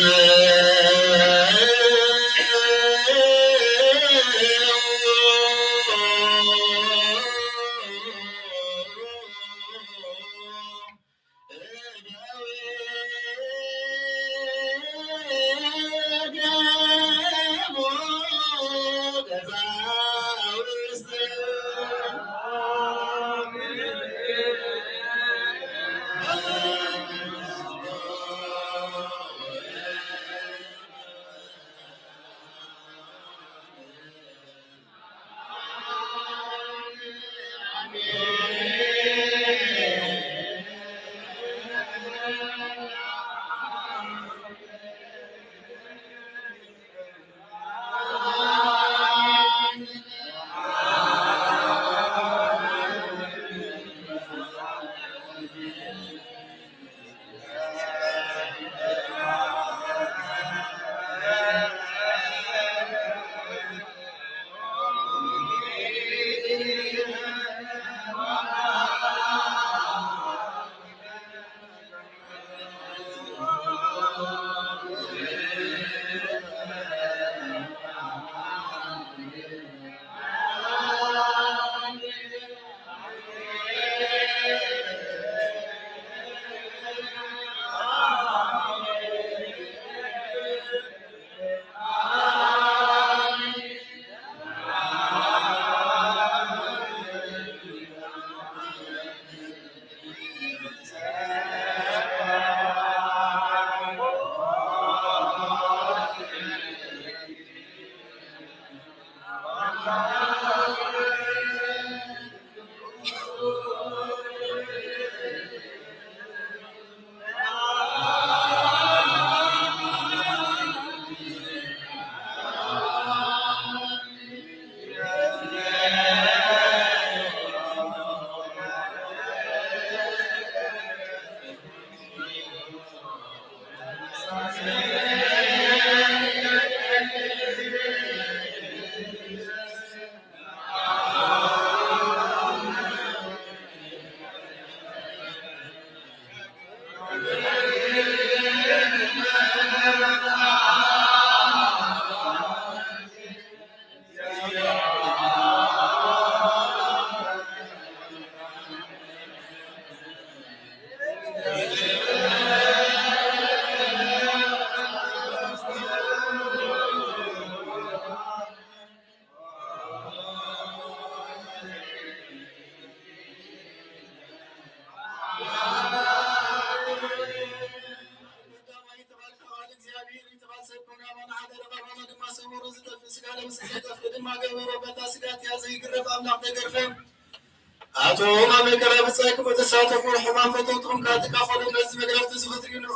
ኣቶም ኣብ መከራ ብጻይኩም እትሳተፉ ሕማም ፈተውትኹም ከኣ ትካፈሉ ነዚ መግረፍቲ እዚ ክትርእዩ ንዑ።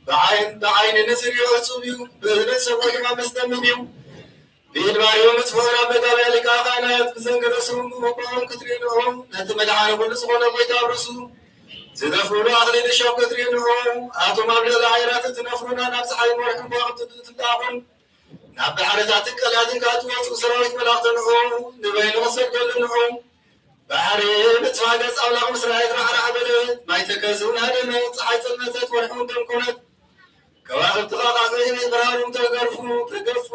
ብዓይን-፣ ብዓይኒ ንዝርእዮ ዕጹብ እዩ፣ ብእዝኒ ዝሰምዖ ድማ መስደምም እዩ። ብኢድ ባርዮም ዝፈኸራ መጋብያ ሊቃነ ካህናት ብዘንገለ ስሙ ምውቃዖም ክትርእዩ ንዑ። ነቲ መድሓኒ ኩሉ ዝኾነ ጎይታ ኣብ ርእሱ ዝደፍእሉ ኣኽሊል እሾኽ ክትርእዩ ንዑ። ኣቶም ኣብ ልዕሊ ኣየራት እትነፍሩና ናብ ጸሓይን ወርሕን ከዋኽብቲ ትልኣኹን ናብ ባሕርታትን ቀላያትን ከኣ ትወጹ ሰራዊት መላእኽቲ ንዑ፣ ንበይኑ ክሰግደሉ ንዑ። ባሕሪ ብጽፋ ገጽ ኣምላኽ ምስ ረኣየት ራዕራዕ በለት፣ ማይ ተከዝኡ ናደመ፣ ጸሓይ ጸልመተት፣ ወርሒ እውን ደም ኮነት። ከዋኽብቲ ቃቃ ብርሃኖም ተገርፉ፣ ተገፉ።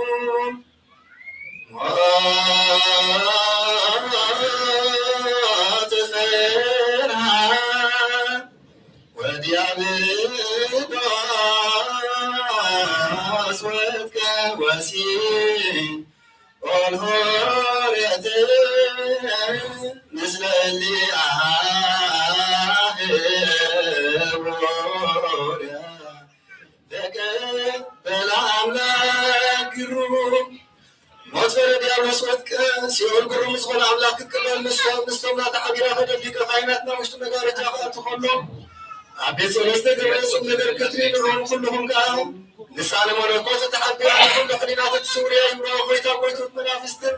ወተፈርሃ ወዲያብሎስ ወድቀ ወሲኦል ሆረት ምስለ እሊአሃ ህቡረ። ተቀበለ ኣምላክ ግሩም ሞት ፈረ ዲያብሎስ ወድቀ። ሲኦል ግሩም ዝኾነ ኣምላክ ክትቅበል ምስቶም ምስቶም ናታ ሓቢራ ከደሊቀ ካህናትና ውሽጢ መጋረጃ ክኣቱ ከሎ ኣብ ቤት ጸሎት ዝተገብረ ጹም ነገር ክትርኢ ንዕኦም ኩልኹም ከኣ ንሳ ንመለኮት ተሓቢራ ንኹሉ ሕሊናት እትስውርያ ይብሎ። ጎይታ ጎይቶት መናፍስትን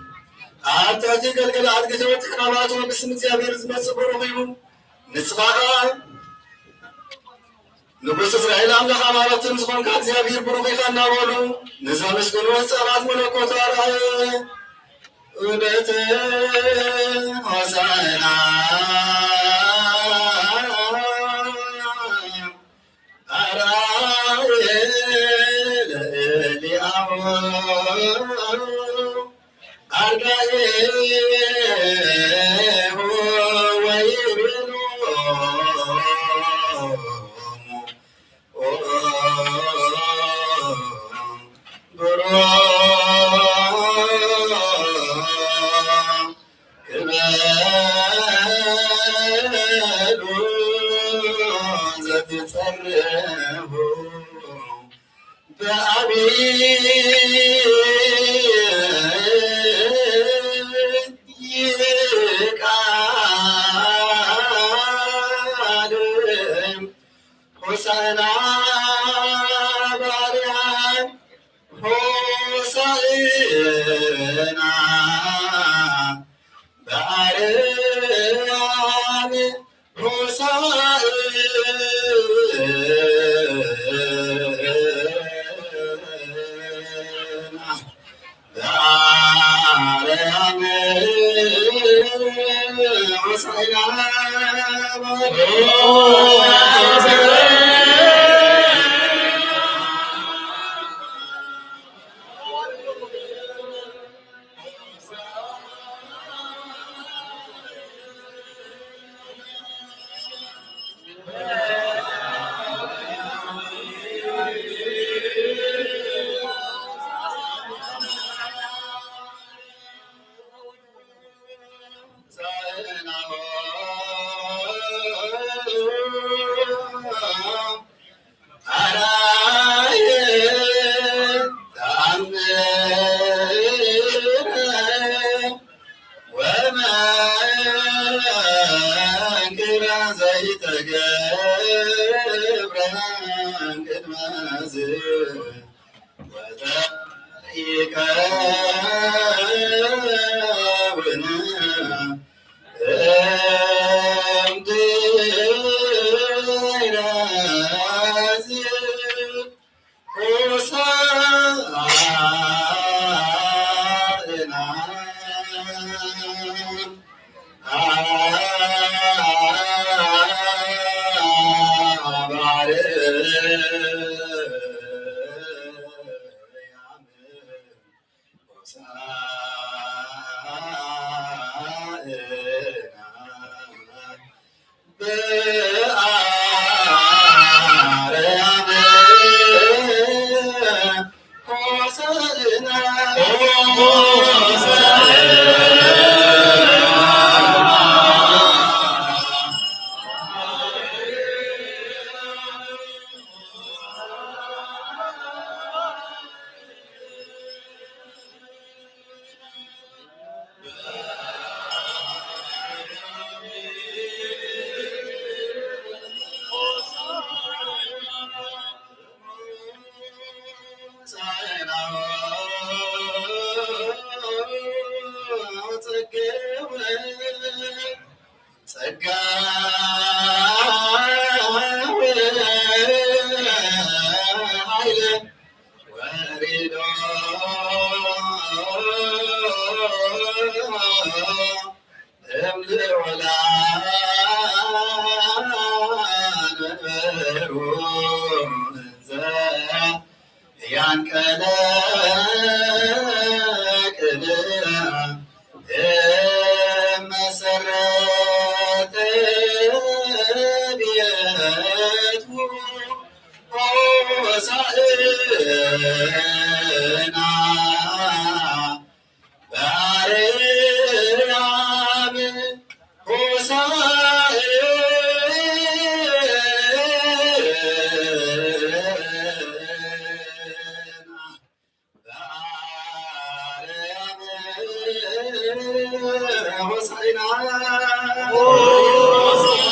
ኣብ ትሕቲ ገልገለ ኣድጊ ተወጢሕና ንኣትዎ ብስም እግዚኣብሔር ዝመጽእ ብሩኽ እዩ። ንስኻ ከኣ ንጉስ እስራኤል ኣምላኽ ኣማልኽትን ዝኾንካ እግዚኣብሔር ብሩኽ ኢኻ እናበሉ ንዘመስግኑ ህፃናት መለኮት ኣርኣየ። ዑደተ ሆሳዕና ኣርኣየ ለእሊኣሁ ኣርዳኢሁ ወይቤሎሙ ብሩክ ክበዱ ዘትጸርሁ ብዓቢይ ቃል ሆሳዕና በኣርያም ሆሳዕና በኣርያም ሆሳዕና በአርያም ሆሳዕና ወመንክራ ዘይተገብረ ቅድመ ዝ ወተይከውን እምድይነ ሆሳዕና ጸጋ ወኃይል ወሪዶ እም ልዑላን መንበሩ እንዘ ያንቀለቅል መሰረተ ቤቱ ሆሳዕና በአርያም ሆሳዕና በአርያም ሆሳዕና።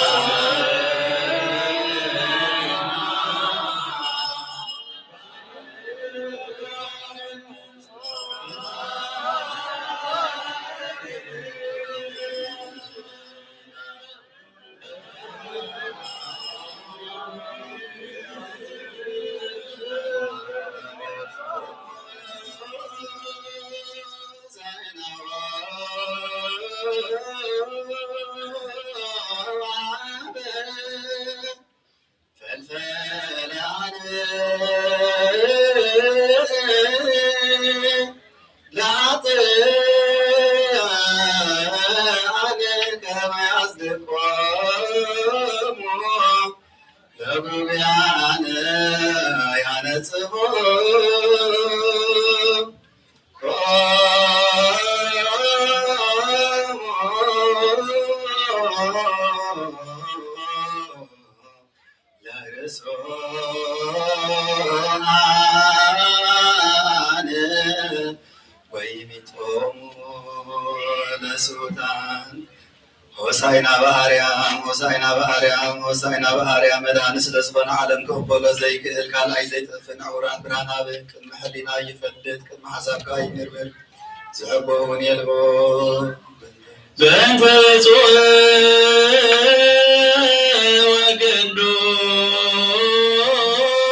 ፈልፈለ አንብዕ ለኃጥኣን ከመ አጽድቆሙ ለጉብያን ያነጽሆ ለርእሶን ወይሚጦሙ ለስውታን። ሆሳዕና በአርያም፣ ሆሳዕና በአርያም፣ ሆሳዕና በአርያም። መድኃኒ ስለ ዝኾነ ዓለም ክቕበሎ ዘይክእል ካልኣይ ዘይጠፍእ ንዕውራት ብርሃን ኣብ ቅድሚ ሕሊና ይፈልጥ፣ ቅድሚ ሓሳብካ ይምርምር፣ ዝሕቦ እውን የልቦ። በእንተ ብፁዕ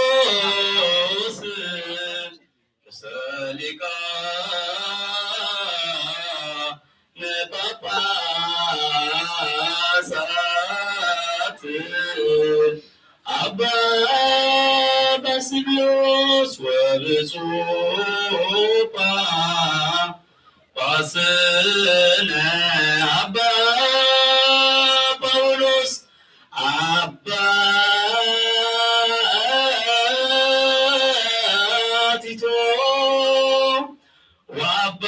ወቅዱስ ርእሰ ሊቃነ ጳጳሳት አባ ባስልዮስ ወብፁዕ ጳ ጳስነ አባ ጳውሎስ አባ ቲቶ ወአባ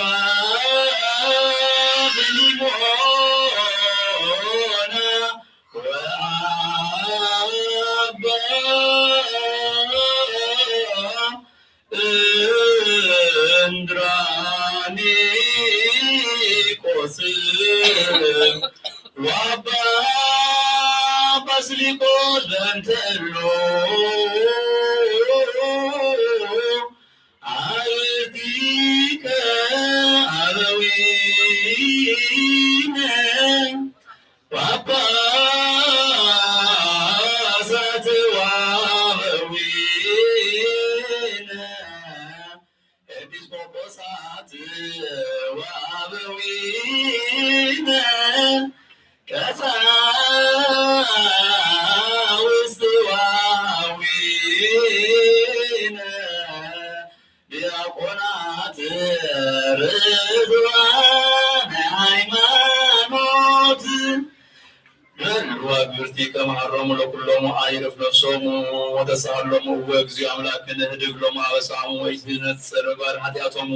ፊሊሞና ወአባ እንድራኒቆስ ወአባ ባስሊቆስ በእንተ እሉ አርቲከ አበዊነ ጳጳሳት ወአበዊነ ኤጲስቆጶሳት ወአበዊነ ቀሳውስት ወአበዊነ ዲያቆናት ርቱዓነ ሃይማኖት። በሉ አግብርቲ ከመሃሮሙ ለኩሎሙ አይርፍ ነፍሶሙ ወተሳሃሎሙ እወ እግዚኦ አምላክነ ህድግ ሎሙ አበሳሙ ወኢትነጽር ምግባር ኃጢአቶሙ።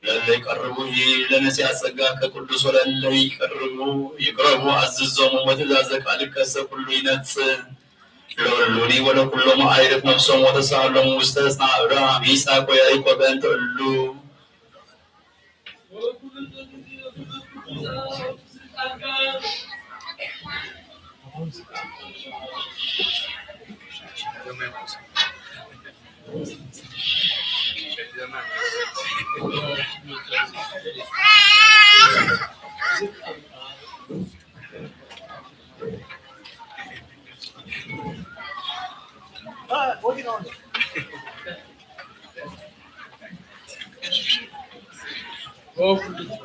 ለለ ይቀርቡ ለነሲያ ጸጋ ከቅዱስ ወለለ ይቀርቡ ይቅረቡ አዝዞሙ ወትእዛዘ ቃልከሰ ኩሉ ይነጽእ። ለእሉኒ ወለኩሎሙ አይርፍ ነፍሶም ወተሳሃሎሙ ውስተ ሕፅነ አብርሃም ይስሐቅ ወያዕቆብ በእንተ እሉ።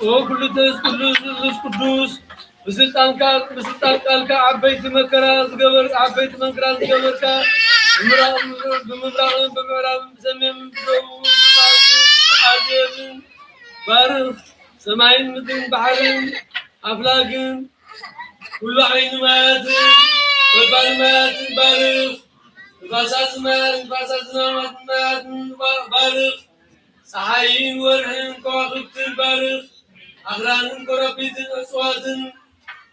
ኦ ኩሉ ተዝ ቅዱስ ቅዱስ ቅዱስ፣ ብስልጣንካ ብስልጣን ቃልካ ዓበይቲ መከራ ዝገበር ዓበይቲ መንክራ ዝገበርካ፣ ብምብራቕን ብምዕራብን ብሰሜንን ብደቡብን ብማእዝን ኣዜብን ባርኽ። ሰማይን ምድርን ባሕርን ኣፍላግን ኩሉ ዓይኒ ማያትን ፈልፋሊ ማያትን ባርኽ። ንፋሳት ማያት ንፋሳት ዝናማት ማያትን ባርኽ። ፀሓይን ወርሕን ከዋኽብትን ባርኽ። ኣኽራንን ኮረብትን እፅዋትን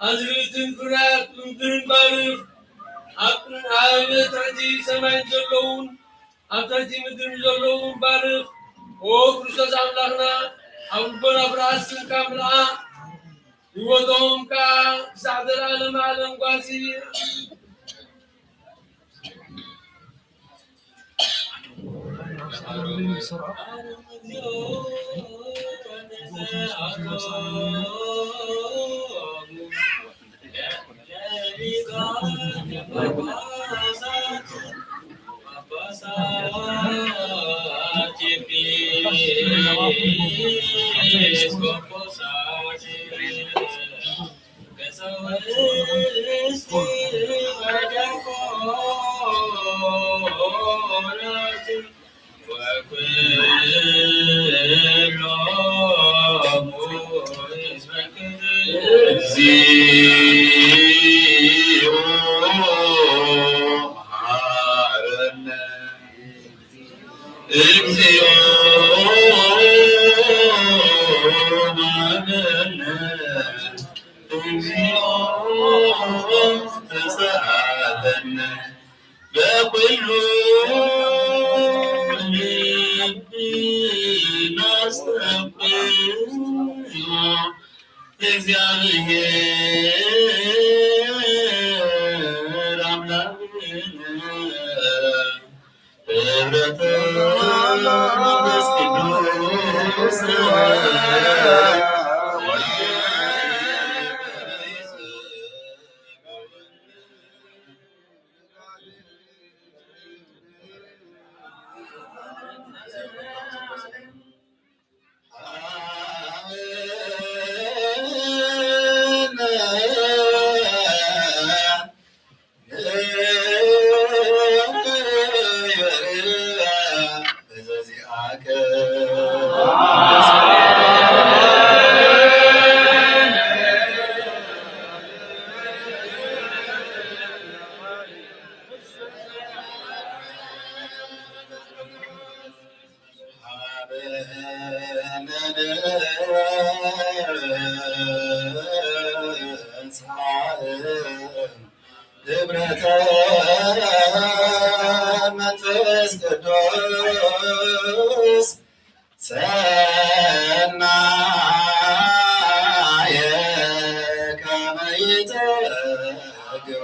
ኣዝርእትን ፍርያት ምድርን ባርኽ። ኣብ ኣብ ትሕቲ ሰማይ ዘለውን ኣብ ትሕቲ ምድርን ዘለውን ባርኽ። ኦ ክርስቶስ ኣምላኽና፣ ኣብ ልቦና ፍርሃት ስምካ ምልኣ፣ ህይወቶም ከዓ ክሳዕ ዘለዓለም ዓለም ጓሲ። ህብረተ መንፈስ ቅዱስ ሰናየ ከመ ይትግበ።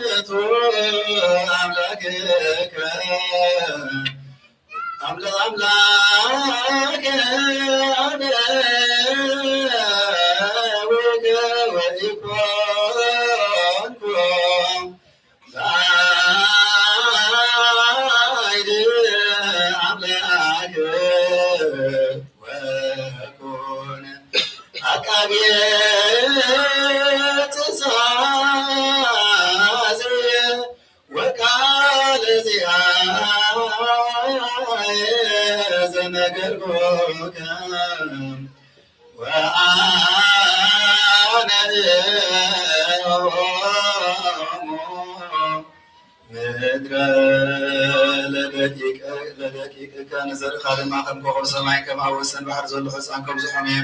ውእቱ አምላክከ አምላ-፣ አምላክ አነ ወገ ወኢኮንኩ ባዕድ አምላክ ወኩን አቃቤ ትእዛዝ ወቃለ ዚአየ ዘነገርኩከ ወአነ እሆሙ ምድረ ለደቂቅ-፣ ለደቂቅከ ንዘርእኻ ድማ ከም ኮኸብ ሰማይ ከም ኣብ ወሰን ባሕሪ ዘሎ ሕፃን ከብዝሖም እየ።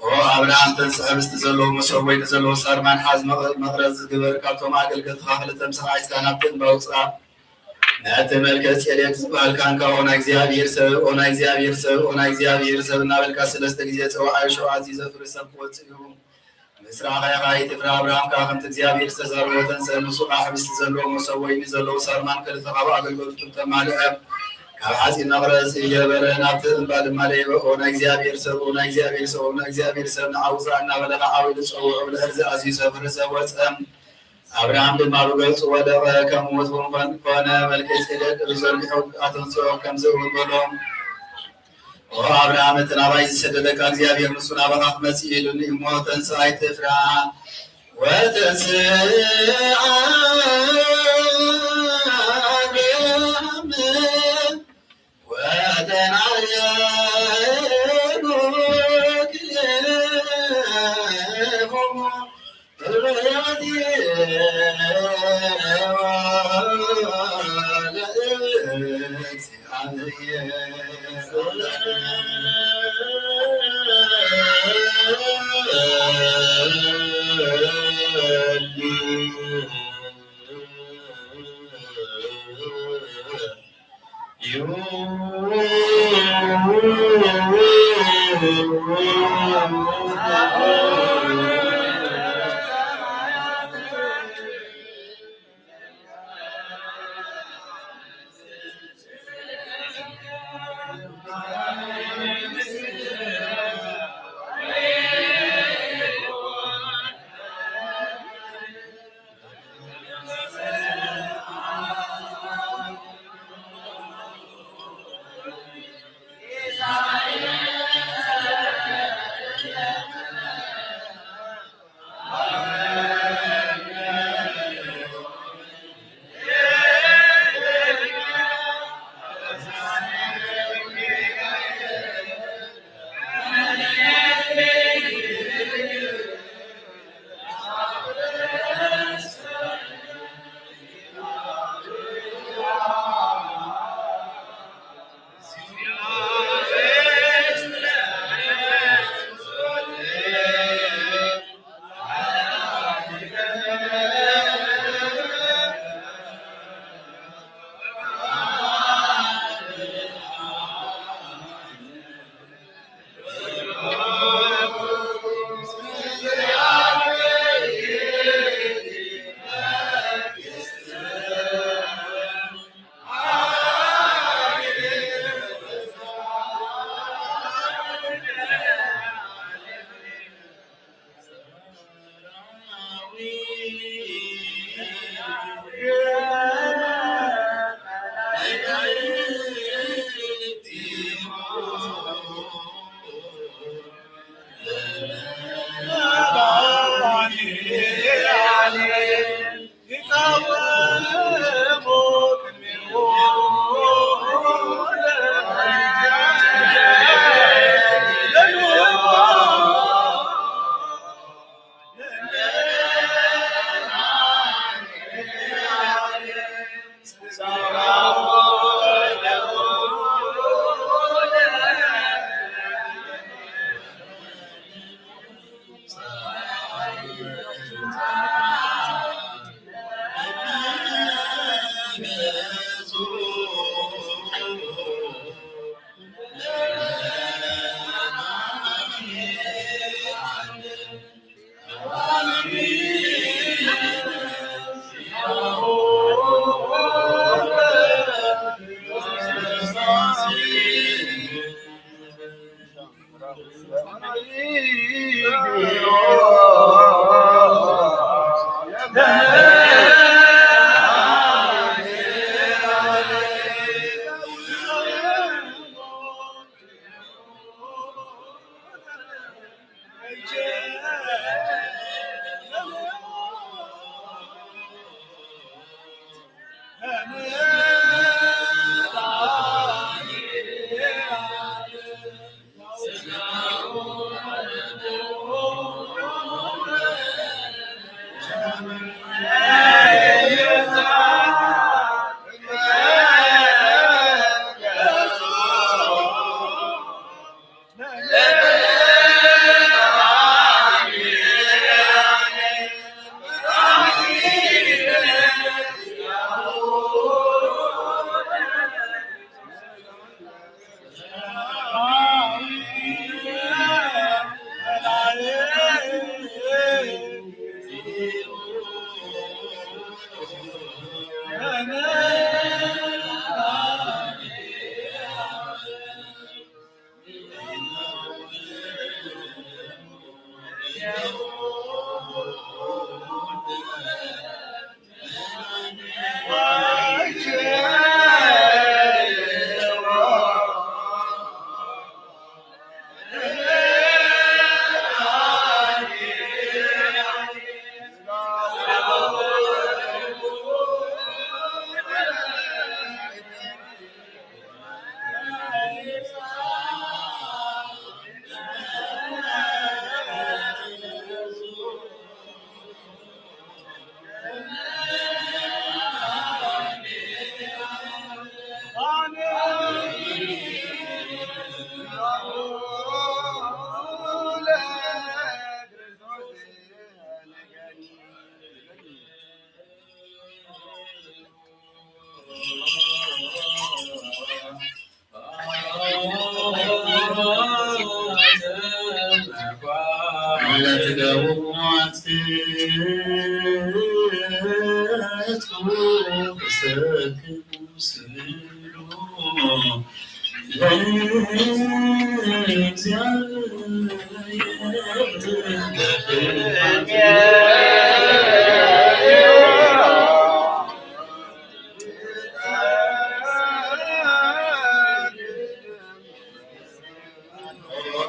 ኦ ኣብርሃም፣ ተንስእ፣ ህብስቲ ዘለዎ መሶብ፣ ወይኒ ዘለዎ ሳርማን ሓዝ፣ መቕ-፣ መቕረዝ ግበር፣ ካብቶም ኣገልገልትኻ ክልተ ምሳሕ ሒዝካ ናብቲ እምባ ውጻእ። ነቲ መልከ ጼዴቅ ዝበሃል ካህንካ፣ ኦ ናይ እግዚኣብሔር ሰብ፣ ኦ ናይ እግዚኣብሔር ሰብ፣ ኦ ናይ እግዚኣብሔር ሰብ እናበልካ ሰለስተ ግዜ ጸውዓዮ፣ ሽዑ ኣዝዩ ዘፍሪ ሰብ ክወጽእ እዩ። ምስራኻ ኢኻ፣ ኣይትፍራ። ኣብርሃም ከኣ ከምቲ እግዚኣብሔር ዝተዛረቦ ተንስአ፣ ምስኡ ከኣ ሕብስቲ ዘለዎ መሶብ፣ ወይኒ ዘለዎ ሳርማን ክልተ ካብኡ ኣገልገልቱ ክልተ ኣማልአ። ካብ ሓጺን መቕረዝ ገበረ፣ ናብቲ እምባ ድማ ደየበ። ኦ ናይ እግዚኣብሔር ሰብ፣ ኦ ናይ እግዚኣብሔር ሰብ፣ ኦ ናይ እግዚኣብሔር ሰብ፣ ንዓ ውጻእ እናበለ ከኣ ዓው ኢሉ ጸውዖ። ብድሕርዚ ኣዝዩ ዘፍሪ ሰብ ወጸ። ኣብርሃም ድማ ብገጹ ወደቐ፣ ከም ምዉት እውን ኮን-፣ ኮነ። መልከጼዴቅ እዱ ዘርጊሑ ኣተንስኦ፣ ከምዚ እውን በሎ፣ ኦ ኣብርሃም፣ እቲ ናባይ ዝሰደደካ እግዚኣብሔር ንሱ ናባኻ ክመጽእ ኢሉኒ እሞ፣ ተንስእ፣ ኣይትፍራ። ወተንስእ ኣብርሃም ወተናየኑ ክልኤሆሙ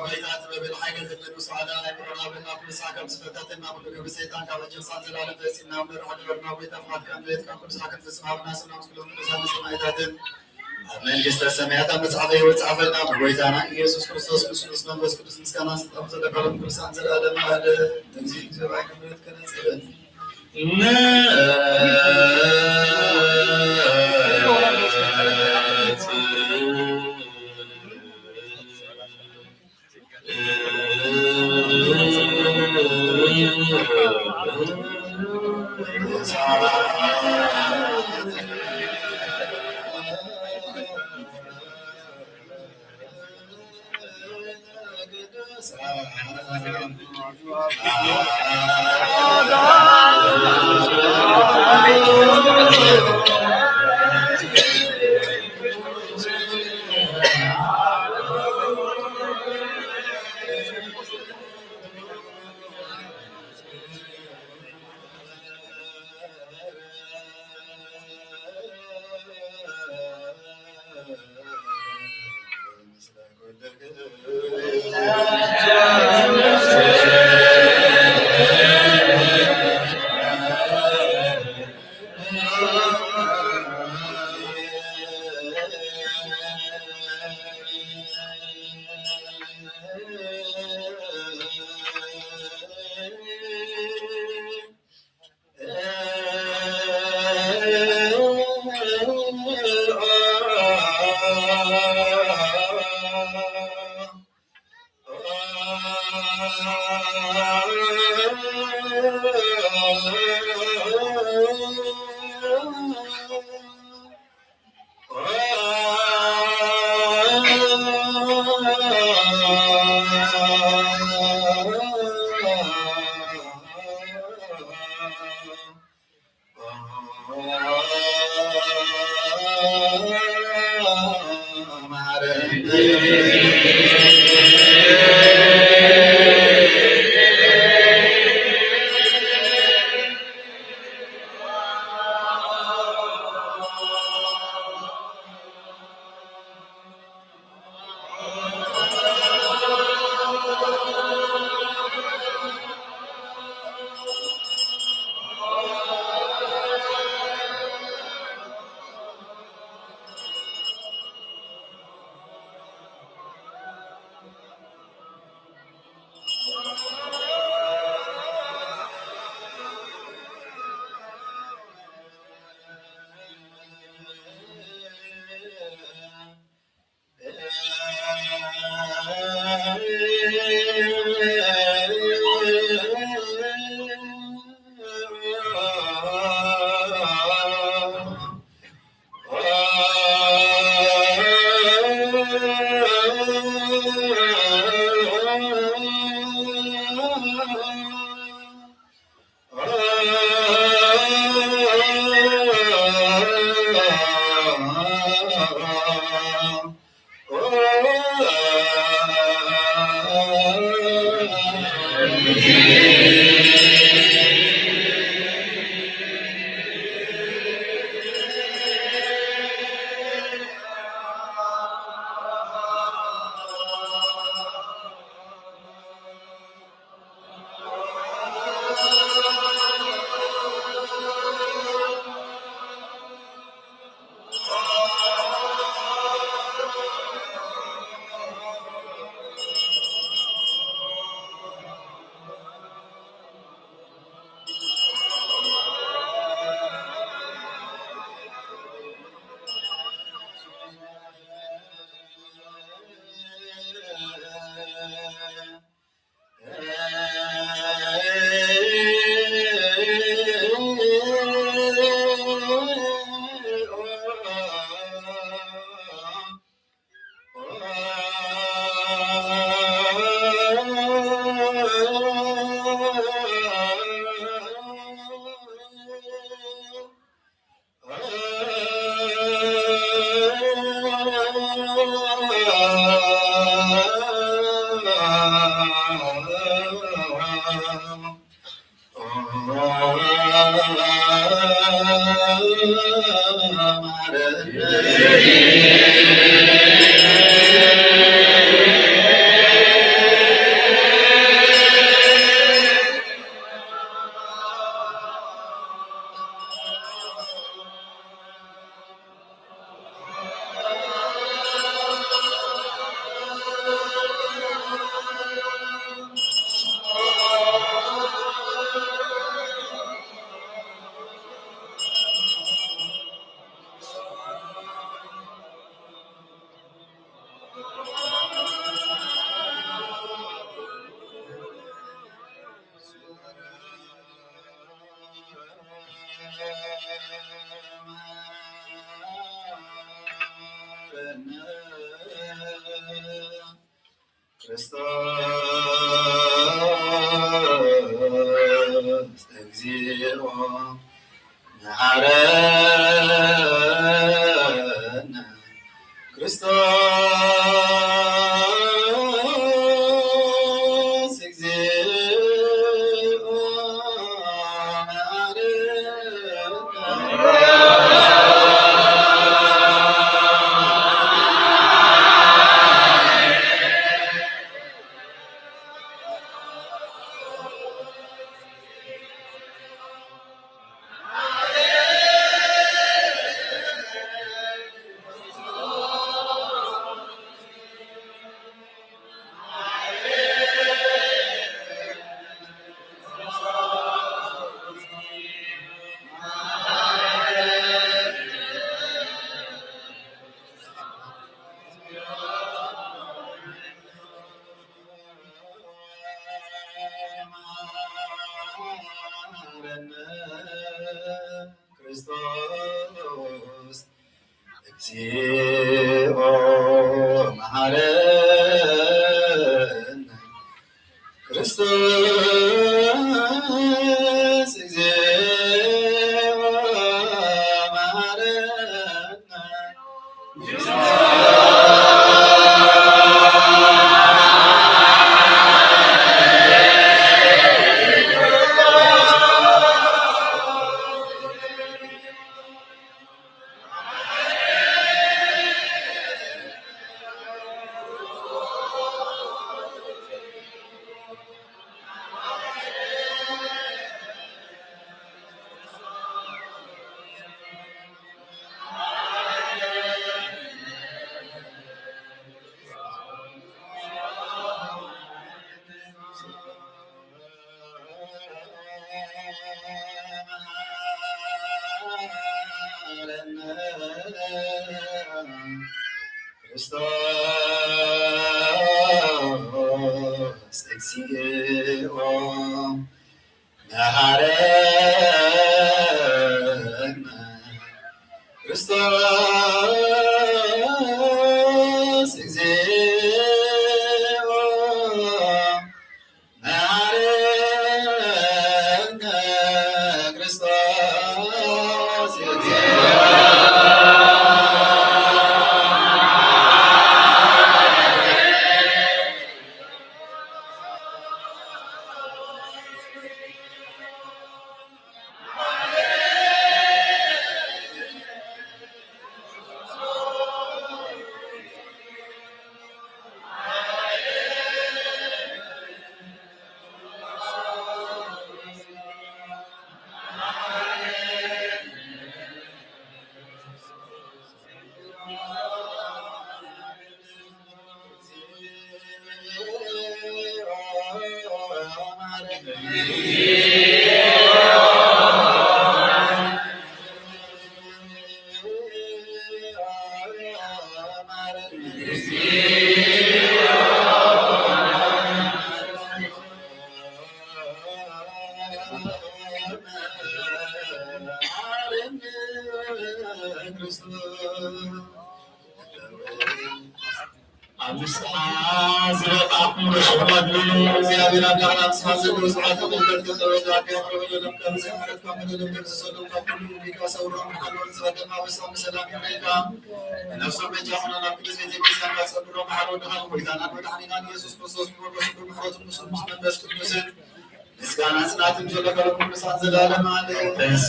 ጎይታ ጥበብን ሓይልን ዘድለኒ ስዓዳ ናይ ኩሎና በና ኩሉ ሳዕ ከም ዝፈታተና ኩሉ ግብሪ ሰይጣን ካብ ሕጂ ክሳብ ዘላለም ፈጺምና ምንርሖ ግበርና። ጎይታ ፍቓድካ ንቤትካ ኩሉ ሳዕ ክንፍጽም ሃበና። ስምና ምስ ኩሎም ቅዱሳን ሰማዕታትን ኣብ መንግስተ ሰማያት ኣብ መጽሓፈ ህይወት ጸሓፈልና። ብጎይታና ኢየሱስ ክርስቶስ ምስ ቅዱስ መንፈስ ቅዱስ ምስጋና ስልጣን ዘለካ ሎም ቅዱሳን ዘለዓለም ኣደ። ነዚ እግዚኣብሔር ክብረት ከነጽበን ክርስቶስ እግዚኦ መሐረነ። ክርስቶስ እግዚኦ መሐረነ። ክርስቶስ እግዚኦ መሐረነ። ክርስቶስ እግዚኦ መሐረነ። ክርስቶስ እግዚኦ መሐረነ። ክርስቶስ እግዚኦ መሐረነ። ኣብ ንስሓ ዝበቃዕኩም ርሑቕ ኣድልሉ። እግዚኣብሔር ኣምላኽና ኣብ ስብሐት ዘለዎ ስብሐት፣ ኣብ ምሕረት ከጠወ፣ ኣብ ምሕረት ከመለለም፣ ካብ ምሕረት ካብ ምሕረት ደምስሰሉ፣ ካብ ኩሉ ይልቃ ሰውሮ፣ ምሕረት ዝፈደማ በሳም ሰላም ይመልካ። ንነፍሶም በጃ ኹና ናብ ቅድስት ቤተ ክርስቲያን ካጸግሮ፣ መሓሮ ድኻ ጎይታናን መድሓኒናን ኢየሱስ ክርስቶስ ብመንፈስ ቅዱስ ምሕረቱ ምስኡ ምስ መንፈስ ቅዱስን ምስጋና ጽናትን ዘለካ ኩሉ ሰዓት ዘላለም ኣለ። ተንስ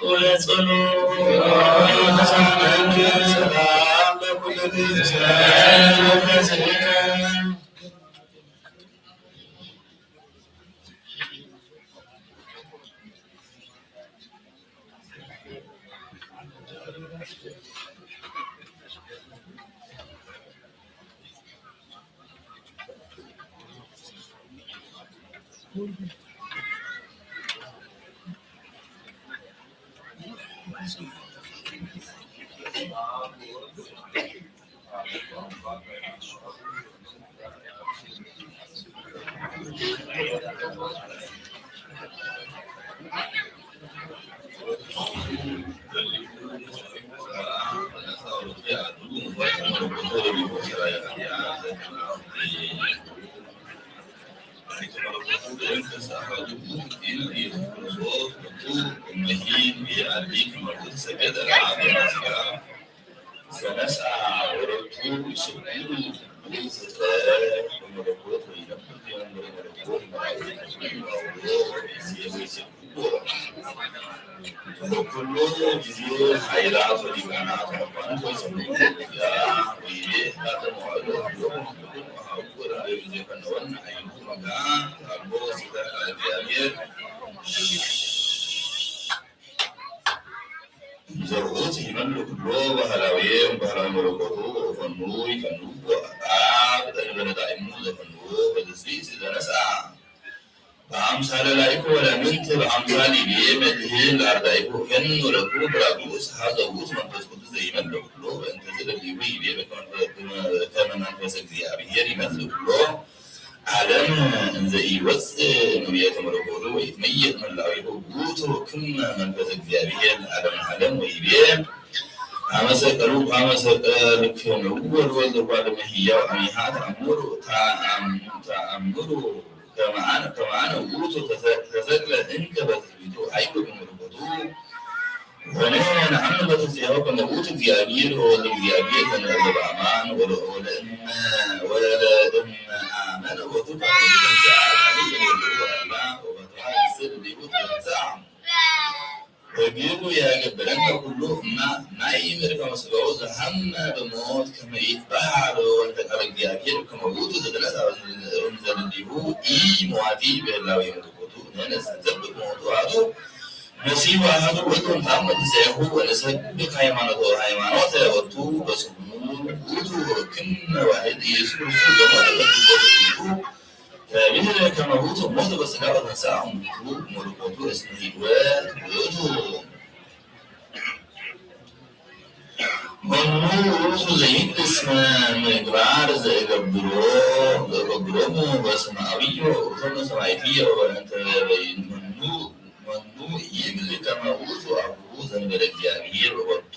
ወለጸሉ ሰላም ለኩልክም። ኩሉ ግዜ ሓይላት ወሊቃናት መኳንንት ወይሰምዑ ያ ወይቤ ላተ መዋዕሎ ኩሎም ኩሎም መሃውቁ ራእዩ ዘይፈነወን ዓይኑ መጋ ኣልቦ ስጋ ቃል እግዚኣብሔር ዘርኡት ይመሉ ኩሎ ባህላዊ ባህላዊ መለኮቱ ወፈኑ ይፈኑ ኣብ ጠንበለ ዳይሙ ዘፈኑ በዝሲ ዘነሳ በአምሳለ ላይኩ ወለምንት በአምሳል ይቤ መድህን ለአርዳይኩ እን ወለኩ ብራብዩስ ሀዘውት መንፈስ ቅዱስ ዘይመልእ ኩሎ በእንተዝ ለሊሁ ይቤ በከመ መንፈስ እግዚአብሔር ይመልእ ኩሎ ዓለም እንዘ ኢወፅእ ንቤተ መለኮቱ ወይትመየጥ መላዊሁ ውእቱ ክመ መንፈስ እግዚአብሔር ለዓለመ ዓለም ወይቤ አመሰቀሉ አመሰቀልክሙ ወልወልድ ጓል እመሕያው አሚሃ ተአምሩ ተአምሩ ከመአነ ከመአነ ውእቱ ተሰቅለ እንከ በትስብእቱ አይኩ በመለኮቱ ወንሕነ ነአምን በትንሳኤሁ ከመ ውእቱ እግዚአብሔር ወወልድ እግዚአብሔር ዘንበለ በአማን ወለእመ ወለእመ አመነ ቦቱ ከመ ኢተንሥአ ካልእ እምወልዱ አላ ወበተዋ ይስል ዲሁ ተንሥአ። በግብሩ ያገብረነ ኩሉ እና ናይ ምድር ከመስለው ዘሀመ በሞት ከመ ይትበሃሎ እንተ ቃለ እግዚአብሔር ከመ ውእቱ ዘተነሳ እንዘልዲሁ ኢ መዋቲ በህላዊ መለኮቱ ነነስ ዘብቅ ሞቱ አቱ መሲሁ አሐዱ ውእቱ እንታም መንትስኤሁ ወነሰብክ ሃይማኖቶ ሃይማኖተ ወቱ በስሙ ውእቱ ክመ ዋህድ ኢየሱስ ክርስቶስ ዘሞተ በትንሳኤሁ ተብህለ ከመ ውእቱ ሞተ በሥጋ ወተንሥአ እሙንቱ መለኮቱ እስመ ሕይወት ውእቱ። መኑ ውእቱ ዘይብል እስመ ምግባር ዘእገብሮ ዘእገብሮሙ በስመ አብዮ ውእቶሙ ሰማዕትዮ ወእንተ በይን መኑ መኑ ይብል ከመ ውእቱ አቡሁ ዘንበለ እግዚአብሔር ወወቱ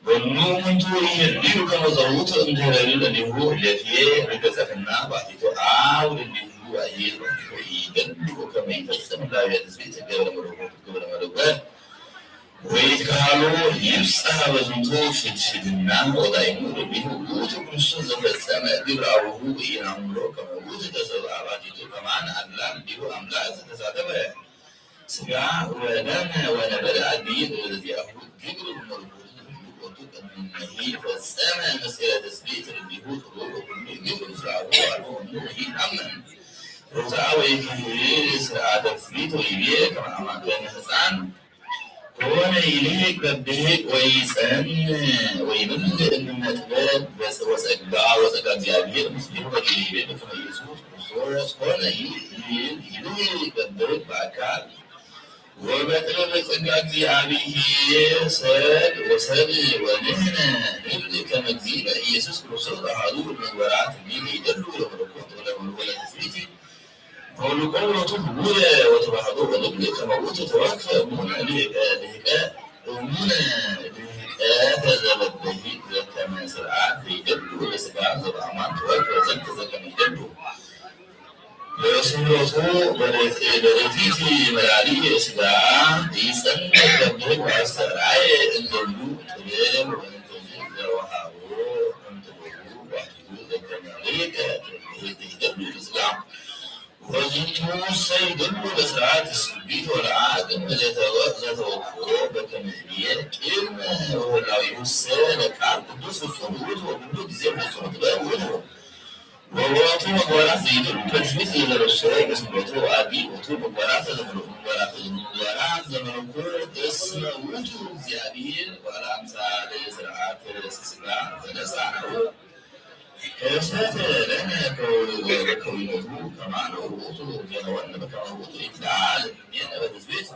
በኑ ምንቱ ይህልዩ ከመ ዘውቱ እንተ ለሊሁ እሌትየ በገጸፍና ባሕቲቱ አው ለሊሁ አየ ባሕቲቱ ይበሉ ከመ ይፈጽም ላብያ ትስብእት ገብረ መለኮት ገብረ መለኮት ወይትከሃሎ ይብጽሐ በዝንቱ ፍድፍድና ወዳይሙ ለሊሁ ውእቱ ክርስቶስ ዘፈጸመ ግብረ አቡሁ ወኢናምሮ ከመ ውእቱ ተሰብአ ባሕቲቱ ከማን አላ ለሊሁ አምላክ ዘተሳተፈ ስጋ ወደም ወነበረ አግይር ወለዚአሁ ግብር መለኮቱ ዝህሉ ቦቱ ቅድመ እምነሂ ፈጸመ ምስጢረ ትስብእት ልቢሁ ጽሩር ወኩሉ ግብር ምስራሁ አልቦ እምኑ ወኢአምን ርቱዐ ወይክህል ስርዓተ ትስብእት ወይቤ ከመ አማከነ ህፃን ሆነ ይልህቅ በብህቅ ወይጸን ወይብል እምነ ጥበብ ወጸጋ ወጸጋ እግዚኣብሔር ምስሌሁ በዲቤ በከመ ኢየሱስ ክርስቶስ ሆነ ይልህቅ በብህቅ በአካል ወበጥበብ ጸጋ እግዚአብሔር ሰብ ወሰብ ወንሕነ ንብል ከመ እግዚእነ ኢየሱስ ክርስቶስ አሐዱ ምግበራት ሊል ይደሉ ለመለኮት ወለመለኮት ትስብእቲ ተወልቆ ውእቱ ህቡረ ወተዋህዶ ወልድ ከመ ውእቱ ተወክፈ እሙነ ልህቀ ልህቀ እሙነ ልህቀተ ዘበበሂ ዘከመ ስርዓት ዘይደሉ ለስጋ ዘበአማን ተወክፈ ዘንተ ዘከመ ይደሉ ለስምረቱ በረቲቲ መላሊ ስጋ ይጸንዕ በብህግ ዋስተርአየ እንደሉ ጥበብ ወእንተዚ ዘወሃቦ እንተበሉ ዋሕዱ ዘከመ ልህቀ ዘይደሉ ለስጋ ወዝንቱ ሰይድሉ በስርዓት ስቢት ወለዓቅም ዘተወክፎ በከመ ህብየ ቅድመ ወላዊሁሰ ለቃል ቅዱስ ፍጹም ውእቱ ወኩሉ ጊዜ ፍጹም ጥበብ ውእቱ። ወበቱ መግባራት ዘይደሉ በትዕቢት ዘተረሰ በስምረቱ አቢ ውእቱ መግባራት ዘመለኩ መግባራት ዘመለኩ እስመ ውእቱ እግዚአብሔር ዋላ አምሳለ ስርዓት ስጋ ዘነሳ ነው። ከሰተ ለነ ከዊኖቱ ከማነ ውእቱ ጀነወን በከመ ውእቱ ይትለዓል እምኔነ በትስብእት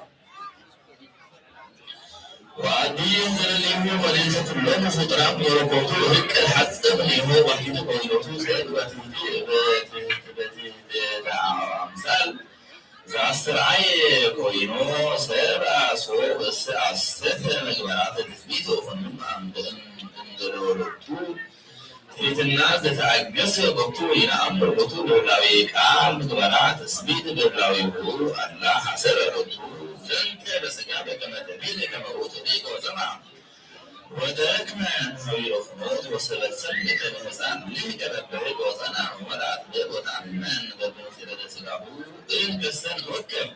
ወአዲ ዘለሊሁ ወለይሰ ኩሎሙ ፍጡራን መለኮቱ ህቅ ሓጽም ሊሆ ዋሂዱ ከዊኖቱ ሰብ በትህቲ በትህቲ በትህቲ አምሳል ዘአስተርአየ ኮይኑ ሰብ አሶ እስ አስተተ መግበራት ትስብእት ወፈኑም አምደ እንደ ለወለቱ ትሕትና ዘተአገሰ ቦቱ ይንአምር ቦቱ በህላዌ ቃል ምግባራ ትስብእት በህላዌሁ አላ ሐሰረ ቦቱ ዘንተ በስጋ በከመ ተቤለ ከመ ውእቱ ሊቀ ወዘማ ወደክመ ሐዊረ ፍኖት ወሰበት ሰልከ በህፃን ልሂቀ በበህግ ወፀና ወመልአት በግ ወተአመን በብምስለ ስጋሁ እንከሰን ወከም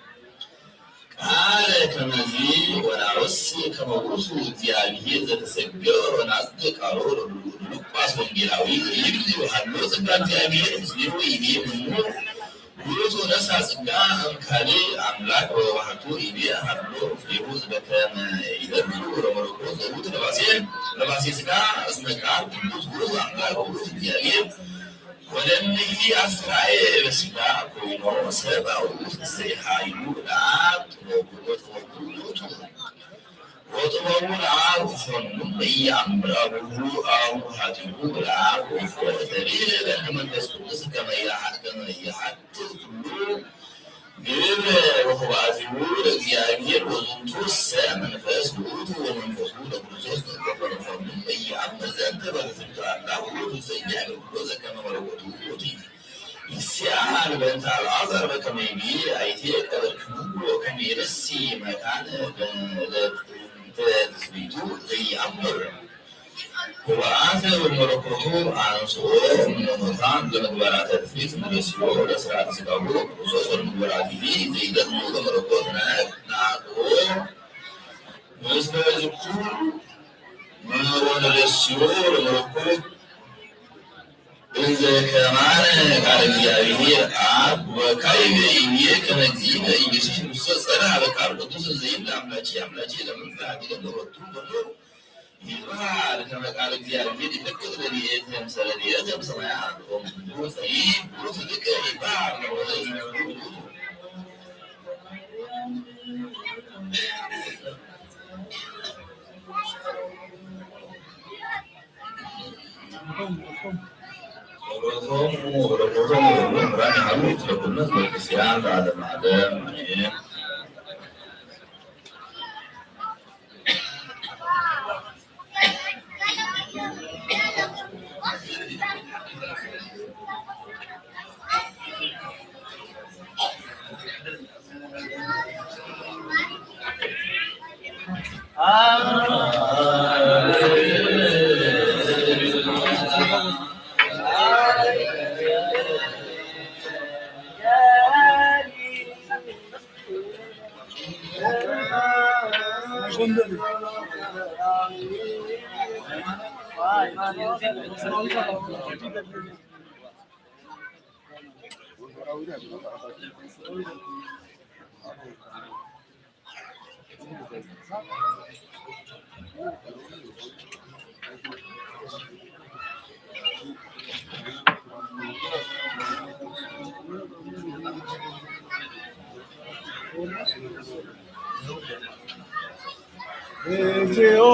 ቃለ ከመዚ ወናወስ ከመ ውእቱ እግዚአብሔር ዘተሰገወ ወናጽድቅ ቃሎ ለሉቃስ ወንጌላዊ ይብል ሃሎ ጸጋ እግዚአብሔር ምስሌሁ ይቤ እሙ ውእቱ ነሳ ጸጋ እምካልእ አምላክ ወባህቱ ይቤ ሃሎ ምስሌሁ ዝበከመ ይደሉ ለመለኮት ዘውቱ ለባሴ ለባሴ ጸጋ እስመ ቃል ቅዱስ ውእቱ አምላክ ውእቱ እግዚአብሔር ወለምሂ አስራየ በስጋ ኮይኑ ሰብአዊ ፍስሐ ይብሉ ለአብ ጥበቡ ወጥበቡ ውእቱ ወጥበቡ ለአብ ፈኑ ኢየአምር አቡሁ አው ኃጢኡ ለአብ ወፎ ተብሂለ በእንተ መንፈስ ቅዱስ ከመ ይሃ- ከመ ይሃትት ኩሉ ግብር ወህባቲሁ ለእግዚአብሔር ወዝንቱ እሰ መንፈስ ውእቱ ወመንፈሱ ለክርስቶስ ተንቀፈ ፈኑ ኢየአምር ዘንተ በትስብእተ አላ ውእቱ ዘእግዚአብሔር ኩሎ ዘከመ መለኮቱ ውእቱ ይስአል በእንተ አልዓዛር በከመ ይቤ አይቴ ቀበርክምዎ ከመ ይረሲ መካን ለትስብእቱ ዘይአምር። ወበአተ ወመለኮቱ አንስኦ እምነ ሙታን ለምግባራተ ትስብእት ንረስዮ ለስርዓተ ሥጋሁ ወክርስቶስ ወለምግባራቲሂ ዘይደሉ ለመለኮት ነአቅቦ ምስለ ዝኩ ወንረስዮ ለመለኮት እንዘ ከማነ ቃለ እግዚአብሔር አብ ወካዕበ ይቤ ከመ እግዚእነ ኢየሱስ ክርስቶስ ጸርሐ በቃል ቅዱስ እንዘ ይብል አምላኬ አምላኬ ለምን ትሃድገን በወቱ በሎ ይትበሃል ከመ ቃለ እግዚአብሔር ይፈቅድ ረድኤተ እምሰረድኤተ እምሰማያት ወእምዝንቱ ጸይብ ውእቱ ሊቀ ይትበሃል ከመ ጸሎቶሙ ወበረከቶሙ ለኩሉ ምእመናን ይሃሉ ምስለ ኩልነ ህዝበ ክርስቲያን ለዓለመ ዓለም አሜን። እግዚኦ።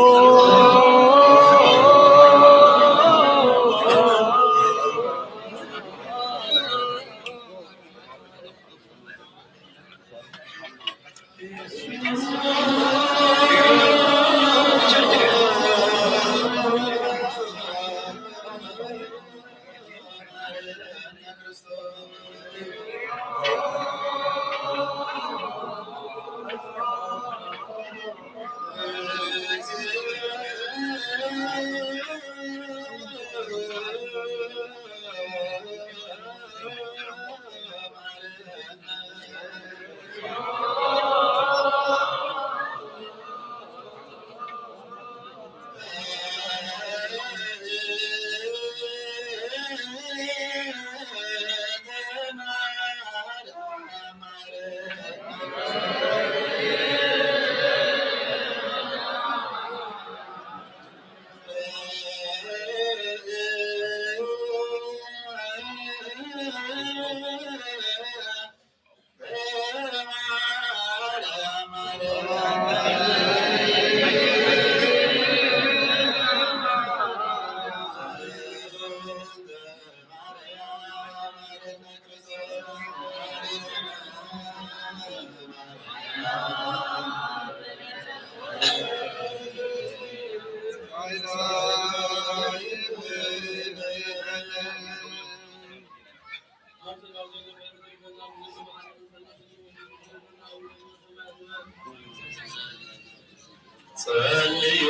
ጸልዩ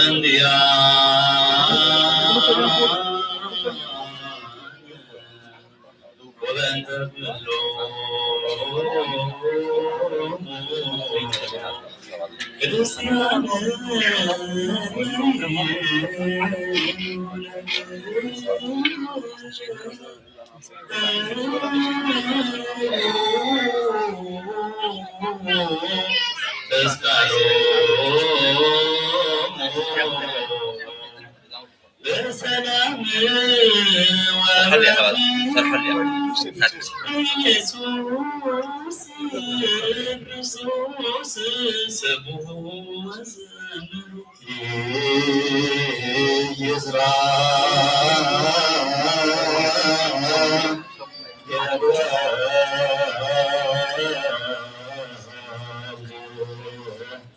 እንዲያ ወበእንተ ኩሉ ክርስቲያን ተስካሮሙ በሰላም ወበረድኤት ኢየሱስ ክርስቶስ ስሙ ወዘምሩ።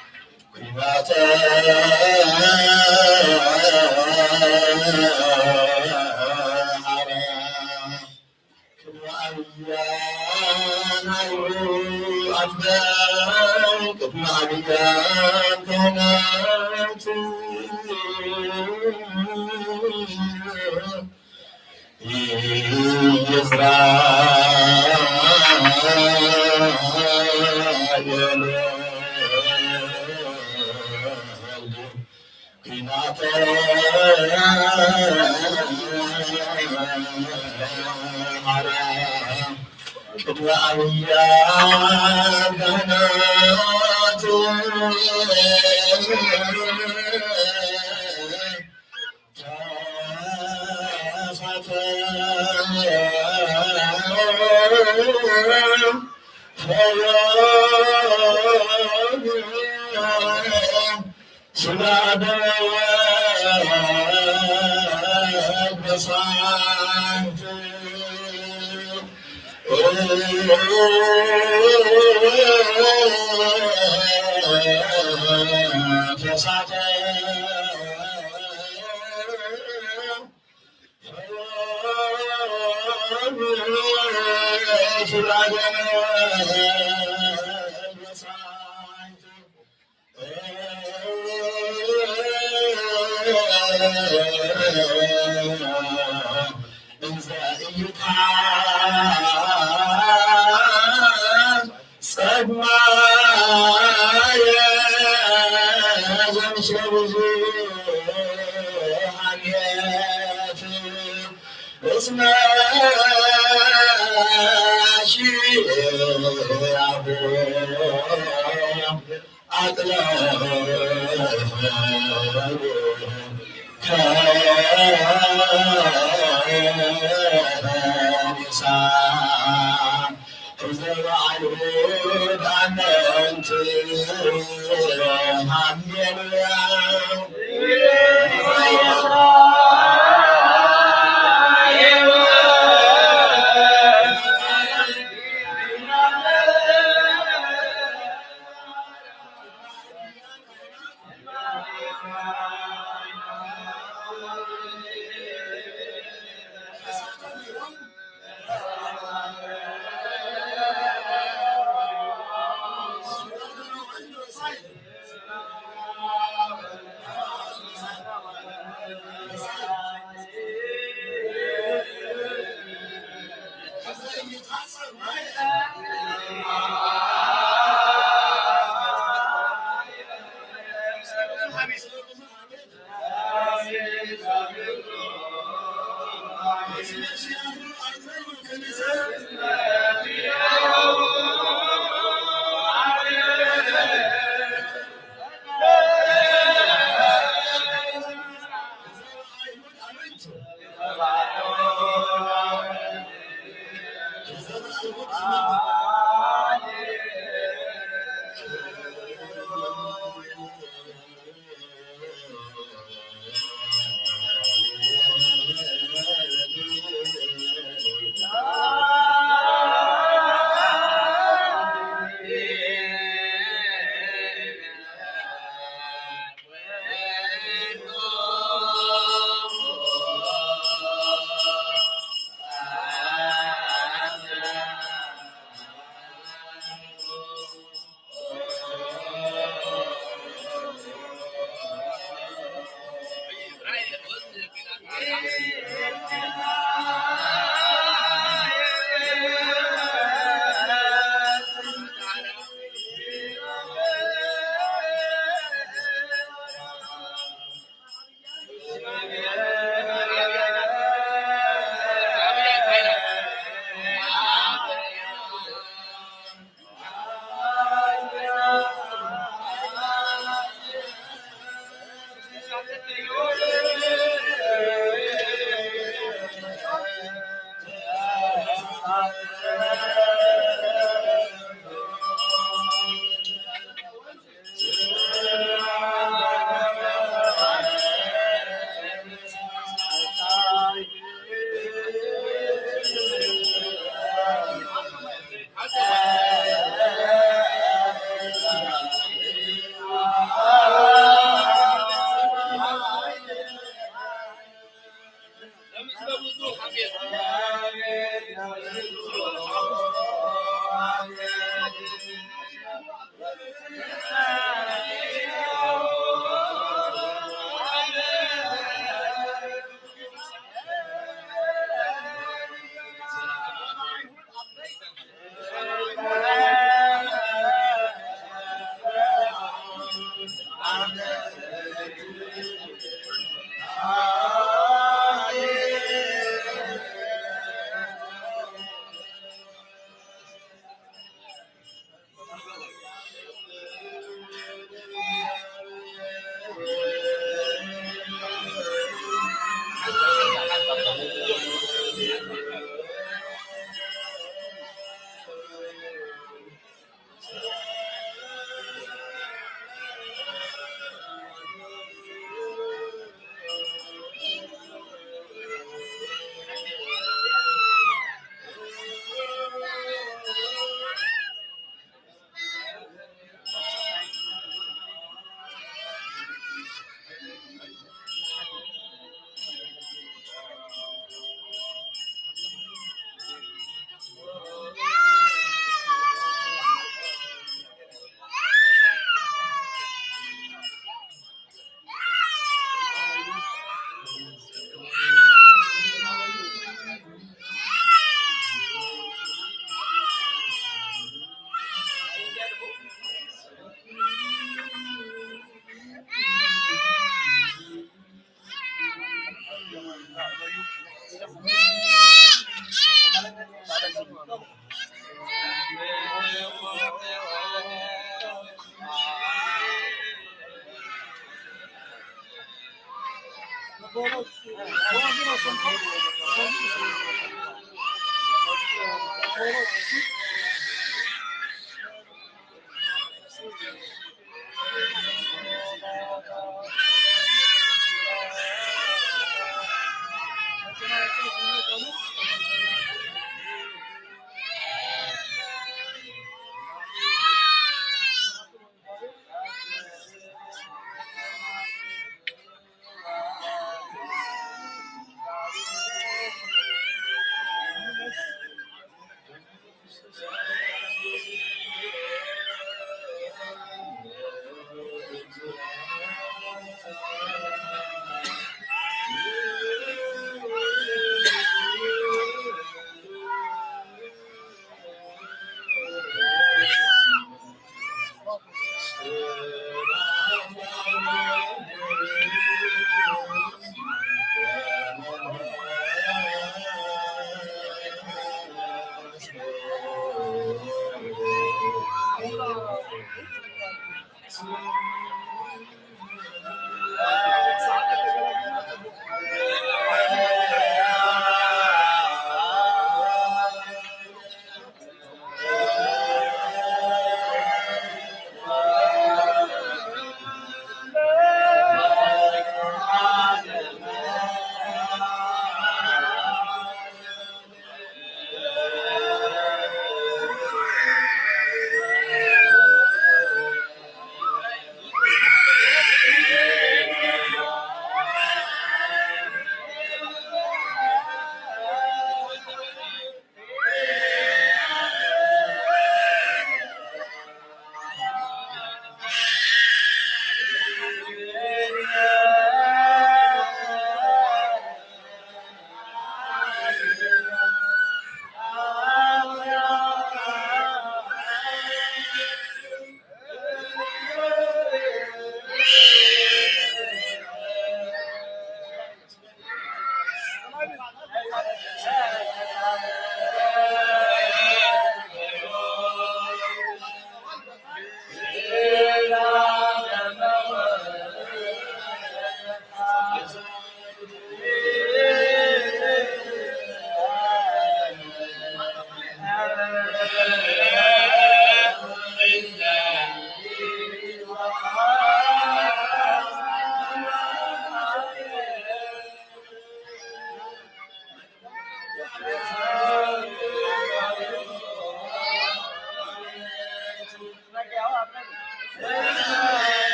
ቅድሚ ኣብያን ካህናት ኣጥለቡ ከኒሳ እዚ በዓል ኣመንቲ ሃሌሉያ።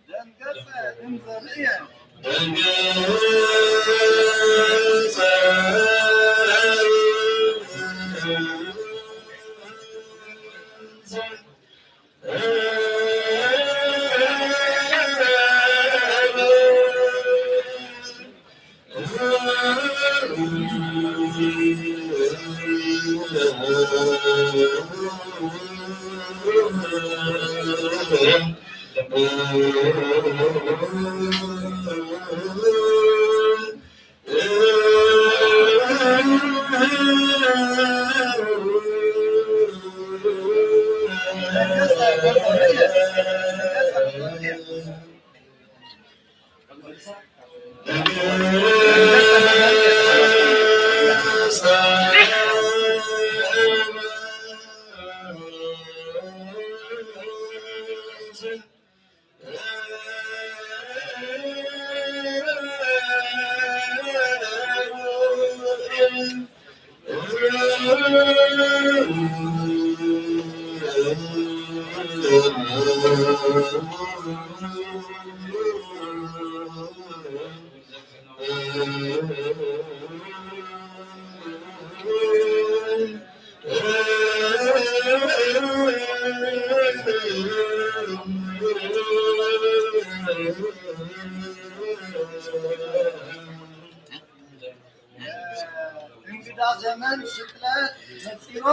ደንገጸ እንዘርእየ። እንግዳ ዘመን ስቅለት ነጺሮ፣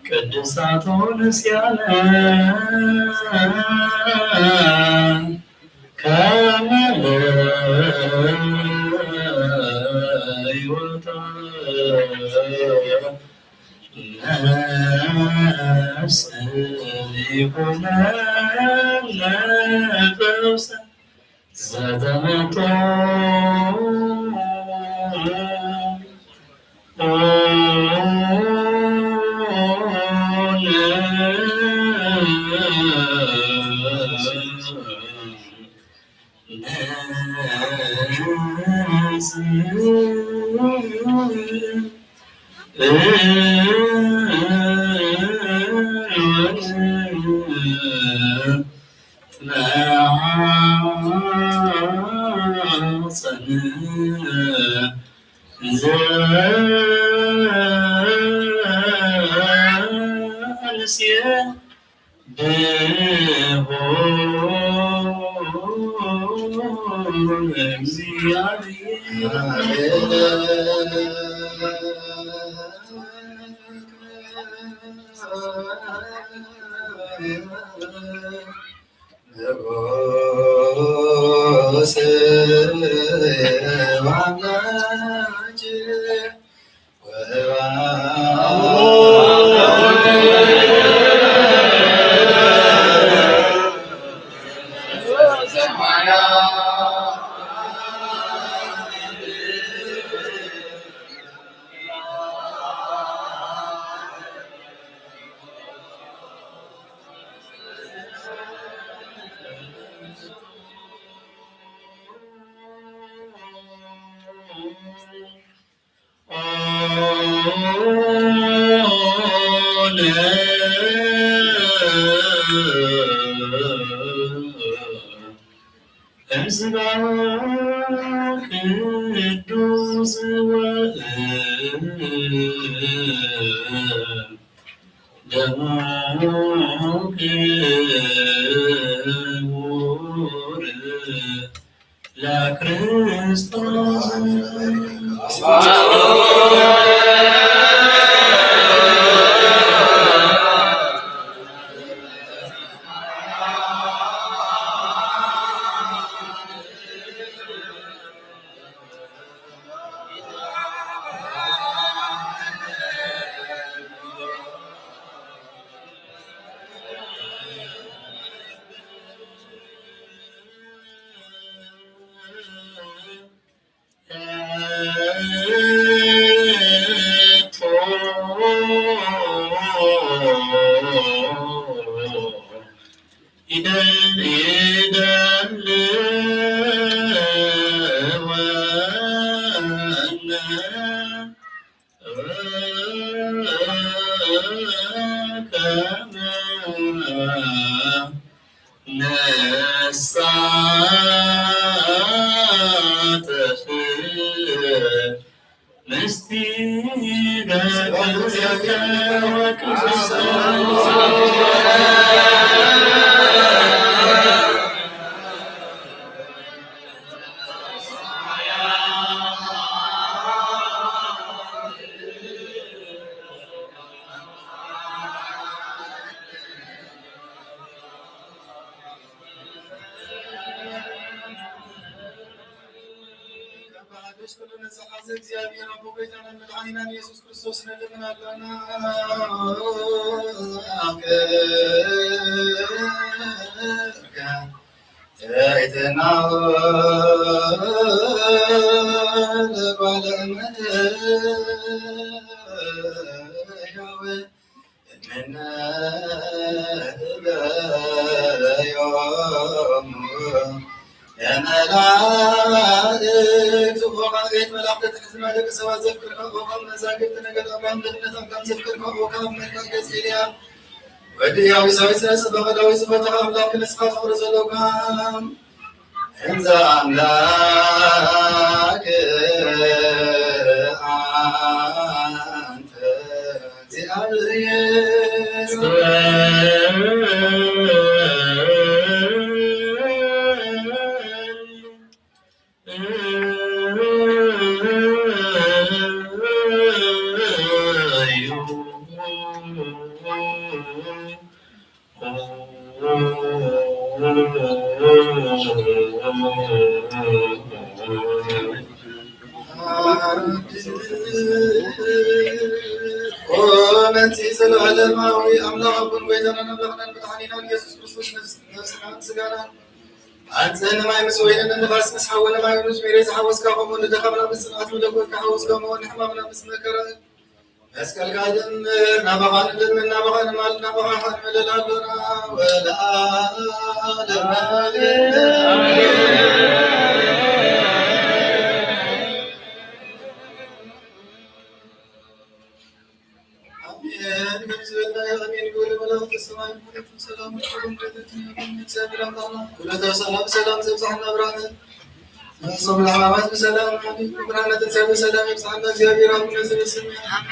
ቅድሳቶ ንስያነ ከመ ለይወታ ነፍስ ይኩነነ ፈውሰ ዘተመቶ ዘንስየ ብሆ ንጉስ ወአምላክ ቅዱስ ወ ደሙ ክቡር ለክርስቶስ። ካብ ሓድሽ ኩሉ ነጻ ሐዘ እግዚኣብሔር ኣቦ ጎይታናን መድኃኒናን ኢየሱስ ክርስቶስ ንልምን ኣለና። ትሕትና ለጓለ እመሕያው እምነዮም ለመላእክት። ኦ መላእክት መላእክት ትሕትና ደቂ ሰባት ዘፍቅርካ፣ ኦ መዛግብቲ ነገድ ኣምላኽ ምድርነት ኣምላኽ ዘፍቅርካ፣ ኦ ካብ መልክዕ ገጽ ኤልያብ ወዲ ያዊ ሰዊት ስለ ጽባቐ ዳዊት ዝፈተኻ ኣምላኽ ንስኻ ፍቕሪ ዘለካ። እንዘ ኣምላክ ኣንተ እግዚኣብሔር። ኦ መንቲ ዘለዓለማዊ ኣምላኽ ኣቦን ጎይታናን ኣምላኽናን መድሓኒናን ኢየሱስ ክርስቶስ ነፍስ-፣ ነፍስናን ስጋናን ኣንጽህኒ ማይ ምስ ወይንን ንፋስ ምስ ሓዊ ንማይ ምስ መሬት ዝሓወስካ፣ ከምኡ ንድኻምና ምስ ጽንዓት መለኮት ክሓወስካ፣ ከምኡ ንሕማምና ምስ መከራ መስቀልካ ድምር፣ ናባኻ ንልምን፣ ናባኻ ንማልድ፣ ናባኻ ኸኣ ንምልል ኣሎና ወለዓለመ ዓለምን። ኣሜን። ከምዚ ዝበልናዮ ኣሜን ግበሩ። መላእክተ ሰማይ፣ ሰላም ለኩም፣ ምሕረት ይሃበኩም፣ እግዚኣብሔር ኣምላኽና፣ ውለታው ሰላም፣ ሰላም ዘብዝሓልና ብርሃነ፣ ንሕሶም ለሕማማት ብሰላም፣ ብርሃነ ትንሳኤ ብሰላም የብዝሓልና፣ እግዚኣብሔር ኣቡነ ዘበሰማያት።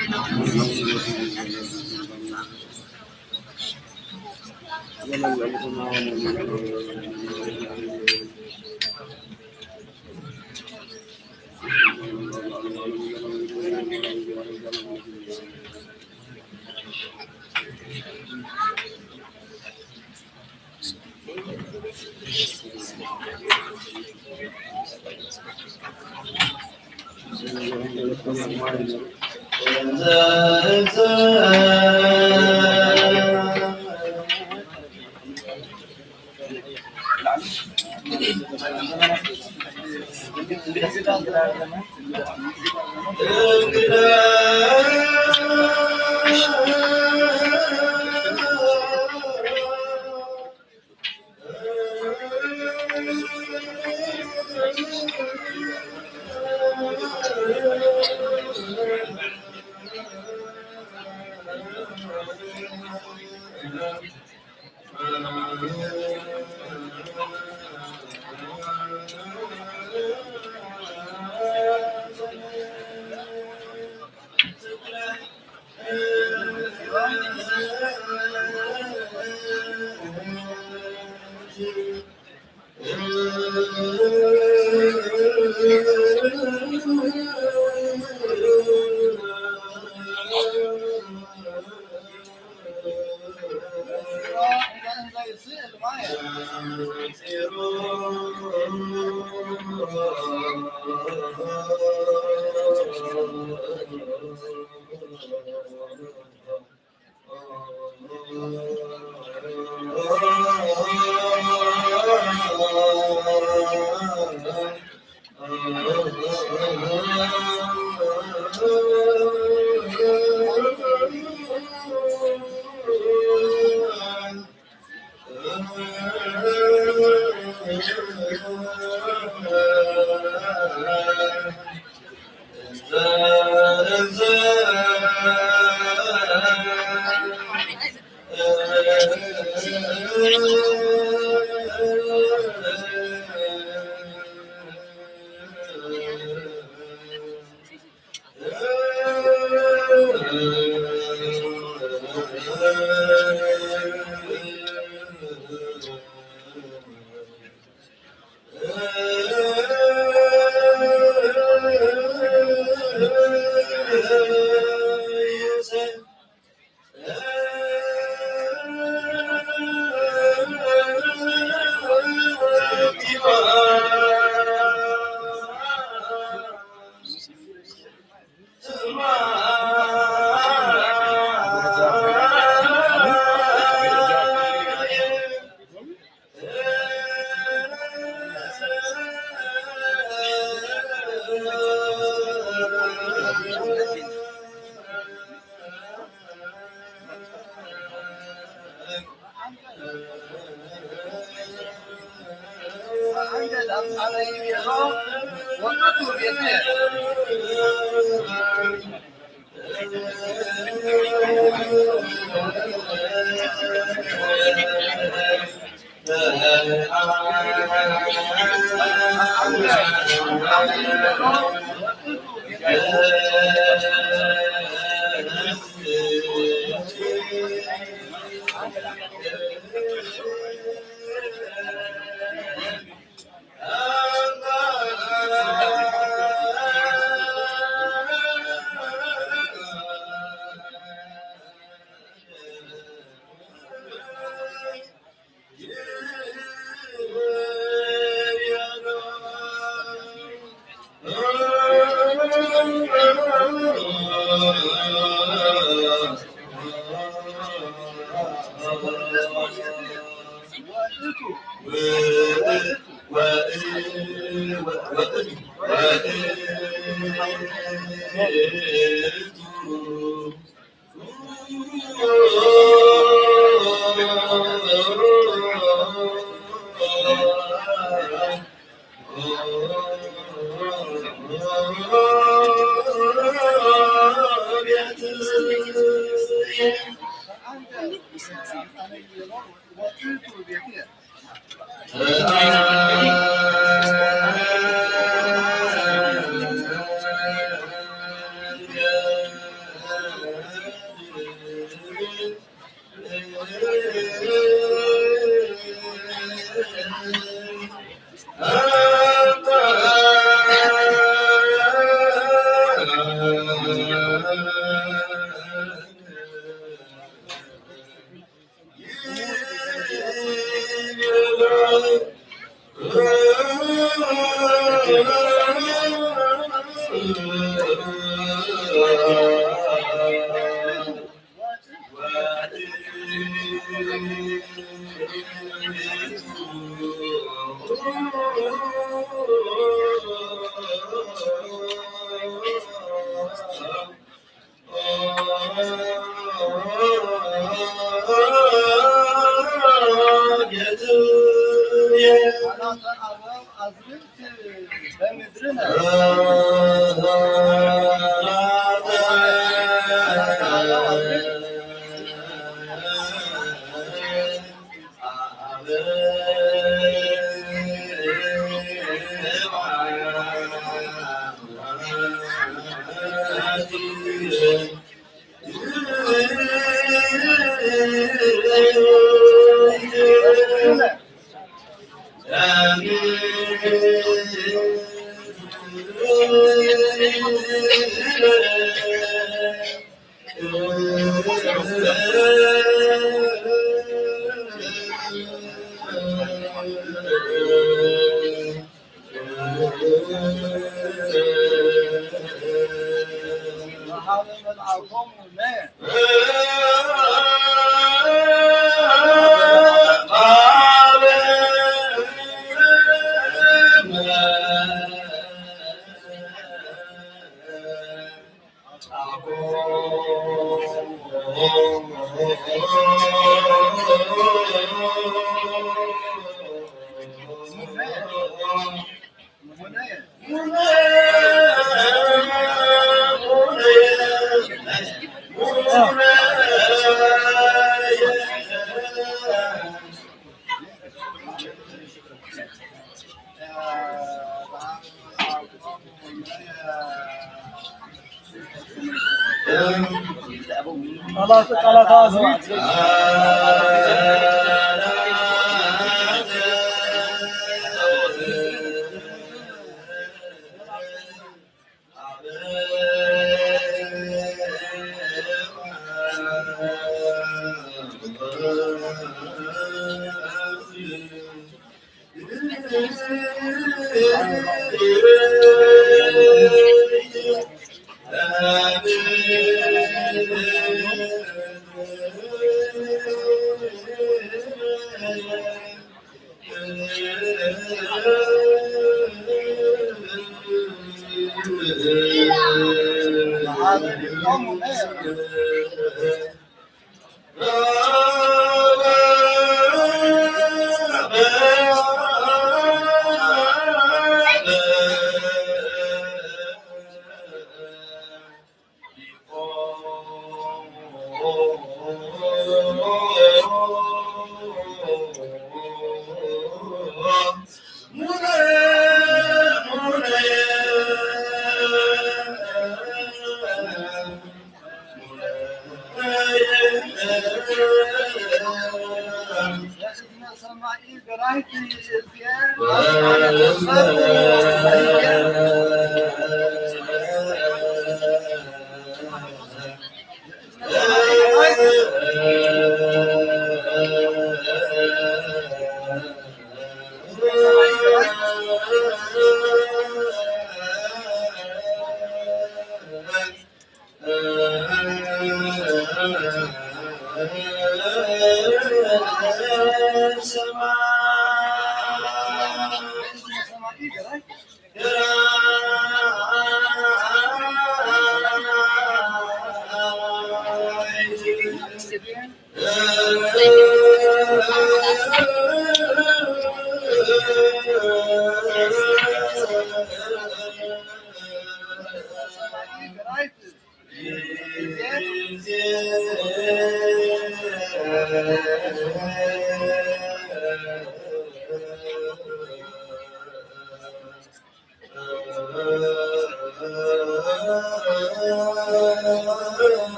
ቃላት ቃላት ኣዝሪት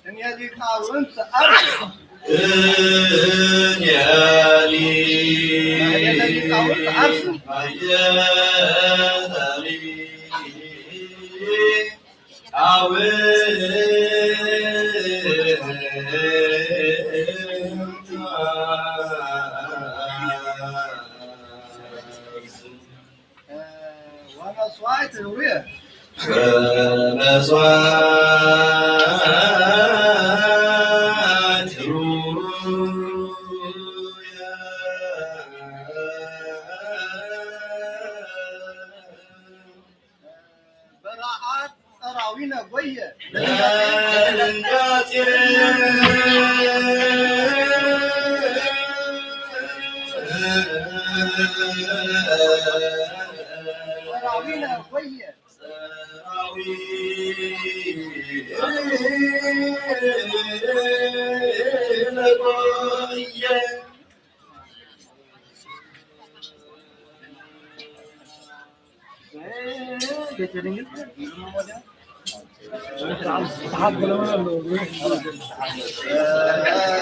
እኔ ሊቃውንት አርሱ። እኔ ሊቃውንት አርሱ። ወመስዋዕት ህሩየ። ወመስዋዕት ህሩየ። በረዓት ጸራዊነ ጎየ። ጸራዊነ ጎየ።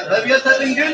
በቤተ ድንግል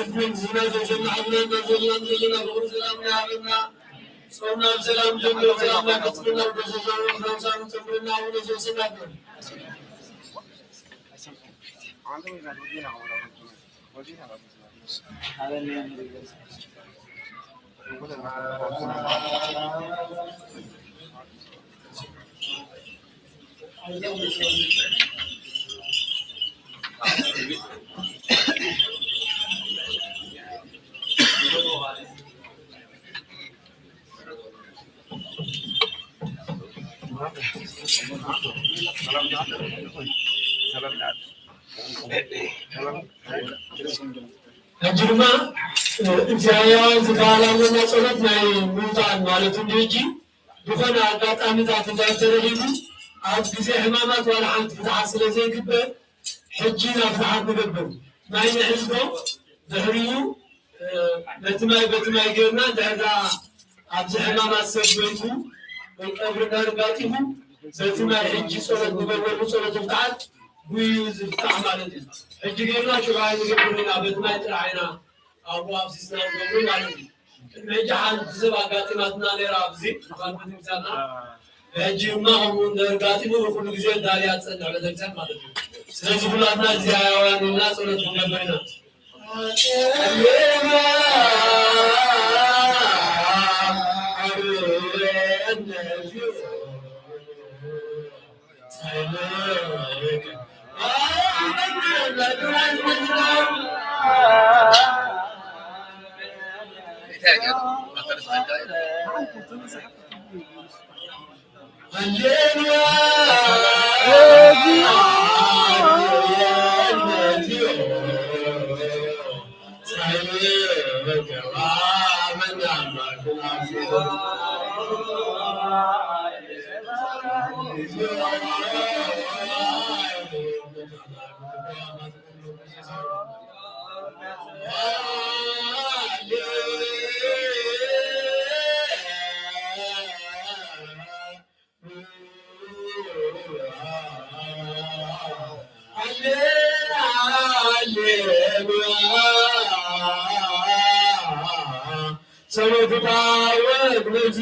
ርድኤት ብልግስና ዘሸማዕልና፣ ዘለና ዘለና ብኹሉ ሰላም ይሃበና። ጾምና ብሰላም ጀምር፣ ሰላም ናፈጽመና፣ ወደ ሰላም ፈውሳን ጸምርና፣ ወደ ሰላም ሕጂ ድማ እቲ ህያዋን ዝበሃል ኣለና ጸሎት ናይ ምዉታን ማለት እንዲ ሕጂ ዝኾነ ኣጋጣሚታት እንዳ ተረኺቡ ኣብ ግዜ ሕማማት ዋላ ሓንቲ ፍትሓት ስለ ዘይግበር ሕጂ ኢና ፍትሓት ንገብር። ማይ ንሕዝዶ ድሕሪኡ ነቲ ማይ በቲ ማይ ጌርና እንድሕር ደኣ ኣብዚ ሕማማት ሰብ ሞይቱ ወይ ቀብሪ እንዳርጋጢኹ በቲ ናይ ሕጂ ጸሎት ንገበሩ ጸሎት ይፍታሓት፣ ጉዩ ዝፍታሕ ማለት እዩ። ሕጂ ጌርና ሽዑ ኣይንገብርን ኢና፣ በቲ ናይ ጥራሕ ኢና ኣብኡ ኣፍሲስና ንገብሩ ማለት እዩ። ቅድሚ ሕጂ ሓንቲ ሰብ ኣጋጢማትና ነይራ ኣብዚ፣ ብኻልእ ቤተክርስትያንና። ሕጂ ድማ ከምኡ እንድሕር ኣጋጢሙ ንኹሉ ግዜ ዳልያ ትጸንሕ ቤተክርስትያን ማለት እዩ። ስለዚ ኩላትና እግዚኣብያውያን ኢና፣ ጸሎት ክንገብር ኢና። ጸሎትካ ወግነዚ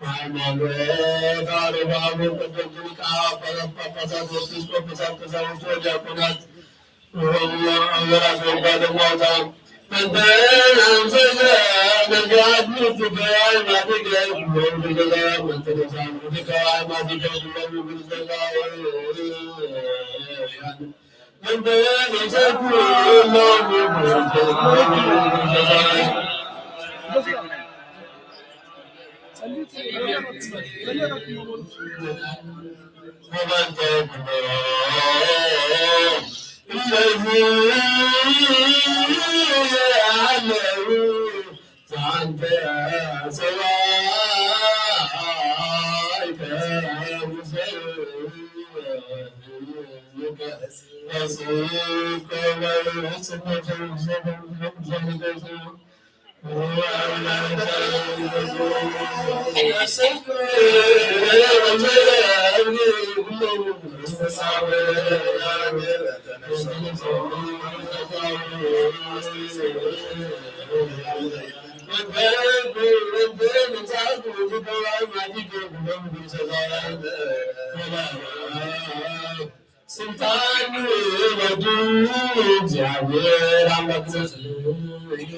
ሃይማኖት፣ ዓለባ፣ ቅዱስ ሊቃነ ጳጳሳት፣ ኤጲስቆጶሳት፣ ቀሳውስት ወዲያቆናት፣ ስልጣን ወዱ እግዚኣብሔር ኣምላክ ዘጽንዕ እዩ።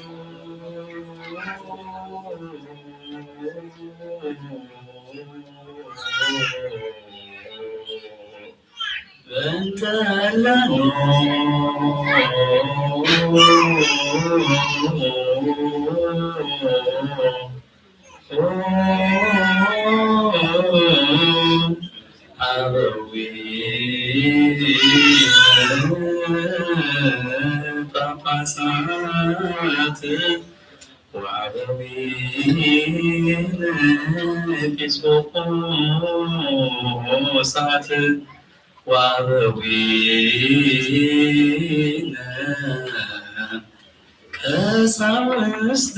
በእንተ እላኑ ጳጳሳት ወአበዊነ ኤጲስቆጶሳት ወአበዊነ ቀሳውስት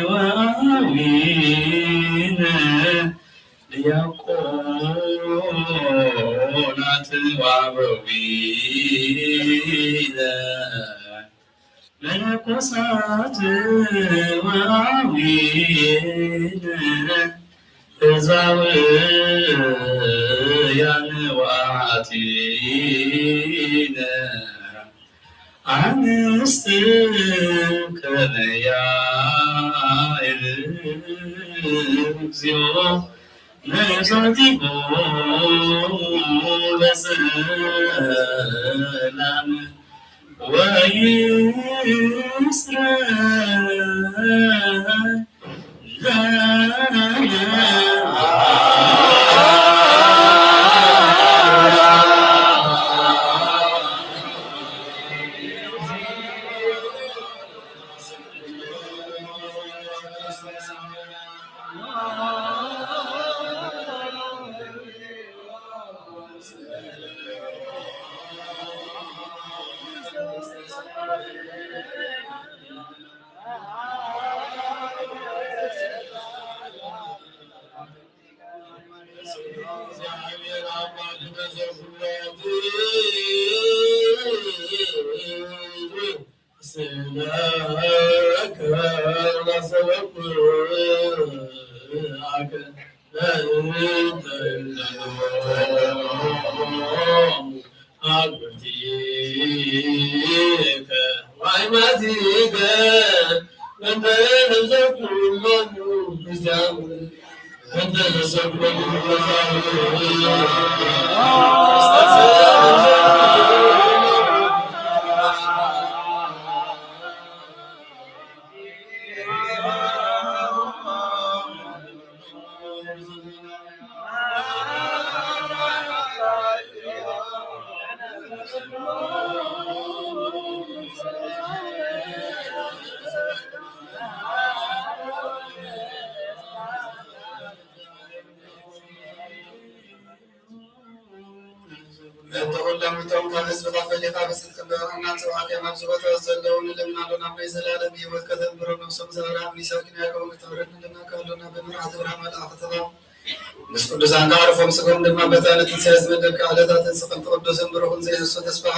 ወአበዊነ ዲያቆናት ወአበዊነ መነኮሳት ወአበዊነ ህዝባውያን ወአሓቲነ ኣንስት ከመያ እግዚኦ ነብሳቲሆሙ በሰላም ወይስረ እግዚኣብሔር ኣምላክ ተዘክሮት ስለከ ናሰበኩ ኣከ በቲ ኩሎም እቶም ካብ ህዝብኻ ፈሊኻ ብስልክን ብርሃን እናተባህልካ ኣብዚ ቦታ ዘለዉ ንለምናሉ ናብ ናይ ዘላለም ህይወት ከተንብሮም ነብሶም ዘብርሃም ይስሐቅን ያዕቆብን ክተብረድ ንለምነካ ኣሎና። ብመርሓቲ ብርሃን መልኣኽትኻ ምስ ቅዱሳን ከዕርፎም ስጋኦም ድማ በታ ንትንሳኤ ዝመደብካ ዕለታትን ስቕልቲ ቅዱስን ብሩኽን ዘይሕሱ ተስፋኻ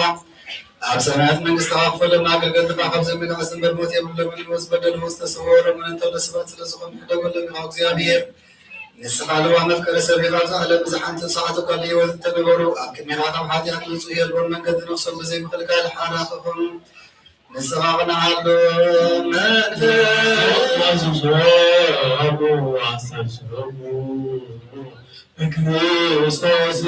ኣብ ሰማያት መንግስትኻ ክፈሎም። ኣገልገልትኻ ካብ ዘሚልካ እምበር ሞት የብሎምን። ንዝበደሉ ዝተሰወሮምን እንተሎ ሰባት ስለ ዝኾኑ ሕደጎሎም ኢኻ እግዚኣብሔር። ንስኻ ለዋህ መፍቀሪ ሰብ ኢኻ። ኣብዚ ዓለም እዚ ሓንቲ ሰዓት እኳ ብህይወት እንተነበሩ ኣብ ቅድሜኻ ካብ ሓጢኣት ንጹህ የልቦን። መንገዲ ነፍሶም ብዘይ ምኽልካል ሓራ ክኾኑ ንስኻ ኣቕንዓሎም። መንፈስ ኣዝዞ ኣቡ ኣስተብስሮሙ ብክርስቶስ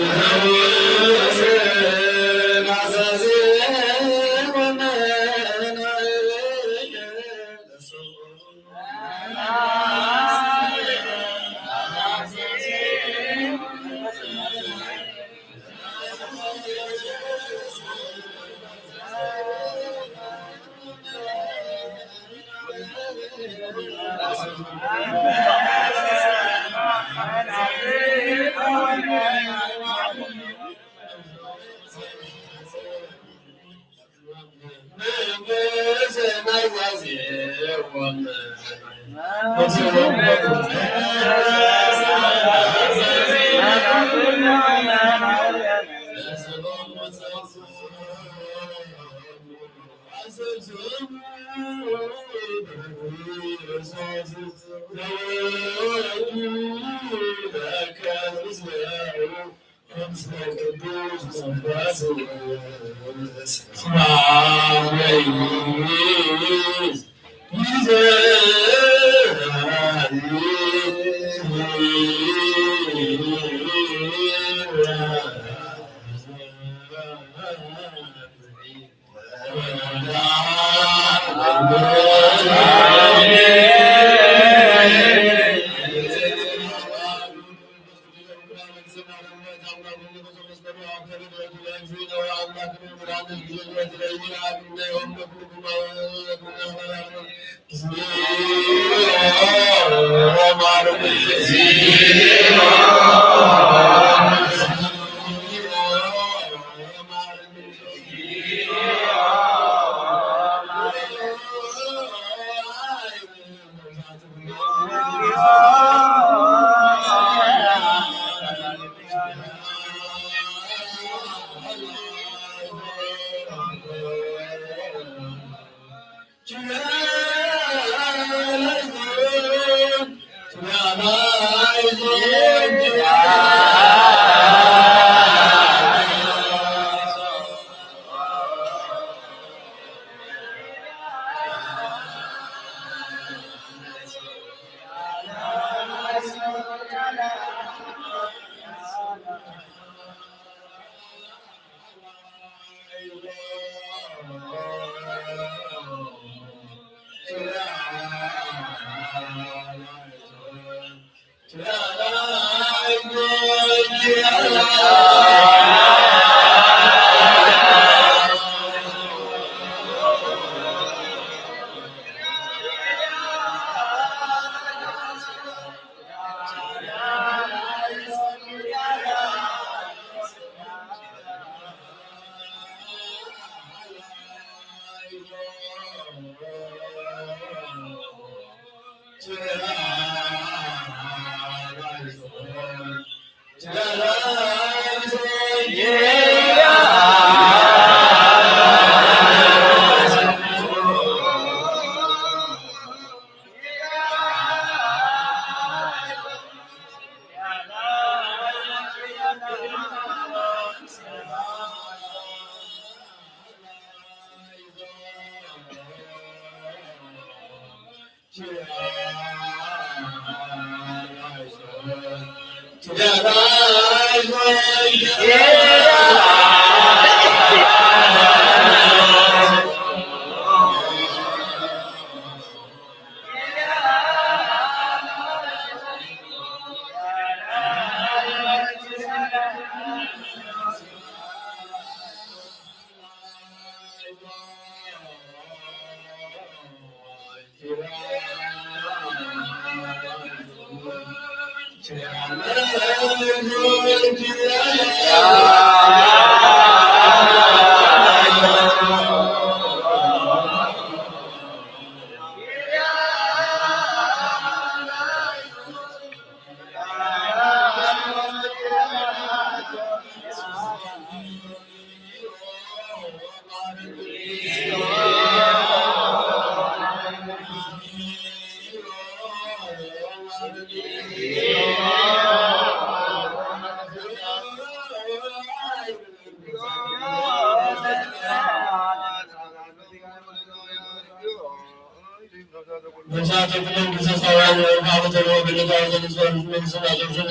መብዛሕትኡ መንፈሳውያን ወርቃዊ ተልእኮ ብልባዊ ዘንጽወን መንፈሳዊ ዘንጽወን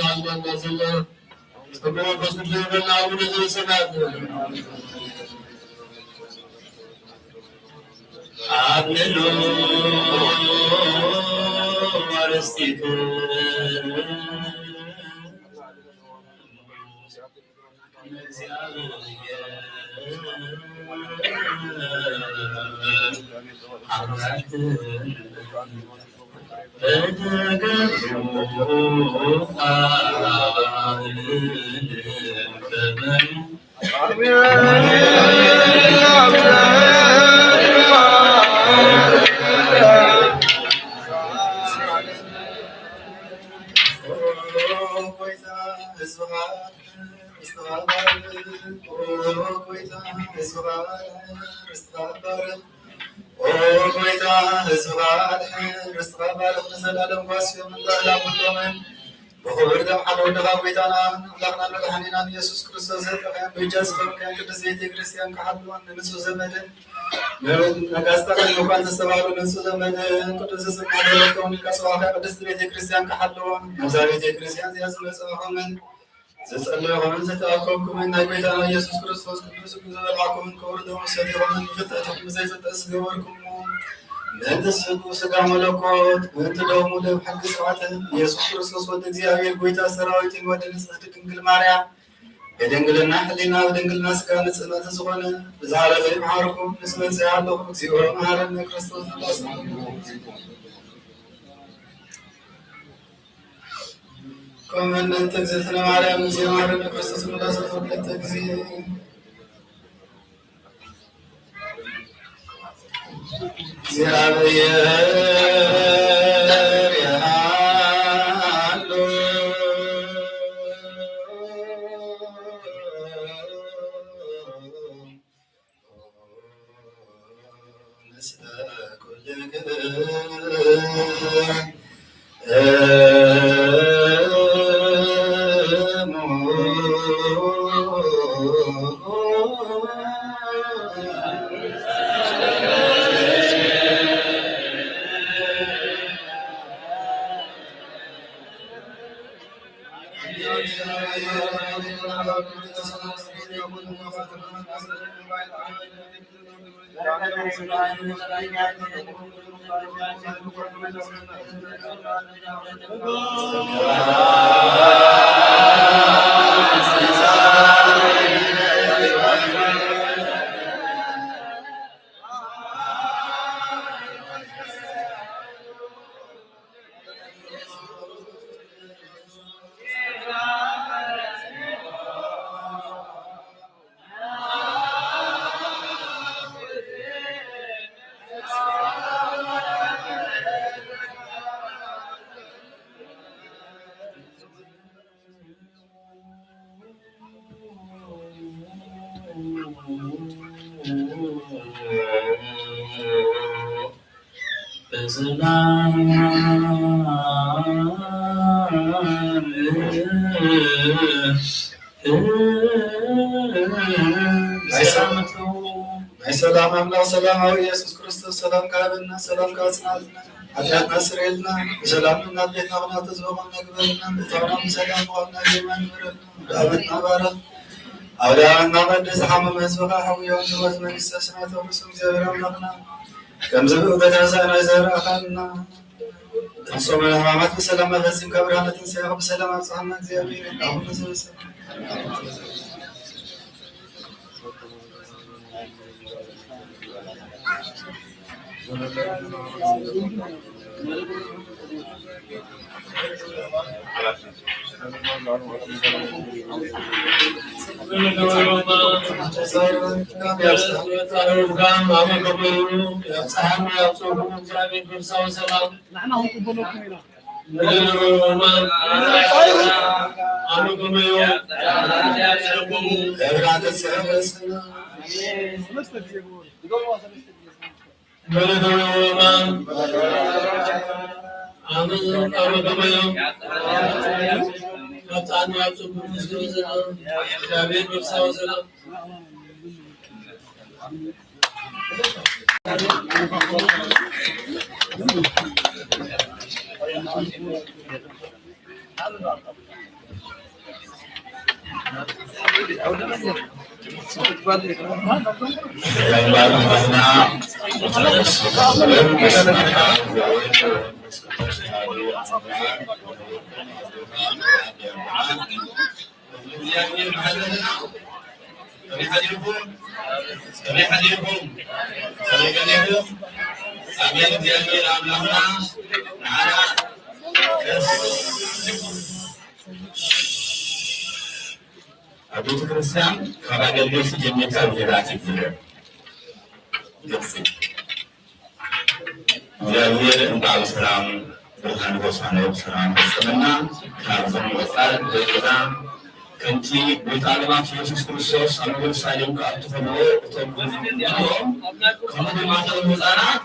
ዘሎ መንፈስ ቅዱስ ይበልና። ኣቡነ ዘበሰማያት ኣምልሉ ኣርስቲክን ኦ ጎይታ፣ ህዝብኻ ኣድሕን፣ ርስትኻ ባርኽ፣ ንዘለኣለም ጓስዮም እንዳላ ኩሎምን ብኽብር ደም ሓደ ወድኻ ጎይታና ኣምላኽና መድሓኒናን ኢየሱስ ክርስቶስ ዘጥረኸን በጃ ዝኾንከን ቅድስት ቤተ ክርስቲያን ክሓልወን ንንጹህ ዘመድን ነጋስታትን ምኳን ዝተባህሉ ንጹህ ዘመድን ቅዱስ ስምካ ደረትከውን ኢልካ ጽዋዕካ ቅድስት ቤተ ክርስቲያን ክሓልወን ነዛ ቤተ ክርስቲያን እዚኣ ዝመጸኹምን ዘጸለኹምን ዘተኣከብኩምን ናይ ጎይታና ኢየሱስ ክርስቶስ ቅዱስ እግሩ ዝበልዓኩምን ክቡር ደሙ ሰቲኹምን ፍልጠትኩም ዘይፍለጥ ዝገበርኩምዎ ምእንቲ ስግኡ ስጋ መለኮት ምእንቲ ደሙ ደም ሕጊ ስርዓትን ኢየሱስ ክርስቶስ ወዲ እግዚኣብሔር ጎይታ ሰራዊትን ወዲ ንጽሕቲ ድንግል ማርያም ብድንግልና ሕሊና ብድንግልና ስጋ ንጽህናቲ ዝኾነ ብዝሓለፈ ይምሓርኩም ምስ መጽእ ኣለኹም እግዚኦ መሐረነ ክርስቶስ እንዳሰማዕኩም ከምእንተ እግዝእትነ ማርያም እግዚኦ መሐረነ ክርስቶስ እንዳሰማዕኩም ጊዜ እግዚአብሔር ይሃሉ። ሰላም ናይ ሰላም ኣምላኽ ሰላማዊ ኢየሱስ ክርስቶስ ሰላም ክሃበና፣ ሰላም ከጽናዕና፣ ሓጢኣትና ስርየልና፣ ብሰላም ንናት ቤትና ክናተ ዝበቐልና ግበረልና፣ ምእታውና ብሰላም ብቐልና ዜማ ንበረልና፣ ወደ ኣመትና ባረኽ። ኣውደ ኣመትና ቀድስ፣ ዝሓመመ ህዝብኻ ሕውዮም፣ ትእዛዝ መንግስተ ሰማያት ተውርሶም እግዚኣብሔር ኣምላኽና። ከምዚ ብእገዳ ሳእናይ ዘርኣኻና፣ ጾመ ሕማማት ብሰላም ኣፈጺምካ፣ ብርሃነ ትንሳኤኻ ብሰላም ኣብጽሓና እግዚኣብሔር። ኣቡነ ዘበሰማያት። መለደዊ ወማን ኣመ-፣ ኣመገመዮ ካብቲ ኣንዋር ጽቡቅ ምስሉ ዘሎ እግዚኣብሔር ነፍሳዊ ሰላም። ከመይ ሓዲርኩም? ከመይ ሓዲርኩም? ከመይ ቀኒኹም? ኣሜን። እግዚኣብሔር ኣምላኽና ንዓና ቀስ-፣ ኣብ ቤተ ክርስቲያን ካብ ኣገልገልቲ ጀሚርካ ብሄራት ይፍለ። ግልፂ። እግዚኣብሔር እንኳዕ ብሰላም ብርሃነ ሆሳዕና ብሰላም ፈጸመና። ካብዚ ንምቕጻል ደቅና ከምቲ ጎይታ ዓለማት ኢየሱስ ክርስቶስ ኣብ ኢየሩሳሌም ክኣቱ ከለዎ እቶም ጎልማሶም ከምኡ ድማ እቶም ህፃናት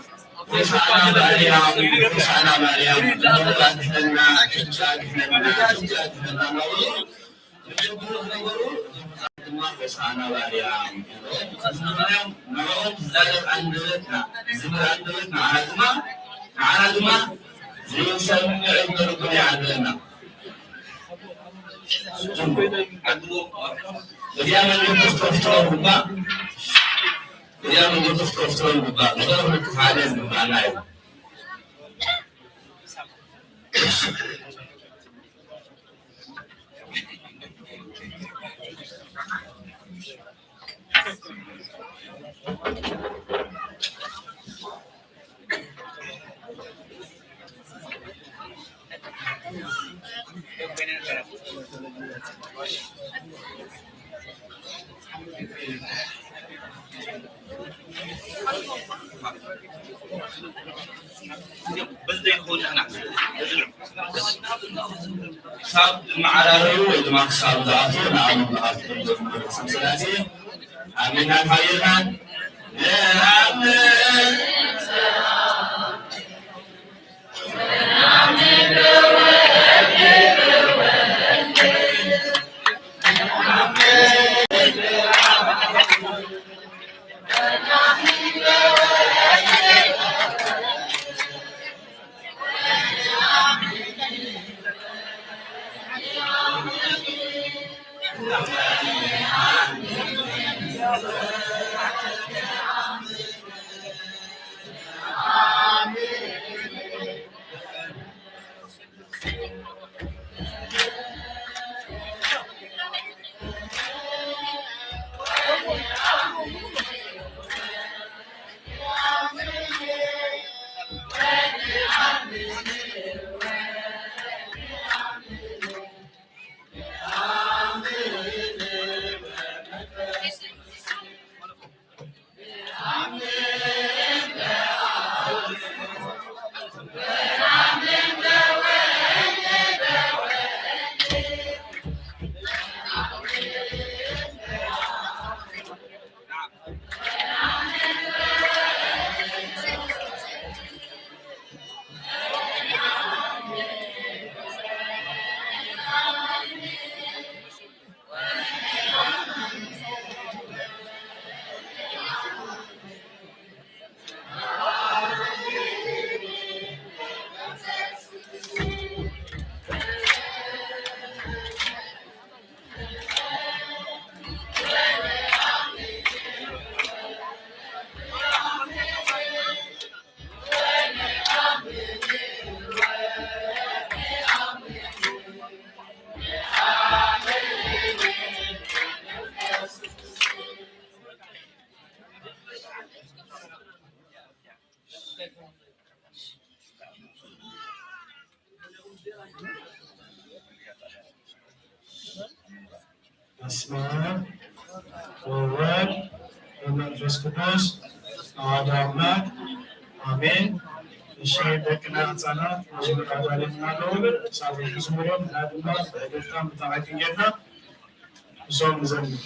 ሆሳዕና በኣርያም፣ ሆሳዕና በኣርያም፣ እነሆ ኣድሕነና፣ ሕጂ ኣድሕነና፣ ሕጂ ኣድሕነና እናበሉ ዝጭርሑ ዝነበሩ ድማ ሆሳዕና በኣርያም ንዕኦም ዝዛረብ ኣንደበት፣ ዝምር ኣንደበት ንዓና ድማ፣ ንዓና ድማ ዘይንሰምዕ እዝነ ልቦና ይዓድለና። እዚኣ መንገዲ ክትከፍትሎም ግባእ፣ እዚኣ መንገዲ ክትከፍትሎም ግባእ። ንኽንክፋለ ዝግባእና እዩ። ክሳብ ዝመዓራረዩ ወይ ድማ ክሳብ ዝኣትዉ ንኣብ ዝኣትዉ ስም ስላሴ ኣሜን። ሓቢርና ንኣምን። በስመ አብ ወወልድ ወመንፈስ ቅዱስ አሐዱ አምላክ አሜን። እሺ፣ ደቅና ህፃናት መዝሙር ኣዳልዮም ኣለዉ። ሳቶም ክዝምሮም እና ድማ ብእልልታ ምታዓትን ጌርና እሶም ንዘምር።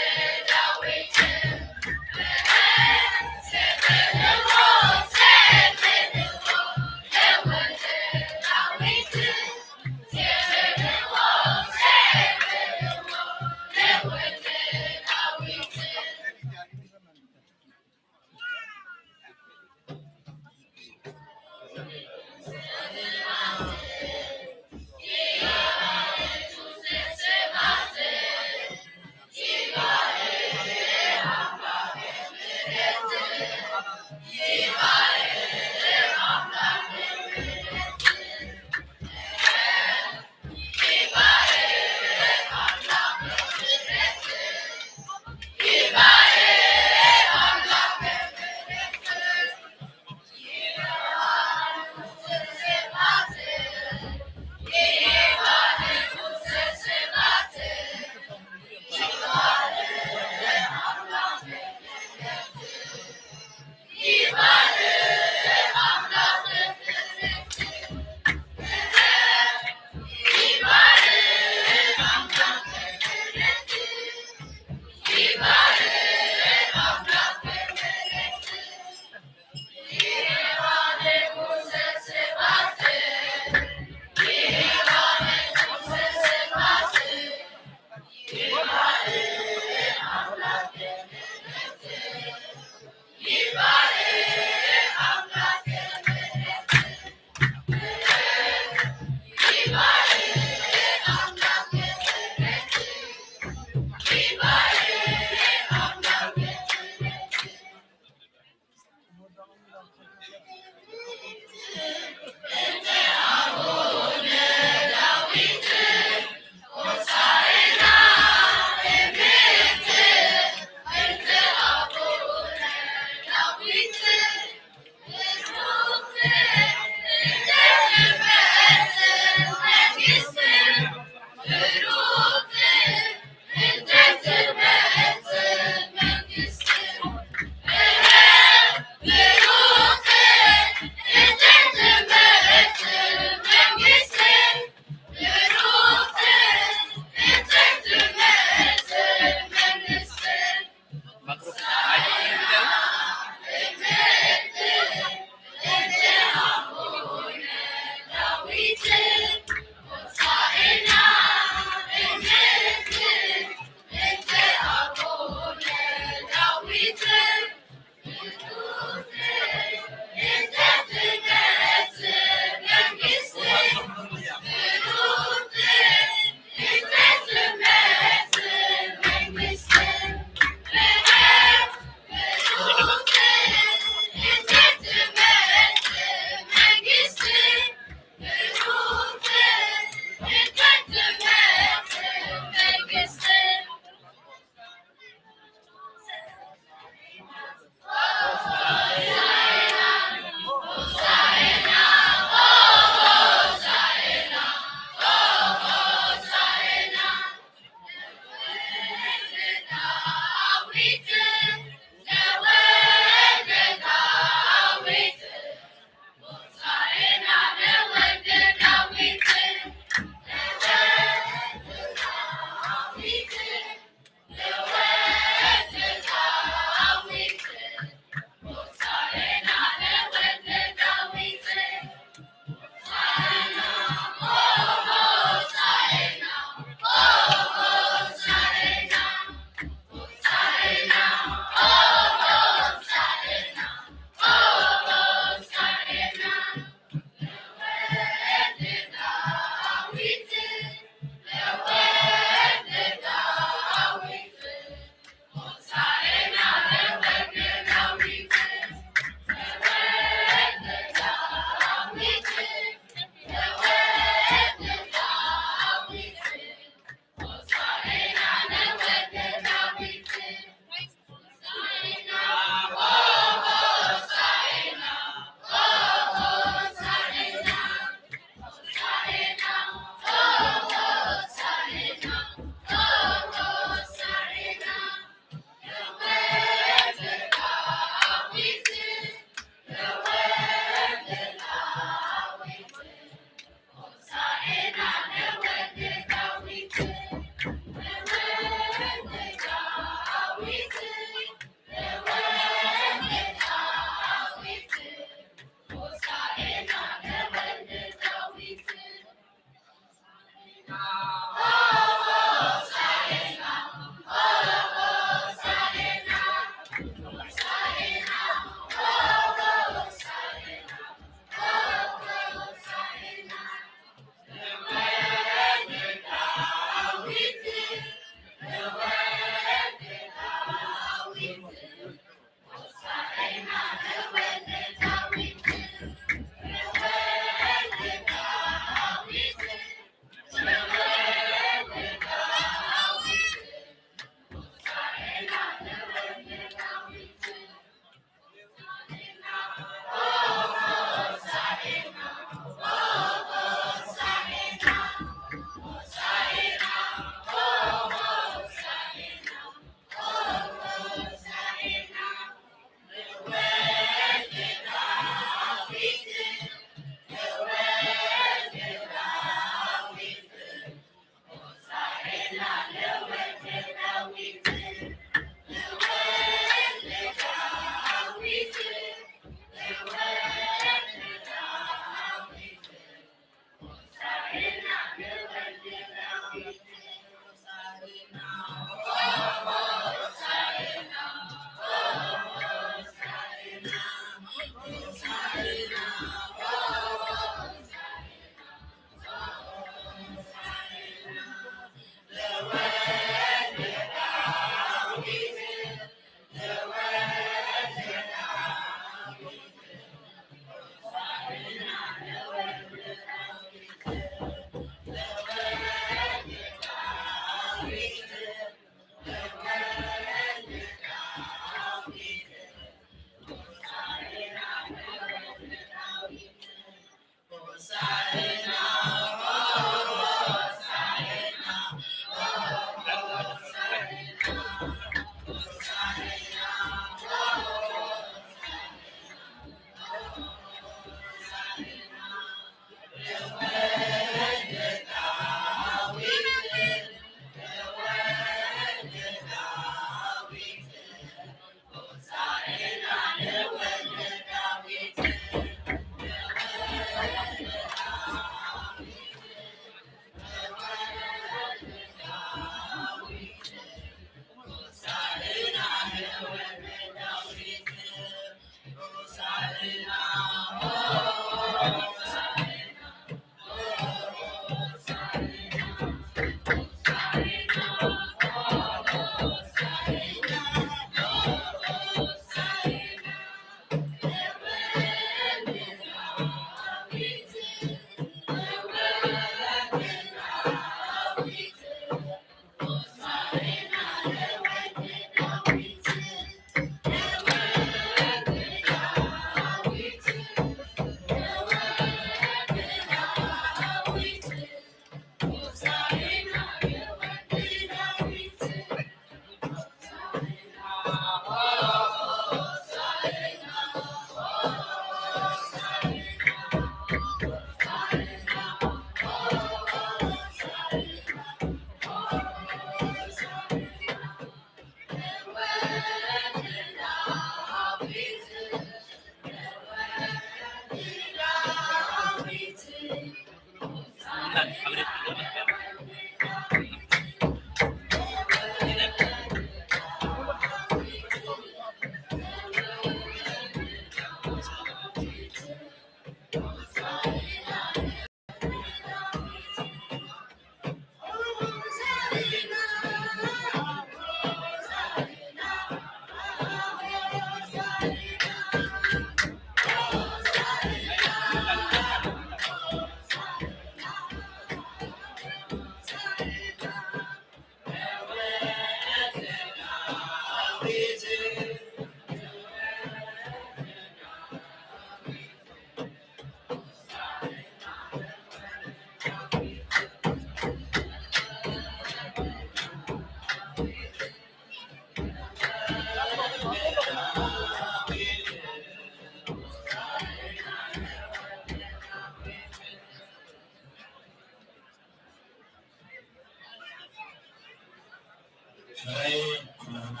ሕራይ ኩላህና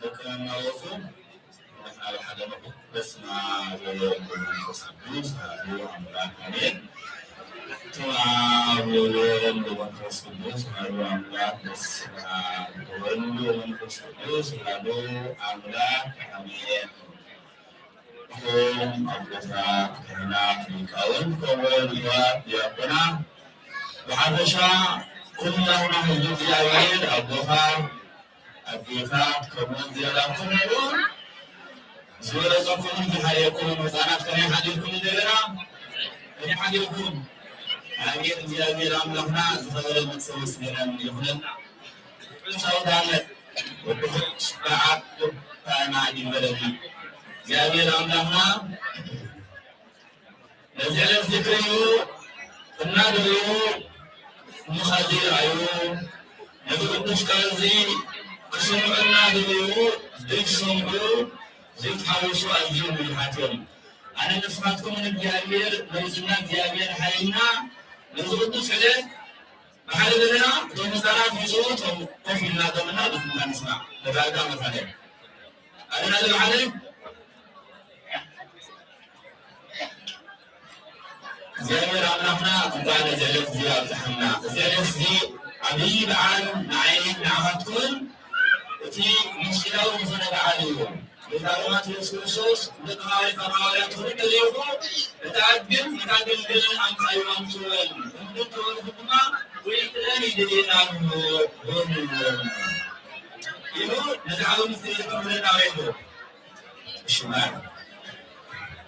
ደቅና እናወፁ ንሕና ብሓደ ንኹን። በስመ ኣብ ወወልድ ወመንፈስ ቅዱስ ኣሐዱ ኣምላክ ኣሜን። በስመ ኣብ ወወልድ ወመንፈስ ቅዱስ ኣሐዱ ኣምላክ። በስመ ኣብ ወወልድ ወመንፈስ ቅዱስ ኣሐዱ ኣምላክ ኣሜን። እቶም ኣቦታት፣ ካህናት፣ ሊቃውንት፣ ከምኡውን ዲያቆናት፣ ብሓፈሻ ኩላህና ህዝቢ እግዚኣብሔር፣ ኣቦታት፣ ኣዴታት፣ ከምኡውን ዝያዳ ኩሉ ዝበለጸኩምን ዝሓየኩምን ህፃናት ከመይ ሓዲርኩም እንደገና? ከመይ ሓዲርኩም? ኣሜን። እግዚኣብሔር ኣምላኽና ዝኸበረ መሰሉ ምስጋና ይኹነልና። ቅዱሳት ዓመት ወዲ በዓል ታና ይበለኒ። እግዚኣብሔር ኣምላኽና ነዚ ዕለት ዝክርዩ እናደለዩ ምኻዚ ይረኣዩ። ነዚ ቅዱስ ቃል እዚ ክሰምዑ እናደለዩ ዘይሰምዑ ዘይተሓወሱ ኣዝዮም ብዙሓት እዮም። ኣነ ንስኻትኩም ንእግዚኣብሔር መሪፅና እግዚኣብሔር ሓይልና ነዚ ቅዱስ ዕለት ብሓደ ዘለና እቶም ህፃናት ይፅኡ፣ እቶም ኮፍ ኢልና ዘለና ብዝምታ ንስማዕ። ተረዳእካ መሳለ ኣለና ዝብሓደ እግዚኣብሔር ኣምላኽና እንኳን እዚ ዕለት እዚ ኣብፅሓና። እዚ ዕለት እዚ ዓብዪ በዓል ንዓይን ንዓኻትኩን እቲ ምስጢራዊ ዝኾነ በዓል እዩ። ጌታ ኣምላኽ የሱስ ክርስቶስ ንደቂ ሃዋርያት ካብ ሃዋርያት ክልተ ልኢኹ፣ ነታ ኣድግን ነታ ግልግልን ኣምጻዩ ኣምጽወን፣ እምብልተወልኹ ድማ ውዒለን ይደልየና ኣሎ በልዎም ኢሉ ነዚ ዓቢ ምስጢር እዚ ክምህረና ወሪዱ። ሽማር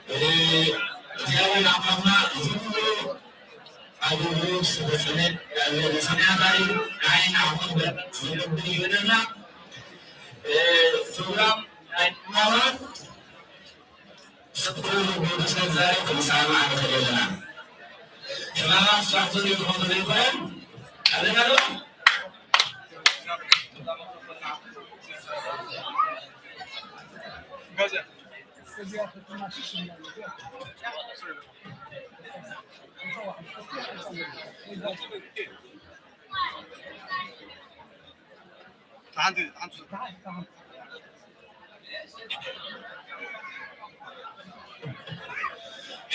እግዚኣብሔር ኣምላኽና እዚ ኩሉ ኣገልግሎት ዝተፈጸመ ሰማያዊ ዓይን ኣኹን ዝገብር ይበለና። ፕሮግራም ናይ ሕማማት ስለ ዝዛረብ ክንሰማማዕ ንኽእል ኣለና። ሕማማት ስራሕ ተሪፉ ዘይኮነን ኣለና ዶ?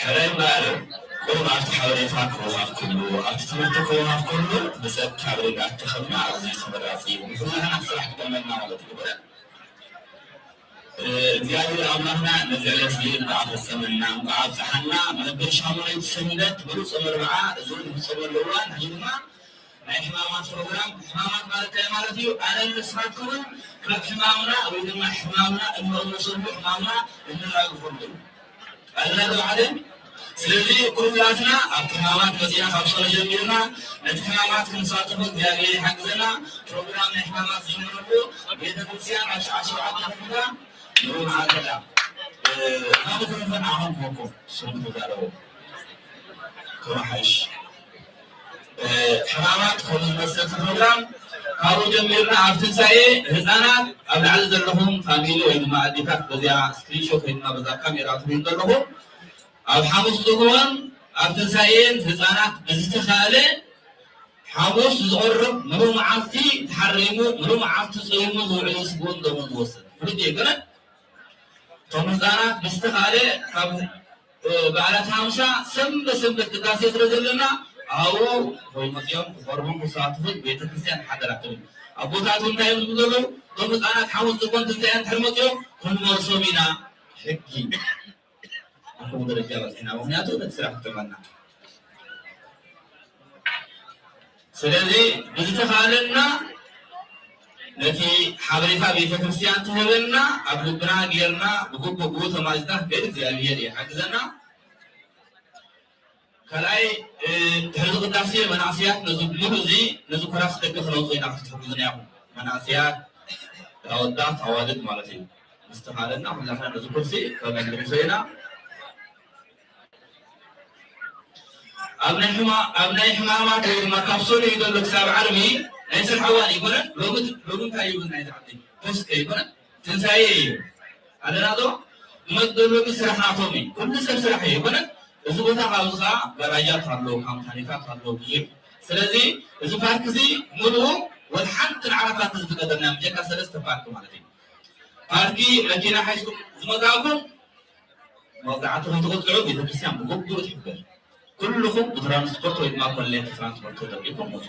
ሕራይ እምበኣር፣ ቁሩብ ኣብቲ ሓበሬታ ክወሃብ ከሎ፣ ኣብቲ ትምህርቲ ክወሃብ ከሎ፣ ብጸጥታ ኣብ ርግኣት ተኸድና ኣዝዩ ተመራጺ እዩ። ምኽንያቱ ስራሕ ክጠመና ማለት እዩ። እግዚኣብሔር ኣምላኽና ነዚ ዕለት እዚ እንኳዕ ኣፈጸመና፣ እንኳዕ ኣብጽሓና። መበል ሻሙናይቲ ሰንበት ብሉጽ መርብዓ እዚ ንፍጸመሉ እዋን፣ እዚ ድማ ናይ ሕማማት ፕሮግራም። ሕማማት ማለት እንታይ ማለት እዩ? ኣነ ንስኻትኩምን ካብ ሕማምና ወይ ድማ ሕማምና እንቕንሰሉ፣ ሕማምና እንራግፈሉ እዩ። ኣለና ዶ ሓደ? ስለዚ ኩላትና ኣብቲ ሕማማት መጺና ካብ ሶሎ ጀሚርና ነቲ ሕማማት ክንሳተፎ እግዚኣብሔር ይሓግዘና። ፕሮግራም ናይ ሕማማት ዝጅምረሉ ቤተክርስትያን ኣብ ሰዓት ሸውዓተ ከፊታ ንመዓልቲ እያ። እ፣ ናብ ክንፈን ኣሁን ኮኮ ስሙ ተዛረቡ። ከመሓይሽ። እ፣ ሕማማት ከምኡ ዝመስል ፕሮግራም ካብኡ ጀሚርና ኣብ ትንሳኤ ህፃናት ኣብ ላዕሊ ዘለኹም ፋሚሊ ወይ ድማ ኣዴታት በዚኣ ስክሪንሾት ወይ ድማ በዛ ካሜራ ትሪኡ ዘለኹም ኣብ ሓሙስ ጽግቦን ኣብ ትንሳኤን ህፃናት ብዝተኻእለ ሓሙስ ዝቐርብ ምሉእ መዓልቲ ተሓሪሙ ምሉእ መዓልቲ ጾይሙ ዝውዕል ስግኡን ደሙን ዝወስድ ፍሉጥ እዩ። ግን እቶም ህፃናት ብዝተኻእለ ካብ በዓላት ሓምሳ ሰንበት ሰንበት ቅዳሴ ስለ ዘለና ኣብኡ ወይ መፂኦም ክቐርቡን ክሳተፉን ቤተክርስትያን ሓደራ ትብል። ኣቦታት እውን እንታይ እዮም ዝብሉ ዘለዉ? እቶም ህፃናት ሓሙስ ጽግቦን ትንሳኤን እንድሕር መፂኦም ክንመልሶም ኢና። ሕጊ ኣብ ከምኡ ደረጃ በፂሕና፣ ምኽንያቱ ነቲ ስራሕ ክጥዕመና። ስለዚ ብዝተኻእለና ነቲ ሓበሬታ ቤተክርስትያን ትህበና ኣብ ልብና ጌርና ብግቡእ ብኡ ተማዚና ክንከይድ እግዚኣብሔር ይሓግዘና። ካልኣይ፣ እ፣ ድሕሪ ቅዳሴ መናእሰያት ነዚ ሙሉእ እዚ ነዚ ኮራስ ደገ ክነውፅኦ ኢና ክትሕግዙና ኢኹም። መናእሰያት፣ ኣወዳት፣ ኣዋልድ ማለት እዩ። ምስተኻለና ኩላትና ነዚ ኩርሲ ከነልግሶ ኢና። ኣብ ናይ ሕማ-፣ ኣብ ናይ ሕማማት ወይ ድማ ካብ ሰኑይ ዘሎ ክሳብ ዓርቢ ናይ ስራሕ እዋን ኣይኮነን። ሎሚ፣ ሎሚ እንታይ ይብል ናይዚ ዓዲ? ፖስት ኣይኮነን? ትንሳኤ እዩ። ኣለና ዶ? ዝመጽእ ዘሎ ግን ስራሕ ናቶም እዩ። ኩሉ ሰብ ስራሕ እዩ። ኣይኮነን? እዚ ቦታ ካብዚ ከዓ ጋራጃት ኣሎ፣ ካምፓኒታት ኣሎ፣ ብዙሕ። ስለዚ እዚ ፓርክ እዚ ሙሉኡ ወላ ሓንቲ ንዓና ፓርክ ዝፈቀደልና ብጀካ ሰለስተ ፓርክ ማለት እዩ። ፓርኪ መኪና ሓይዝኩም ዝመጻእኩም መቕጻዕቲ ከይትቕጽዑ ቤተክርስትያን ብግቡእ ትሕብር። ኩልኹም ብትራንስፖርት ወይ ድማ ኮሌጅ ትራንስፖርት ተጠቂምኩም መጹ።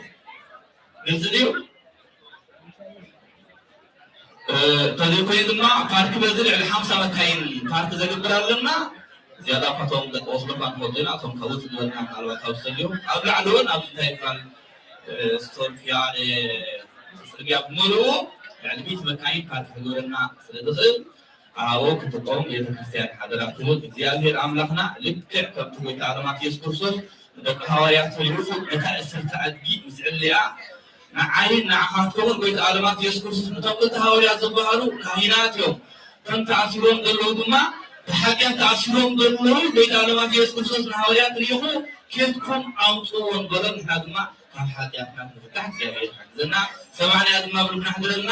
ግልጺ ድዩ? እ፣ ተዘይኮይኑ ድማ ፓርክ በዚ ልዕሊ ሓምሳ መካይን ፓርክ ዘግብር ኣለና። ዝያዳ እኳ እቶም ደቂ ወስዶ እኳ ንፈልጦ ኢና፣ እቶም ካብ ውፅእ ዝበልና ምናልባት ካብ ዝፈልዩ ኣብ ላዕሊ እውን ኣብዚ እንታይ ይባል፣ እ፣ ስቶር ኪያነ ፅርግያ ብምልኡ ልዕሊ ሚእቲ መካይን ፓርክ ክገብረና ስለ ዝኽእል ኣብኡ ክጥቀሙ ቤተክርስትያን ሓደራ ትብል እግዚኣብሔር ኣምላኽና ልክዕ ከምቲ ጎይታ ኣለማት የሱስ ክርስቶስ ንደቂ ሃዋርያት ተልኢኹ ነታ ዕስርተ ኣድጊ ምስ ዕልያ ንዓይን ንዓኻትኩምን ጎይታ ኣለማት የሱስ ክርስቶስ ነቶም ክልተ ሃዋርያት ዝበሃሉ ካህናት እዮም። እቶም ተኣሲሮም ዘለዉ ድማ ብሓጢኣት ተኣሲሮም ዘለዉ ጎይታ ኣለማት የሱስ ክርስቶስ ንሃዋርያት ልኢኹ ኬድኩም ኣውፅዎም በሎም። ንሕና ድማ ካብ ሓጢኣትና ክንፍታሕ እግዚኣብሔር ይሓግዘና። ሰማዕናዮ ድማ ብልብና ኣሕድረልና።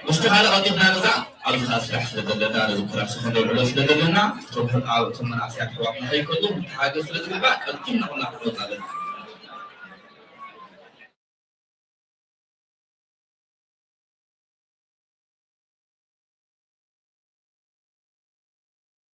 ምስቲ ካልእ ቀልጢፍና ንግዛእ ኣብዚ ከዓ ስራሕ ስለ ዘለና ነዚ ኩራሲ ከነውዕሎ ስለ ዘለና እቶም መናእሰያት ኣሕዋትና ከይከዱ ንተሓገዝ ስለ ዝግባእ ቀልጢፍና ኩልና ክንወፅ ኣለና።